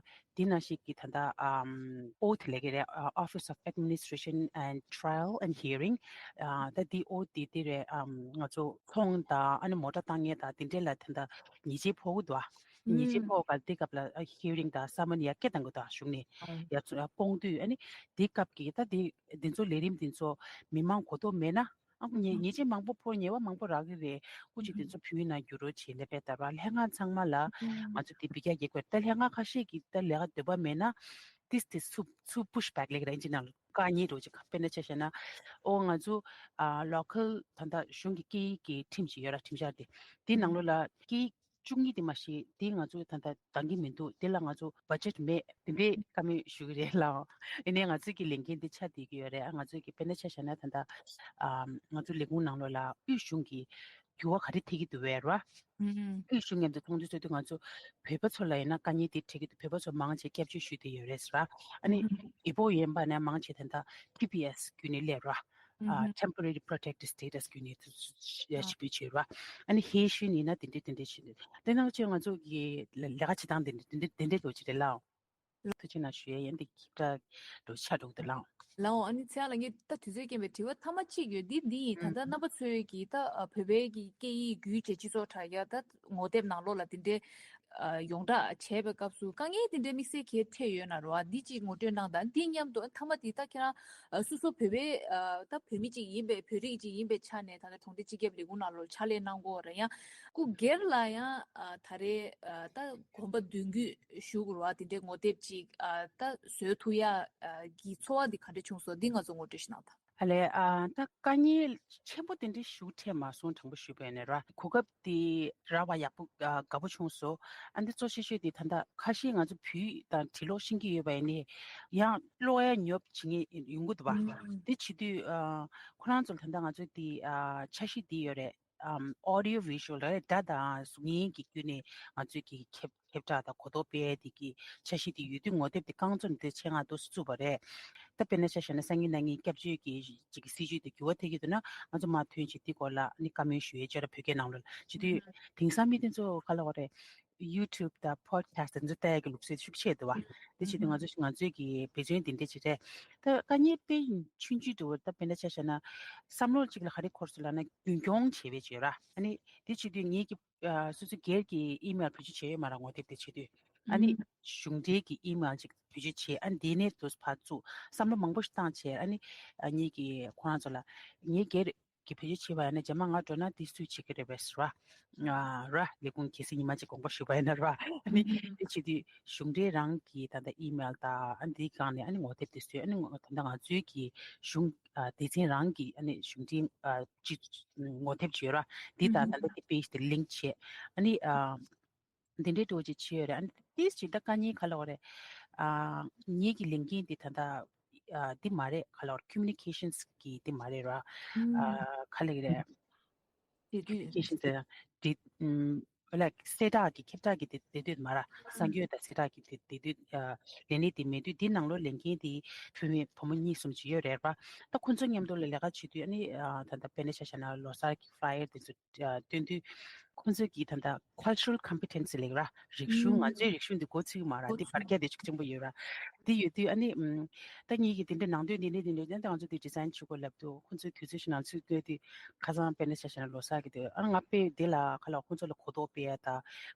དེ་ནང་བཞིན་གྱི་ད་ལྟ་ཨམ་ཨོ་ཐི་ལབ་ཀྱི་རེད། ཨ་Office of Administration and Trial and Hearing། ཨ་ད་དེ་ཨོ་ཐི་དེ་རེད། ཨམ་ང་ཚོ་ཚོང་དང་ཨ་ནི་མོ་ཊ་བཏང་མཁན་དང་དེ་འདྲས་ལ་ད་ལྟ་ཉེས་ཆད་ཕོག་གི་འདུག་ཨ་ཉེས་ཆད་ཕོག་ག་དེ་སྐབས་ལ་ཨ་hearing དང་summon ཡ་སྐད་བཏང་གི་འདུག་གཞུང་ནས་ཡ་ཚོ་ཡ་སྤོང་དུས། ཨ་ནི་དེ་སྐབས་ཀྱི་ད་དེ་དེ་ཚོ་ལས་རིམ་དེ་ཚོ་མི་མང་གོ་རྟོགས་མེད་ན། ཨ་ཁུ་ཉེ་ཉེས་ཆད་མང་པོ་ཕོག་ཉེས་པ་མང་པོ་རག་གི་རེད། སྐུ་མཁྱེན་དེ་ཚོ་བོད་ཡིག་ནང་བསྒྱུར་རོགས་བྱེད་ལབ་པའི་ལྟར་བ་ལྷན་ཁང་ཚང་མ་ལ་ང་ཚོ་དེ་འབུལ་རྒྱག་རྒྱག་དགོས། ད་ལྷན་ཁང་ཁ་ཤས་ཀྱིས་ད་ལས་ཀ་འདོད་པ་མེད་ན་ཏིས་ཏིས་ཚུར་ཚུར་push back ལབ་ཀྱི་རེད། ཨིན་ཇི་ནང་ལ་དཀའ་ངལ་འགྲོ་ཅིག་དཔེར་ན་ཆ་བཞག་ན། ཨོ་ང་ཚོ་ཨ་local ད་ལྟ་གཞུང་གི་སྐད་ཡིག་གི་ཁྲིམས་ཤིག་ཡོད་ར། ཁྲིམས་འཆར་དེ་དེའི་ནང་ལོགས་ལ་སྐད་ཡིག་བཅུ་གཉིས་དེ་མ་གཞི་དེ་ང་ཚོ་ད་ལྟ་འདང་གི་མི་འདུག་དེ་ལ་ང་ཚོ་budget མེད། དེ་འདྲའི་བཀའ་མོལ་ཞུ་གི་རེད་ལགས། ཡིན་ནའི་ང་ཚོའི་གི་ལས་འགན་འདི་ཆགས་བསྡད་ཀྱི་ཡོད་རེད། ང་ཚོའི་གི་དཔེར་ན་ཆ་བཞག་ན་ད་ལྟ་ཨམ་ང་ཚོ་ལས་ཁུངས་ནང་ལོགས་ལ་དབུས་གཞུང་གི་འགྱུར་བ་ག་རེ་ཐེབས་ཀྱི་འདུག་བས་ར། དབུས་གཞུང་མཉམ་དུ་མཐོང་ཐོས་ཚོགས་དུས་ང་ཚོ་བོད་པ་ཚོ་ལ་ཡིན་ན་དཀའ་ངལ་འདི་འཕྲད་ཀྱི་འདུག་བོད་པ་ཚོ་མང་ཆེ་སྐྱབས་བཅོལ་ཞུས་བསྡད་ཡོད་རེད་ཟེར་ར། ཨ་ནི་ཡུལ་སྤོ་ཡན་པ་ན་མང་ཆེ་ད་ལྟ་ཊི་པི་ཨེས་བརྒྱུད་ནས་སླེབས་ར། ཨ་temporary protected status བརྒྱུད་ནས་ཞིབ་འཇུག་བྱས་ར། ཨ་ནི་ཧེ་ཤུན་ཡིན་ན་དེ་འདྲས་དེ་འདྲས་བྱས་འདུག་དེ་ནང་ཆེ་ང་ཚོ་གི་ལས་ཀ་བྱེད་སྟངས་དེ་འདྲས་དེ་འདྲས་དེ་འདྲས་འགྲོ་གི་རེད་ལགས། ཐུགས་རྗེ་གནང་ཞུ་ཡས་ཡིན། འདི་ཁྱིམ་བདག་འགྲོ་ཆ་འགྲོ་གི་འདུག་ལགས། ལའོ། ཨ་ནི་ཚེ་ཡང་ལགས་ངས་ད་དུས་ཚོད་རྐྱེན་པས་དྲི་བ་མཐའ་མ་གཅིག་ཡོད། འདི་འདི་ཡིན། ད་ལྟ་རྣམ་པ་ཚོས་ཀྱིས་ད་ཨ་བོད་པའི་གི་སྐད་ཡིག་བརྒྱུད་བྱས་སྤྱི་ཚོགས་དྲ་རྒྱ་ད་ངོ་དེབ་ནང་ལོགས་ལ་དེ་འདྲའི་ཨ་ཡོངས་བསྒྲགས་བྱས་པའི་སྐབས་སུ་དཀའ་ངལ་དེ་འདྲའི་དམིགས་བསལ་གྱི་འཕྲད་ཡོད་ན་རོ། ཨ་འདི་གཅིག་ངོ་སྤྲོད་གནང་དང་། འདི་མཉམ་དུ་མཐའ་མ་དེ་ད་ཁྱེད་རང་ཨ་སོ་སོ་བོད་པའི་ཨ་ད་བོད་མི་གཅིག་ཡིན་པའི་བོད་རིགས་གཅིག་ཡིན་པའི་ཆ་ནས་ད་ལྟ་གྲོང་སྡེ་སྤྱི་ཁྱབ་ལས་ཁུངས་ནང་ལོགས་ཕྱག་ལས་གནང་གོ་ར། ཡང་སྐུ་སྒེར་ལ་ཡང་ཨ་ད་རེས་ཨ་ད་གོམ་པ་མདུན་སྐྱོད་ཞུ་དགོས་ར། དེ་འདྲའི་ངོ་དེབ་ཅིག་ཨ་ད་བཟོ་ཐུབ་ཡ་ཨ་གི་ཚོར་བ་འདི་ག་འདྲ་བྱུང་སོང་། འདི་ང་ཚོ་ངོ་སྤྲོད་ཞིག་གནང་དང་། ཨ་ལས། ཨ་ད་དཀའ་ངལ་ཆེན་པོ་དེ་འདྲའི་ཞིག་འཕྲད་མ་སོང་། དྲང་པོ་ཞུས་པ་ཡིན་ན་ར། གོ་སྐབས་དེ་རག་པ་ཡག་པོ་ཨ་དགའ་པོ་བྱུང་སོང་། ཨ་འདི་གཙོ་ཆེ་ཤོས་དེ་ད་ལྟ་ཁ་ཤས་ང་ཚོ་བོད་ཡིག་དང་འབྲི་ཀློག་ཤེས་ཀྱི་ཡོད་པ་ཡིན་ནའི་ཡང་ཀློག་ཡ་ཉོབ་བྱེད་མཁན་ཡོང་གི་འདུག་བ། དེ་བྱེད་དུས་ཨ་ཁོ་རང་ཚོར་ད་ལྟ་ང་ཚོ་དེ་ཨ་འཆར་གཞི་དེ་ཡོད་རེད། ཨམ་audio visual རེད། སྒྲ་དང་གཟུགས་བརྙན་གྱི་བརྒྱུད་ནས་ང་ཚོས་ཀྱི་ཁྱབ་ཁྱབ་བསྒྲགས་དང་གོ་རྟོགས་སྤེལ་ཡས་དེ་གི་འཆར་གཞི་དེ་ཡོད་དུས་ངོ་དེབ་དེ་རྐང་བཙུགས་ནས་དེ་ཆེད་མངགས་འདུག་སེ་བཙུགས་པ་རེད། ད་དཔེར་ན་ཆ་བཞག་ན་སང་ཉིན་གནངས་ཉིན་སྐྱབས་བཅོལ་གྱི་ཅིག་གི་སྲིད་བྱུས་དེ་འགྱུར་བ་ཐེབས་ཀྱི་འདུག་ན་ང་ཚོ་མར་ཐོན་བྱས་དེ་སྐོར་ལ་ནི་བཀའ་མོལ་ཞུ་ཡས་བཅར་བོད་སྐད་ནང་ལོགས་ལ་བྱེད་དུས། དེང་སང་མི་དེ་ཚོ་ག་ལབ་དགོས་རེད། YouTube དང་podcast དེ་ཚོ་ལྟ་ཡས་ཀྱི་ལུགས་སྲོལ་ཤུགས་ཆེ་འདུག་བ། དེ་བྱེད་དུས་ང་ཚོ་ང་ཚོའི་གི་འབད་བརྩོན་དེ་འདྲ་བྱེད་རེད། ད་དཀའ་ངལ་དཔེ་ཆུང་ཆུང་འདྲ་བོ་ད་དཔེར་ན་ཆ་བཞག་ན་བསམ་བློ་གཅིག་ལ་ག་རེ་འཁོར་སོང་ལབ་ན་རྒྱུན་སྐྱོང་བྱེད་པའི་བྱེད་ར། ཨ་ནི་དེ་བྱེད་དུས་ངེད་ཀྱི་ཨ་སོ་སོ་སྒེར་གྱི་email བེད་སྤྱོད་བྱས་ཡོད་མ་རེད། ངོ་དེབ་དེ་བྱེད་དུས་ཨ་ནི་གཞུང་འབྲེལ་གྱི་email ཅིག་བེད་སྤྱོད་བྱས། ཨ་ནི་དེ་ནས་དུ་ཕར་བཙུགས་བསམ་བློ་མང་པོ་ཞིག་བཏང་བྱས། ཨ་ནི་ཨ་ངེད་ཀྱི་ཁོ་རང་ཚོ་ལ་ངེད་སྒེར་ གི་བེད་སྤྱོད་བྱེད་པ་ཡིན་ན་རྗེས་མ་ང་འགྲོ་ན་དེ་སུས་བྱེད་ཀྱི་རེད་པས་ར། ཨ་ར་ལས་ཁུངས་གལ་སྲིད་ཉི་མ་གཅིག་དགོངས་པ་ཞུས་པ་ཡིན་ན་ར། ཨ་ནི་དེ་བྱེད་དུས་གཞུང་འབྲེལ་རང་གི་ད་ལྟ་ཨི་མེལ་དང་ཨ་ནི་དེའི་སྒང་ནས་ཨ་ནི་ངོ་དེབ་དེ་བཟོས། ཨ་ནི་ད་ལྟ་ང་ཚོའི་གི་གཞུང་ཨ་སྡེ་ཚན་རང་གི་ཨ་ནི་གཞུང་འབྲེལ་ཨ་ཅིག་ངོ་དེབ་ཅིག་ཡོད་ར། དེ་དང་ད་ལྟ་དེ་པེ་ཇི་དེ་ལིང་ཀི་བྱས། ཨ་ནི་ཨ། འདི་འདྲའི་འགྲོ་ཅིག་བྱས་ཡོད་རེད། ཨ་ནི་ཏིས་ཅིག་ད་དཀའ་ངལ་ག་ལ་བ་རེད། ཨ་ངེད་ཀྱི་ལས་འགན་འདི་ད་ལྟ་ཨ་འདི་མ་རེད། ག་ལ་བ་རེད། ཀོ་མུ་ནི་ཀེ་ཤན་གི་འདི་མ་རེད་ར། ཨ་ག་ལ་གི་རེད། དེ་དུས་ཀོ་མུ་ནི་ཀེ་ཤན་ཟེར་འདི་ཨམ་ལ་གསལ་བསྒྲགས་ཀྱི་ཁྱབ་བསྒྲགས་ཀྱི་དེ་དེ་དུས་མ་ར། གསར་འགྱུར་དང་གསལ་བསྒྲགས་ཀྱི་དེ་དེ་དུས་ཨ་ལས་གནས་དེ་མེད་དུས་འདི་ནང་ལོགས་ལས་འགན་དེ་བུད་མེད་བུ་མོ་གཉིས་གསུམ་ཅིག་ཡོད་རེད་པ། ད་ཁོ་ཚོ་མཉམ་དུ་ལ་ལས་ཀ་བྱེད་དུས་ཨ་ནི་ཨ་ད་ལྟ་དཔེར་ན་ཆ་བཞག་ན་ལོ་གསར་གྱི་ཕ་ལ་ཡར་དེ་ཚོ་ཨ་སྟོན་དུས་ཁོང་ཚོས་ཀྱིས་ད་ལྟ་cultural competency ལབ་ར། རིག་གཞུང་ང་ཚོའི་རིག་གཞུང་འདི་འགོ་ཚུགས་མ་ར། འདི་བར་ཁྱད་དེ་ཤུགས་ཆེན་པོ་ཡོད་ར། འདི་ཡོད་དུས་ཨ་ནི་ཨམ་ད་ངེད་ཀྱིས་དེ་འདྲ་ནང་དོན་འདི་འདྲ་འདི་འདྲ་ད་ང་ཚོ་འདི་ཌི་ཛའིན་བྱེད་དགོས་ལབ་དུས་ཁོང་ཚོས་དུས་ཚོད་ཞིག་ནང་ཚུད་སྟོན་དུས་ཁ་སང་དཔེར་ན་ཆ་བཞག་ན་ལོ་གསར་གྱི་དུས་ཨ་ང་དཔེ་འདི་ལ་ཁ་ལ་ཁོང་ཚོ་ལ་གོ་རྟོགས་སྤེལ་ཡ་ད་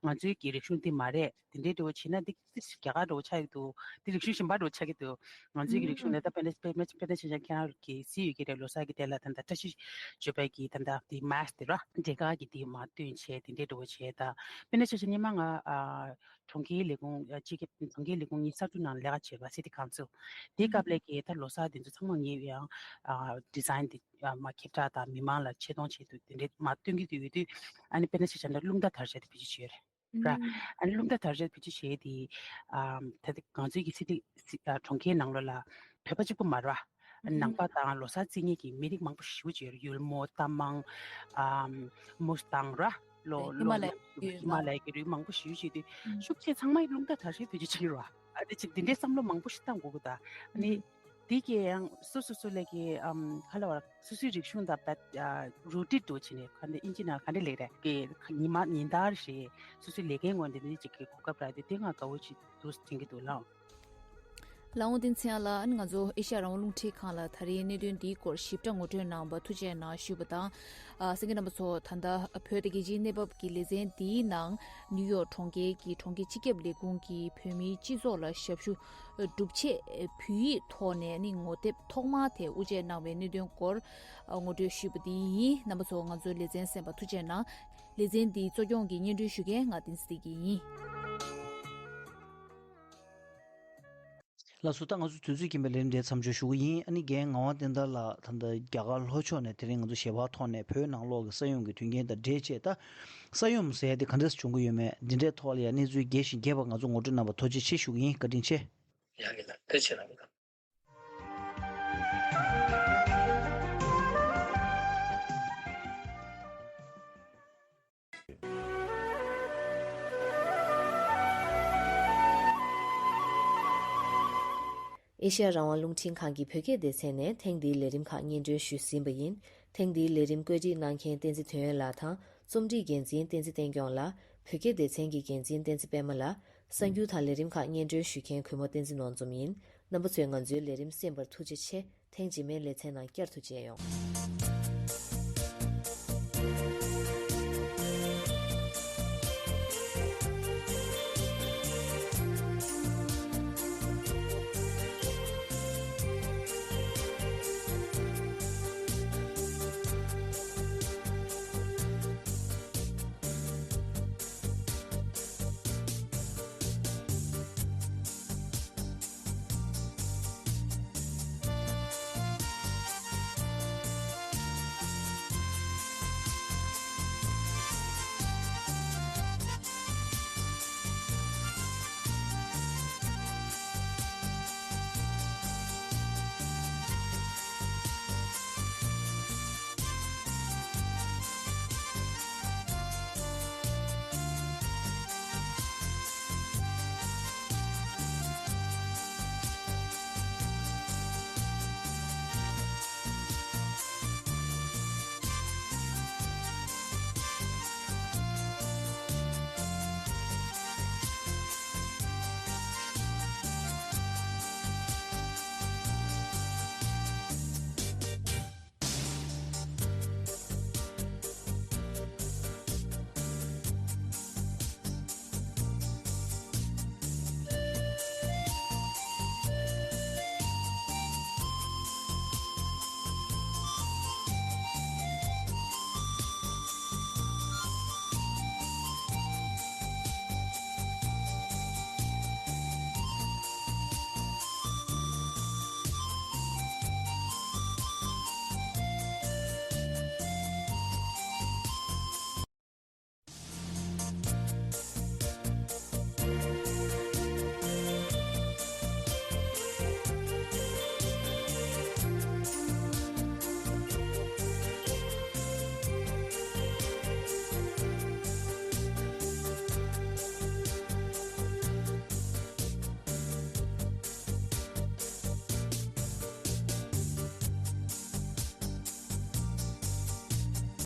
ང་ཚོའི་གི་རིག་གཞུང་འདི་མ་རེད། དེ་འདྲའི་འདྲ་བོ་བྱས་ན་འདི་ཏིས་རྒྱ་གར་འདྲ་བོ་ཆགས་ཀྱི་འདུག་འདི་རིག་གཞུང་གཞན་པ་འདྲ་བོ་ཆགས་ཀྱི་འདུག་ང་ཚོའི་གི་རིག་གཞུང་ལ་ད་དཔེར་ན་དཔེར་ན་དཔེར་ན་ཆ་བཞག་ཁྱེད་རང་གི་གཟིགས་ཡོད་ཀྱི་རེད། ལོ་གསར་གྱི་དེ་ལ་ད་ལྟ་བཀྲ་ཤིས་བརྗོད་པའི་གི་ད་ལྟ་དེ་མཱ་སི་དེ་ར་འབྲས་དཀར་གྱི་དེ་མར་བཏོན་བྱས་དེ་འདྲའི་འདྲ་བོ་བྱས། ད་དཔེར་ན་ཆ་བཞག་ཉི་མ་ང་ཨ་གྲོང་ཁྱེར་ལས་ཁུངས་ཨ་སྤྱི་ཁྱབ་གྲོང་ཁྱེར་ལས་ཁུངས་གཉིས་ས་ཁུལ་ནང་ལས་ཀ་བྱེད་པ་སི་ཊི་ཀའུན་སིལ་དེའི་སྐབས་ལ་གི་ད་ལོ་གསར་དེ་ཚོ་ཚང་མ་ངས་ཡང་ཨ་ཌི་ཛའིན་དེ་ཨ་མ་ཁྱབ་བསྒྲགས་དང་མི་མང་ལ་ཆེ་མཐོང་བྱེད་དུས་དེ་འདྲའི་མར་སྟོན་གྱི་དུས་ཡོད་དུས་ཨ་ནི་དཔེར་ན་ཆ་བཞག་ན་རླུང་རྟ་དར་ཆ་དེ་བེད་སྤྱོད་བྱས་ཡོད་རེད། ར། ཨ་ནི་རླུང་རྟ་དར་ཆ་བེད་སྤྱོད་བྱས་ཏེ། ཨམ་ད་ལྟ་ང་ཚོའི་གི་སི་ཏི་སི་ཨ་གྲོང་ཁྱེར་ནང་ལོགས་ལ་བོད་པ་གཅིག་པུ་མ་རེད་པ། ནང་པ་དང་ལོ་གསར་རྩེད་མཁན་གྱི་མི་རིགས་མང་པོ་ཞེ་པོ་ཅིག་ཡོད་རེད། ཡུལ་མོ། རྟ་མང་། ཨམ་མུ་སི་ཏང་ར། ལོ་ཧི་ལོ་མ་ལ་ཡའི་ཡུལ་ཧི་མ་ལ་ཡའི་གི་རིགས་མང་པོ་ཞེ་པོ་ཅིག་དེ་ཤུགས་ཆེ་ཚང་མ་རླུང་རྟ་དར་ཆ་བེད་སྤྱོད་བྱེད་ཀྱི་རེད་པ། ཨ་དེ་ཅིག་དེ་འདྲའི་བསམ་བློ་མང་པོ་ཞིག་བཏང་དགོས་ཀྱི་ད། ཨ་ནི། དེ་གས་ཡང་སོ་སོ་སོ་ལས་ཀྱི་ཨམ་ག་ལ་བར་སོ་སོའི་རིག་གཞུང་དང་བད་ཨ་རུ་ཊི་འགྲོ་བྱས་ནས་ག་འདྲ་ཨིན་ཇི་ནང་ག་འདྲ་ལེགས་རེད་ཀྱི་ཉི་མ་ཉིན་ལྟར་ཞེས་སོ་སོའི་ལས་ཀའི་ངོས་འདི་ནས་ཅིག་གི་གོ་སྐབས་རག་དུས་དེ་ང་དགའ་བོ་ཅིག་འདུག་དྲན་གྱི་འདུག་ལགས། ལགས་འོང་། བསྟན་འཛིན་ཚེ་དབྱངས་ལགས། ཨ་ནི་ང་ཚོ་ཨེ་ཤ་ཡ་རང་དབང་རླུང་འཕྲིན་ཁང་ལ་ད་རེས་གནད་དོན་འདིའི་སྐོར་ཞིབ་ཕྲ་ངོ་སྤྲོད་གནང་བར་ཐུགས་རྗེ་གནང་ཞུས་པ་དང་། ཨ་གསན་མཁན་རྣམ་པ་ཚོ་ད་ལྟ་བོད་དང་རྒྱལ་སྤྱིའི་གནས་བབ་ཀྱི་ལེ་ཚན་འདིའི་ནང་ནིའུ་ཡོག་གྲོང་ཁྱེར་གྱི་གྲོང་ཁྱེར་སྤྱི་ཁྱབ་ལས་ཁུངས་ཀྱིས་བོད་མིའི་སྤྱི་ཚོགས་ལ་ཞབས་ཞུ་སྒྲུབ་ཆེད་བོད་ཡིག་ཐོག་ནས་ནི་ངོ་དེབ་ཐོག་མ་དེ་དབུ་འབྱེད་གནང་བའི་གནད་དོན་སྐོར་ངོ་སྤྲོད་ཞུས་པ་དེ་ཡིན། རྣམ་པ་ཚོ་ང་ཚོའི་ལེ་ཚན་གསན་པར་ཐུགས་རྗེ་གནང་། ལེ་ཚན་འདིའི་གཙོ་སྐྱོང་གི་སྙན་སྒྲོན་ཞུ་མཁན་ང་བསྟན་འཛིན་བདེ་སྐྱིད་ཡིན། ལགས་སོ། ད་ང་ཚོ་དུས་ཚོད་ཀྱིས་མི་ལེན་དེ་མཚམས་འཇོག་ཞུ་གི་ཡིན། ཨ་ནི་རྒན་ངག་དབང་བསྟན་དར་ལགས་ད་ལྟ་རྒྱ་གར་ལྷོ་ཕྱོགས་ནས་དེ་རིང་ང་ཚོ་ཞལ་པར་ཐོག་ནས་བོད་ནང་ལོགས་ཀྱི་ས་ཡོམ་གྱི་དོན་རྐྱེན་དང་འབྲེལ་བྱས། ད་ས་ཡོམ་ཟེར་ཡ་དེ་ག་འདྲས་བྱུང་གི་ཡོད་མེད་འདི་འདྲའི་ཐོག་ལ་ཡང་གནས་ཚུལ་རྒྱས་ཤིང་རྒྱས་པ་ང་ཚོ་ངོ་སྤྲོད་གནང་བར་ཐུགས་རྗེ་ཆེ་ཞུ་གི་ཡིན། བཀའ་དྲིན་ཆེ། ཡག་གི་ལགས། ཐུགས་རྗེ་གནང་། ཨེ་ཤ་ཡ་རང་དབང་རླུང་འཕྲིན་ཁང་གི་བོད་སྐད་སྡེ་ཚན་ནས་ཐེངས་འདིའི་ལས་རིམ་ཁག་སྙན་སྒྲོན་ཞུས་ཟིན་པ་ཡིན། ཐེངས་འདིའི་ལས་རིམ་བཀོད་སྒྲིག་གནང་མཁན་བསྟན་འཛིན་དོན་ཡོད་ལགས་དང་རྩོམ་སྒྲིག་འགན་འཛིན་བསྟན་འཛིན་བསྟན་སྐྱོང་ལགས། བོད་སྐད་སྡེ་ཚན་གྱི་འགན་འཛིན་བསྟན་འཛིན་པད་མ་ལགས། གསར་འགྱུར་དང་ལས་རིམ་ཁག་སྙན་སྒྲོན་ཞུ་མཁན་གུས་མོ་བསྟན་འཛིན་ནོར་འཛོམས་ཡིན། རྣམ་པ་ཚོས་ང་ཚོའི་ལས་རིམ་གསན་པར་ཐུགས་རྗེ་ཆེ། ཐེངས་རྗེས་མའི་ལེ་ཚན་ནང་བསྐྱར་དུ་མཇལ་ཡོང་།